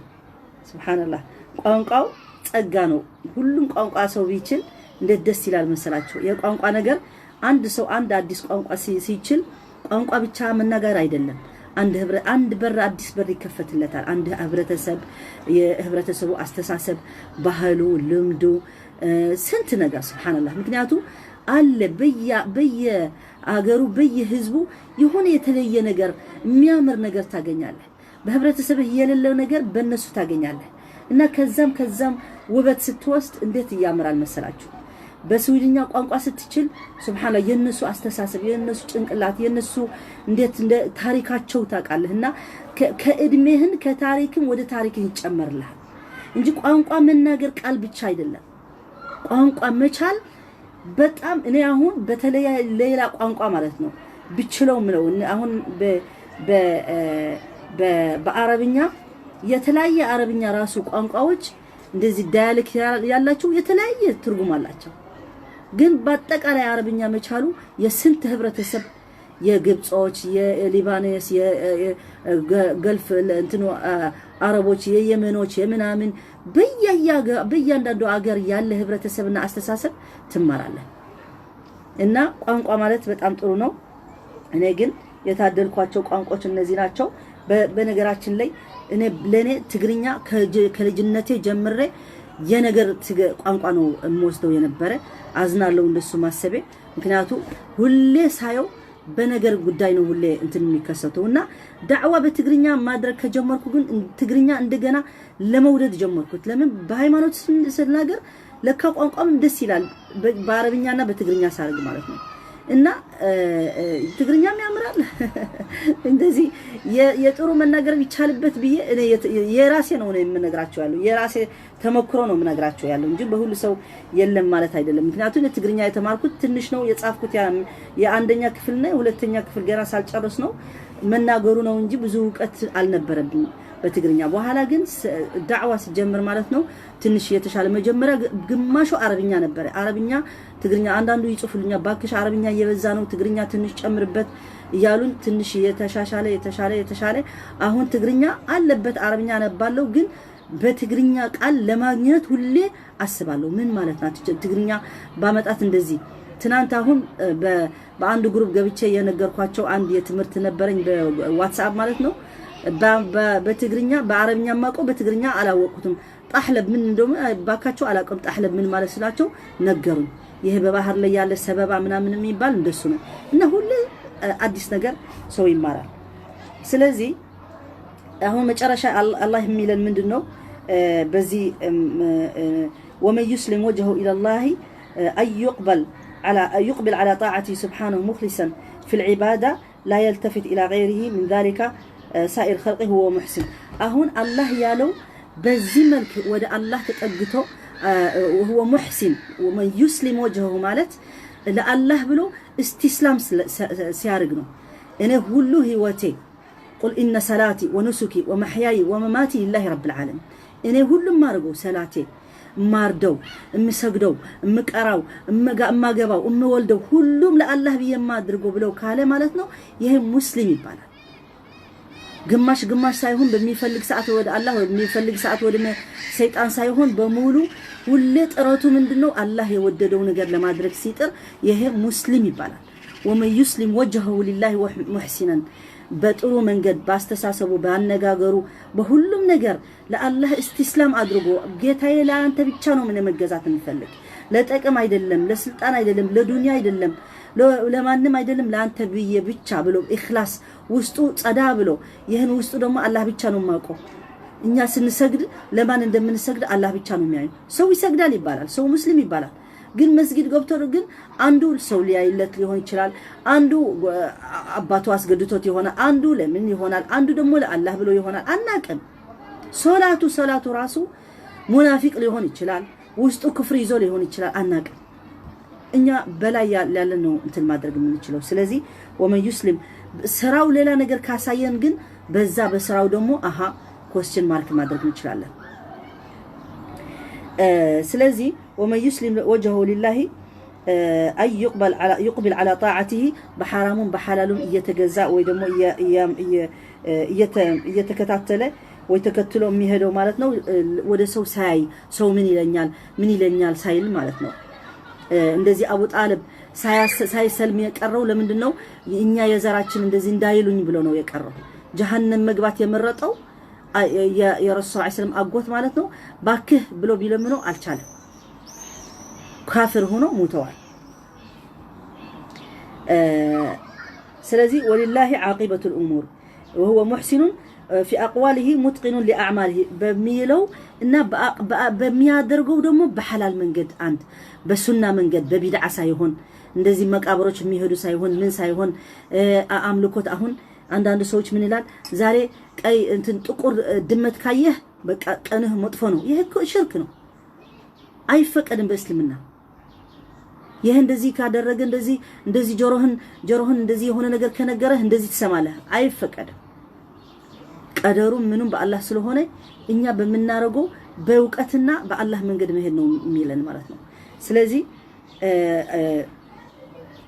ስብሓንላህ፣ ቋንቋው ጸጋ ነው። ሁሉም ቋንቋ ሰው ቢችል እንዴት ደስ ይላል መሰላችሁ። የቋንቋ ነገር አንድ ሰው አንድ አዲስ ቋንቋ ሲችል ቋንቋ ብቻ መናገር አይደለም። አንድ ህብረ አንድ በር አዲስ በር ይከፈትለታል። አንድ ህብረተሰብ፣ የህብረተሰቡ አስተሳሰብ፣ ባህሉ፣ ልምዱ፣ ስንት ነገር ስብሓንላህ። ምክንያቱ አለ በየ አገሩ በየህዝቡ የሆነ የተለየ ነገር የሚያምር ነገር ታገኛለህ። በህብረተሰብህ የሌለው ነገር በእነሱ ታገኛለህ። እና ከዛም ከዛም ውበት ስትወስድ እንዴት ያምራል መሰላችሁ። በስዊድኛ ቋንቋ ስትችል ስብሓንላህ የእነሱ አስተሳሰብ፣ የእነሱ ጭንቅላት፣ የእነሱ እንዴት እንደ ታሪካቸው ታውቃለህ። እና ከእድሜህን ከታሪክም ወደ ታሪክህ ይጨመርልሃል እንጂ ቋንቋ መናገር ቃል ብቻ አይደለም። ቋንቋ መቻል በጣም እኔ አሁን በተለይ ሌላ ቋንቋ ማለት ነው ብችለው ምለው አሁን በአረብኛ የተለያየ አረብኛ ራሱ ቋንቋዎች እንደዚህ ዳያሌክት ያላቸው የተለያየ ትርጉም አላቸው። ግን በአጠቃላይ አረብኛ መቻሉ የስንት ህብረተሰብ የግብጾች፣ የሊባኖስ፣ የገልፍ እንትኑ አረቦች፣ የየመኖች፣ የምናምን በየአንዳንዱ አገር ያለ ህብረተሰብና አስተሳሰብ ትማራለህ። እና ቋንቋ ማለት በጣም ጥሩ ነው። እኔ ግን የታደልኳቸው ቋንቋዎች እነዚህ ናቸው። በነገራችን ላይ እኔ ለእኔ ትግርኛ ከልጅነቴ ጀምሬ የነገር ቋንቋ ነው የምወስደው የነበረ። አዝናለሁ እንደሱ ማሰቤ። ምክንያቱ ሁሌ ሳየው በነገር ጉዳይ ነው ሁሌ እንትን የሚከሰተው። እና ዳዕዋ በትግርኛ ማድረግ ከጀመርኩ ግን ትግርኛ እንደገና ለመውደድ ጀመርኩት። ለምን በሃይማኖት ስናገር ለካ ቋንቋም ደስ ይላል፣ በአረብኛና በትግርኛ ሳርግ ማለት ነው። እና ትግርኛም ያምራል። እንደዚህ የጥሩ መናገር ቢቻልበት ብዬ የራሴ ነው የምነግራቸው ያለው፣ የራሴ ተሞክሮ ነው የምነግራቸው ያለው እንጂ በሁሉ ሰው የለም ማለት አይደለም። ምክንያቱም ትግርኛ የተማርኩት ትንሽ ነው፣ የጻፍኩት የአንደኛ ክፍልና የሁለተኛ ክፍል ገና ሳልጨርስ ነው። መናገሩ ነው እንጂ ብዙ እውቀት አልነበረብኝም። በትግርኛ። በኋላ ግን ስ- ዳዕዋ ሲጀምር ማለት ነው ትንሽ የተሻለ። መጀመሪያ ግ- ግማሹ አረብኛ ነበረ። አረብኛ፣ ትግርኛ፣ አንዳንዱ ይጽፉልኛል፣ "ባክሽ አረብኛ እየበዛ ነው፣ ትግርኛ ትንሽ ጨምርበት" እያሉን ትንሽ የተሻሻለ የተሻለ የተሻለ። አሁን ትግርኛ አለበት፣ አረብኛ አነባለሁ፣ ግን በትግርኛ ቃል ለማግኘት ሁሌ አስባለሁ። ምን ማለት ናት ትግርኛ ባመጣት እንደዚህ? ትናንት አሁን በአንድ ግሩፕ ገብቼ የነገርኳቸው አንድ የትምህርት ነበረኝ በዋትስአፕ ማለት ነው። በትግርኛ በአረብኛ ማቆ በትግርኛ አላወቅኩትም። ጣሕለብ ምን እንደሆነ ባካቸው አላውቅም። ጣሕለብ ምን ማለት ስላቸው ነገሩን። ይሄ በባህር ላይ ያለ ሰበባ ምናምን የሚባል እንደሱ ነው። እና ሁሌ አዲስ ነገር ሰው ይማራል። ስለዚህ አሁን መጨረሻ አላህ የሚለን ምንድን ነው? በዚህ ومن يسلم وجهه إلى الله أن يقبل على أن يقبل على طاعته سبحانه مخلصا في العبادة لا يلتفت إلى غيره من ذلك سائر خلقه وهو محسن። አሁን አላህ ያለው በዚህ መልክ ወደ አላህ ተጠግቶ وهو محسن ومن يسلم وجهه ማለት ለአላህ ብሎ እስቲስላም ሲያርግ ነው። እኔ ሁሉ ህይወቴ قل إن صلاتي ونسكي ومحياي ومماتي لله رب العالمين። እኔ ሁሉም ማርገው ሰላቴ ማርደው እምሰግደው እምቀራው እማገባው እምወልደው ሁሉም ለአላህ ብዬ የማድርገው ብለው ካለ ማለት ነው። ይሄ ሙስሊም ይባላል። ግማሽ ግማሽ ሳይሆን በሚፈልግ ሰዓት ወደ አላህ በሚፈልግ ሰዓት ወደ ሰይጣን ሳይሆን በሙሉ ሁሌ ጥረቱ ምንድነው? አላህ የወደደው ነገር ለማድረግ ሲጥር ይሄ ሙስሊም ይባላል። ومن يسلم وجهه لله محسنا በጥሩ መንገድ ባስተሳሰቡ ባነጋገሩ በሁሉም ነገር ለአላህ እስቲስላም አድርጎ ጌታዬ ለአንተ ብቻ ነው ምን መገዛት እንፈልግ ለጠቅም አይደለም ለስልጣን አይደለም ለዱንያ አይደለም ለማንም አይደለም ለአንተ ብዬ ብቻ ብሎ ኢኽላስ ውስጡ ጸዳ ብሎ ይህን ውስጡ ደግሞ አላህ ብቻ ነው የማውቀው። እኛ ስንሰግድ ለማን እንደምንሰግድ አላህ ብቻ ነው የሚያዩ። ሰው ይሰግዳል ይባላል፣ ሰው ሙስሊም ይባላል። ግን መስጊድ ገብቶ ግን አንዱ ሰው ሊያይለት ሊሆን ይችላል። አንዱ አባቱ አስገድቶት ይሆናል። አንዱ ለምን ይሆናል። አንዱ ደግሞ ለአላህ ብሎ ይሆናል። አናቅም። ሶላቱ ሶላቱ ራሱ ሙናፊቅ ሊሆን ይችላል። ውስጡ ክፍር ይዞ ሊሆን ይችላል። አናቅም። እኛ በላይ ያለ ነው እንትን ማድረግ የምንችለው። ስለዚህ ومن يسلم ስራው ሌላ ነገር ካሳየን ግን በዛ በስራው ደግሞ አሃ question mark ማድረግ እንችላለን። ስለዚህ ومن يسلم وجهه لله أن يقبل على يقبل على طاعته በሐራሙም በሐላሉም እየተገዛ ወይ ደግሞ እየተከታተለ ወይ ተከትሎ የሚሄደው ማለት ነው። ወደ ሰው ሳያይ ሰው ምን ይለኛል ምን ይለኛል ሳይል ማለት ነው። እንደዚህ አቡ ጣልብ ሳይሰልም የቀረው ለምንድን ነው? እኛ የዘራችን እንደዚህ እንዳይሉኝ ብሎ ነው የቀረው። ጀሃነም መግባት የመረጠው የረሱል ሰለላሁ ዐለይሂ ወሰለም አጎት ማለት ነው። ባክህ ብሎ ቢለምነው አልቻለም። ካፍር ሆኖ ሙተዋል። ስለዚህ ولله عاقبة الأمور وهو محسن في أقواله متقن لأعماله በሚለው እና በሚያደርገው ደግሞ በሐላል መንገድ አንድ በሱና መንገድ በቢድዓ ሳይሆን እንደዚህ መቃብሮች የሚሄዱ ሳይሆን ምን ሳይሆን አምልኮት። አሁን አንዳንድ ሰዎች ምን ይላል? ዛሬ ቀይ እንትን ጥቁር ድመት ካየህ በቃ ቀንህ መጥፎ ነው። ይሄ እኮ ሽርክ ነው፣ አይፈቀድም በእስልምና። ይሄ እንደዚህ ካደረገ እንደዚህ እንደዚህ ጆሮህን ጆሮህን እንደዚህ የሆነ ነገር ከነገረህ እንደዚህ ትሰማለህ። አይፈቀድም። ቀደሩም ምኑም በአላህ ስለሆነ እኛ በምናረገው በእውቀትና በአላህ መንገድ መሄድ ነው የሚለን ማለት ነው። ስለዚህ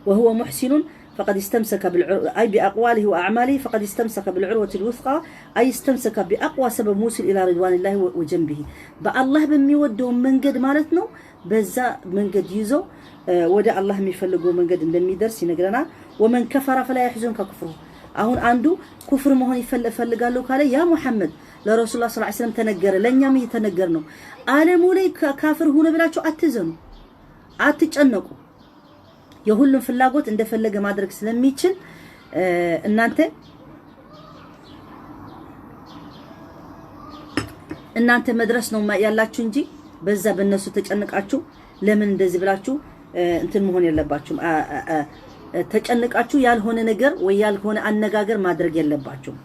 وهو محسن فقد استمسك بالعروة أي بأقواله وأعماله فقد استمسك بالعروة الوثقى أي استمسك بأقوى سبب موصل إلى رضوان الله وجنبه በአላህ በሚወደው መንገድ ማለት ነው። በዛ መንገድ ይዞ ወደ አላህ የሚፈልገው መንገድ እንደሚደርስ ይነግረናል። ومن كفر فلا يحزنك كفره አሁን አንዱ ኩፍር መሆን እፈልጋለሁ ካለ ያ ሙሐመድ ለረሱል ሰለላሁ ዐለይሂ ወሰለም ተነገረ፣ ለእኛም እየተነገር ነው። ዓለሙ ላይ ካፍር ሁነ ብላችሁ አትዘኑ፣ አትጨነቁ። የሁሉም ፍላጎት እንደፈለገ ማድረግ ስለሚችል እናንተ እናንተ መድረስ ነው ያላችሁ እንጂ በዛ በእነሱ ተጨንቃችሁ ለምን እንደዚህ ብላችሁ እንትን መሆን የለባችሁም። ተጨንቃችሁ ያልሆነ ነገር ወይ ያልሆነ አነጋገር ማድረግ የለባችሁም።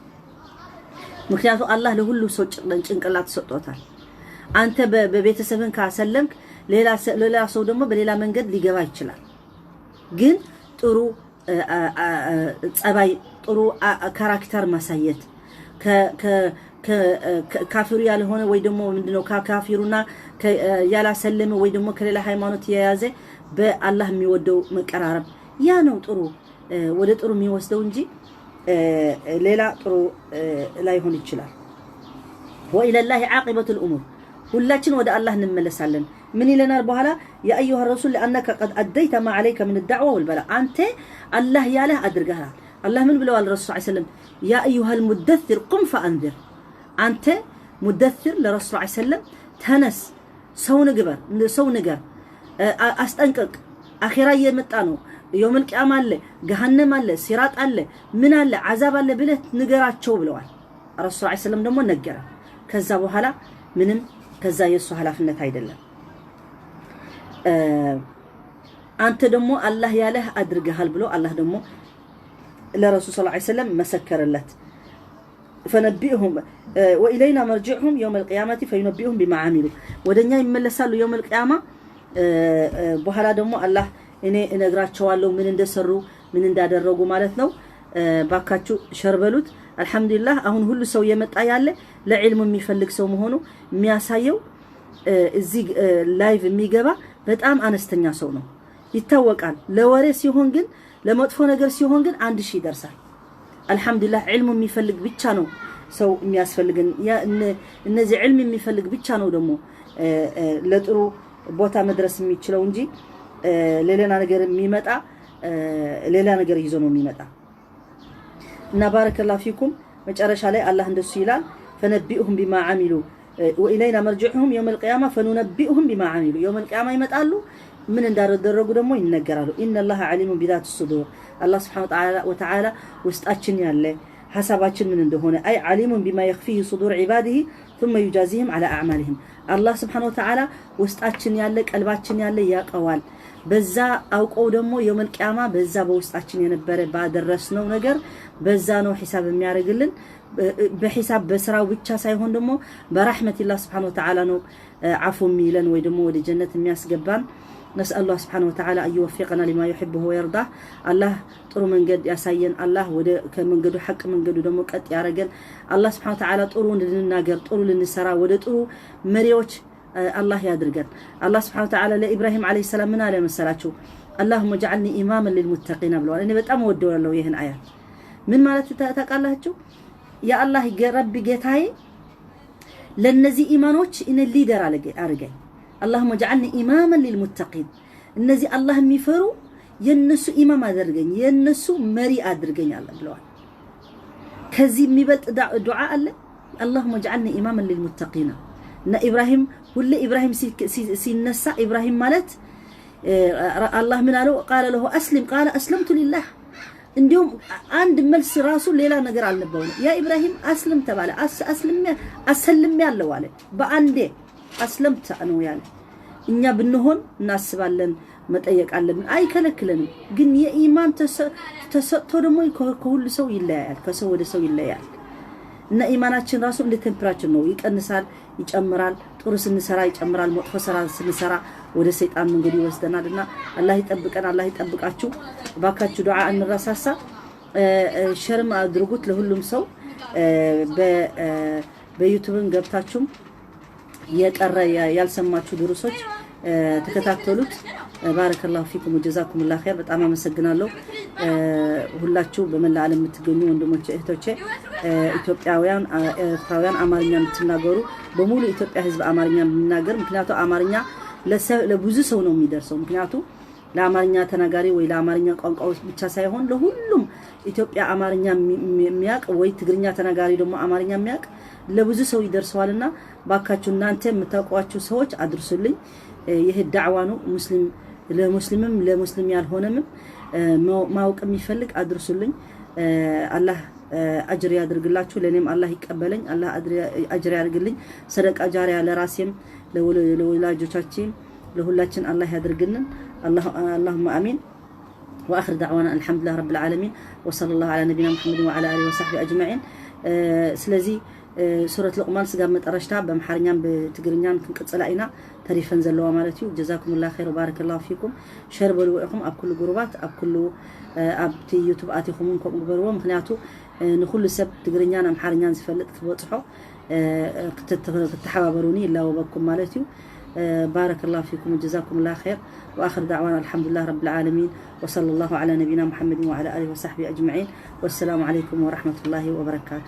ምክንያቱ አላህ ለሁሉም ሰው ጭንቅላት ሰጥቶታል። አንተ በቤተሰብን ካሰለምክ ሌላ ሰው ደግሞ በሌላ መንገድ ሊገባ ይችላል። ግን ጥሩ ጸባይ፣ ጥሩ ካራክተር ማሳየት፣ ከ- ከ- ካፊሩ ያልሆነ ወይ ደግሞ ምንድነው ካ- ካፊሩና ከ- ያላሰለመ ወይ ደግሞ ከሌላ ሃይማኖት የያዘ በአላህ የሚወደው መቀራረብ፣ ያ ነው ጥሩ፣ ወደ ጥሩ የሚወስደው እንጂ ሌላ ጥሩ ላይሆን ይችላል። وإلى الله عاقبة الأمور፣ ሁላችን ወደ አላህ እንመለሳለን። ምን ይለናል በኋላ? يا أيها الرسول لأنك قد أديت ما عليك من الدعوة والبلاغ، አንተ አላህ ያለህ አድርገሃል። አላህ ምን ብለዋል ረሱል ሰለላሁ ዐለይሂ ወሰለም? يا أيها المدثر قم فأنذر، አንተ ሙደሲር ለረሱል ሰለላሁ ዐለይሂ ወሰለም ተነስ፣ ሰው ንግበር፣ ሰው ንገር፣ አስጠንቅቅ። አኼራ እየመጣ ነው፣ የውመል ቂያማ አለ፣ ገሃነም አለ፣ ሲራጥ አለ፣ ምን አለ፣ አዛብ አለ ብለህ ንገራቸው ብለዋል። ረሱል ሰለላሁ ዐለይሂ ወሰለም ደግሞ ነገረ። ከዛ በኋላ ምንም ከዛ የእሱ ኃላፊነት አይደለም። አንተ ደግሞ አላህ ያለህ አድርገሃል ብሎ አላህ ደግሞ ለረሱል ሰለላሁ ዐለይሂ ወሰለም መሰከረለት። فنبئهم وإلينا مرجعهم يوم القيامة فينبئهم بما عملوا، ወደኛ ይመለሳሉ የውመል ቂያማ። በኋላ ደግሞ አላህ እኔ እነግራቸዋለሁ ምን እንደሰሩ ምን እንዳደረጉ ማለት ነው። ባካችሁ ሸር በሉት። አልሐምዱሊላህ አሁን ሁሉ ሰው እየመጣ ያለ ለዕልሙ የሚፈልግ ሰው መሆኑ የሚያሳየው እዚህ ላይቭ የሚገባ በጣም አነስተኛ ሰው ነው። ይታወቃል። ለወሬ ሲሆን ግን ለመጥፎ ነገር ሲሆን ግን አንድ ሺህ ይደርሳል። አልሐምዱሊላህ ዕልሙ የሚፈልግ ብቻ ነው ሰው የሚያስፈልገን። እነዚህ ዕልም የሚፈልግ ብቻ ነው ደግሞ ለጥሩ ቦታ መድረስ የሚችለው እንጂ ለሌላ ነገር የሚመጣ ሌላ ነገር ይዞ ነው የሚመጣ። እና ባረከላሁ ፊኩም መጨረሻ ላይ አላህ እንደሱ ይላል። فنبئهم بما عملوا وإلينا مرجعهم يوم القيامة فننبئهم بما عملوا። የውመል ቂያማ ይመጣሉ፣ ምን እንዳደረጉ ደግሞ ይነገራሉ። إن الله عليم بذات الصدور። አላህ ስብሐነ ወተዓላ ውስጣችን ያለ ሐሳባችን ምን እንደሆነ፣ أي عليم بما يخفيه صدور عباده ثم يجازيهم على أعمالهم። አላህ ስብሐነ ወተዓላ ውስጣችን ያለ ቀልባችን ያለ ያቀዋል። በዛ አውቀው ደግሞ የውመል ቂያማ በዛ በውስጣችን የነበረ ባደረስነው ነገር በዛ ነው ሒሳብ የሚያደርግልን። በሒሳብ በስራው ብቻ ሳይሆን ደግሞ በረሕመቲላህ ስብሐነ ወተዓላ ነው አፉ የሚለን ወይ ደግሞ ወደ ጀነት የሚያስገባን። نسأل الله سبحانه وتعالى أن يوفقنا لما يحبه ويرضاه። አላህ ጥሩ መንገድ ያሳየን። አላህ ወደ ከመንገዱ ሐቅ መንገዱ ደግሞ ቀጥ ያደረገን። አላህ ስብሐነ ወተዓላ ጥሩ ልንናገር፣ ጥሩ ልንሰራ፣ ወደ ጥሩ መሪዎች አላህ ያድርገን። አላህ ስብሐነ ወተዓላ ለኢብራሂም ዐለይሂ ሰላም ምን አለ መሰላችሁ? اللهم اجعلني إماما للمتقين ብለዋል። እኔ በጣም እወደዋለሁ ይህን አያት። ምን ማለት ታውቃላችሁ? የአላህ ረቢ ጌታዬ ለነዚህ ኢማኖች እኔ ሊደር አድርገኝ። اللهم اجعلني إماما للمتقين، እነዚህ አላህ የሚፈሩ የነሱ ኢማም አድርገኝ፣ የነሱ መሪ አድርገኝ አለ ብለዋል። ከዚህ የሚበልጥ ዱዓ አለ? اللهم اجعلني إماما للمتقين። እና ኢብራሂም ሁሌ ኢብራሂም ሲነሳ ኢብራሂም ማለት አላህ ምን አለው? قال له أسلم قال أسلمت لله። እንዲሁም አንድ መልስ ራሱ ሌላ ነገር አልነበረውም። ያ ኢብራሂም አስልም ተባለ። አስልም አሰልም ያለው አለ በአንዴ አስለምት ነው ያለ። እኛ ብንሆን እናስባለን፣ መጠየቅ አለብን፣ አይከለክለንም። ግን የኢማን ተሰጥቶ ደግሞ ከሁሉ ሰው ይለያያል፣ ከሰው ወደ ሰው ይለያያል። እና ኢማናችን ራሱ እንደ ቴምፕራችን ነው፣ ይቀንሳል፣ ይጨምራል። ጥሩ ስንሰራ ይጨምራል፣ መጥፎ ስራ ስንሰራ ወደ ሰይጣን መንገድ ይወስደናል። እና አላህ ይጠብቀን፣ አላህ ይጠብቃችሁ። እባካችሁ ዱዓ እንረሳሳ። ሸርም አድርጉት ለሁሉም ሰው። በዩቱብን ገብታችሁም የቀረ ያልሰማችሁ ድሩሶች ተከታተሉት። ባረከላሁ ፊኩም ወጀዛኩሙላህ ኸይር። በጣም አመሰግናለሁ። ሁላችሁ በመላ ዓለም የምትገኙ ወንድሞቼ እህቶቼ፣ ኢትዮጵያውያን፣ ኤርትራውያን፣ አማርኛ የምትናገሩ በሙሉ ኢትዮጵያ ህዝብ አማርኛ የሚናገር፣ ምክንያቱ አማርኛ ለብዙ ሰው ነው የሚደርሰው። ምክንያቱ ለአማርኛ ተናጋሪ ወይ ለአማርኛ ቋንቋዎች ብቻ ሳይሆን ለሁሉም ኢትዮጵያ አማርኛ የሚያውቅ ወይ ትግርኛ ተናጋሪ ደግሞ አማርኛ የሚያውቅ ለብዙ ሰው ይደርሰዋልና ባካችሁ እናንተ የምታውቋቸው ሰዎች አድርሱልኝ። ይሄ ዳዕዋ ነው። ሙስሊም ለሙስሊምም ለሙስሊም ያልሆነምም ማወቅ የሚፈልግ አድርሱልኝ። አላህ አጅር ያድርግላችሁ፣ ለእኔም አላህ ይቀበለኝ፣ አላህ አጅር ያድርግልኝ። ሰደቃ ጃሪያ ለራሴም ለወላጆቻችን ለሁላችን አላህ ያድርግልን። اللهم آمين. وآخر دعوانا الحمد لله رب العالمين، وصلى الله على نبينا محمد وعلى آله وصحبه أجمعين. ስለዚ ሱረት ሉቅማን ስጋብ መጠረሽታ በምሓርኛን ብትግርኛን ክንቅጽላ ኢና፣ ተሪፈን ዘለዋ ማለት እዩ። ጀዛኩሙላህ ኸይር ወባረከላሁ ፊኩም። ሸር በልዎ ኢኹም ኣብ ኩሉ ጉሩባት፣ ኣብ ኩሉ ኣብቲ ዩቱብ ኣቲኹም እውን ከምኡ ግበርዎ። ምክንያቱ ንኩሉ ሰብ ትግርኛን ኣምሓርኛን ዝፈልጥ ክበጽሖ ክትሓባበሩኒ ይላወበኩም ማለት እዩ። ባረከላሁ ፊኩም ወጀዛኩም ላ ኸይር። ወኣኽር ዳዕዋና ኣልሓምዱሊላህ ረብል ዓለሚን። ወሰለላሁ ዓላ ነቢና ሙሐመድን ወዓላ ኣሊሂ ወሳሕቢሂ ኣጅመዒን። ወሰላሙ ዓለይኩም ወረሕመቱላሂ ወበረካቱ።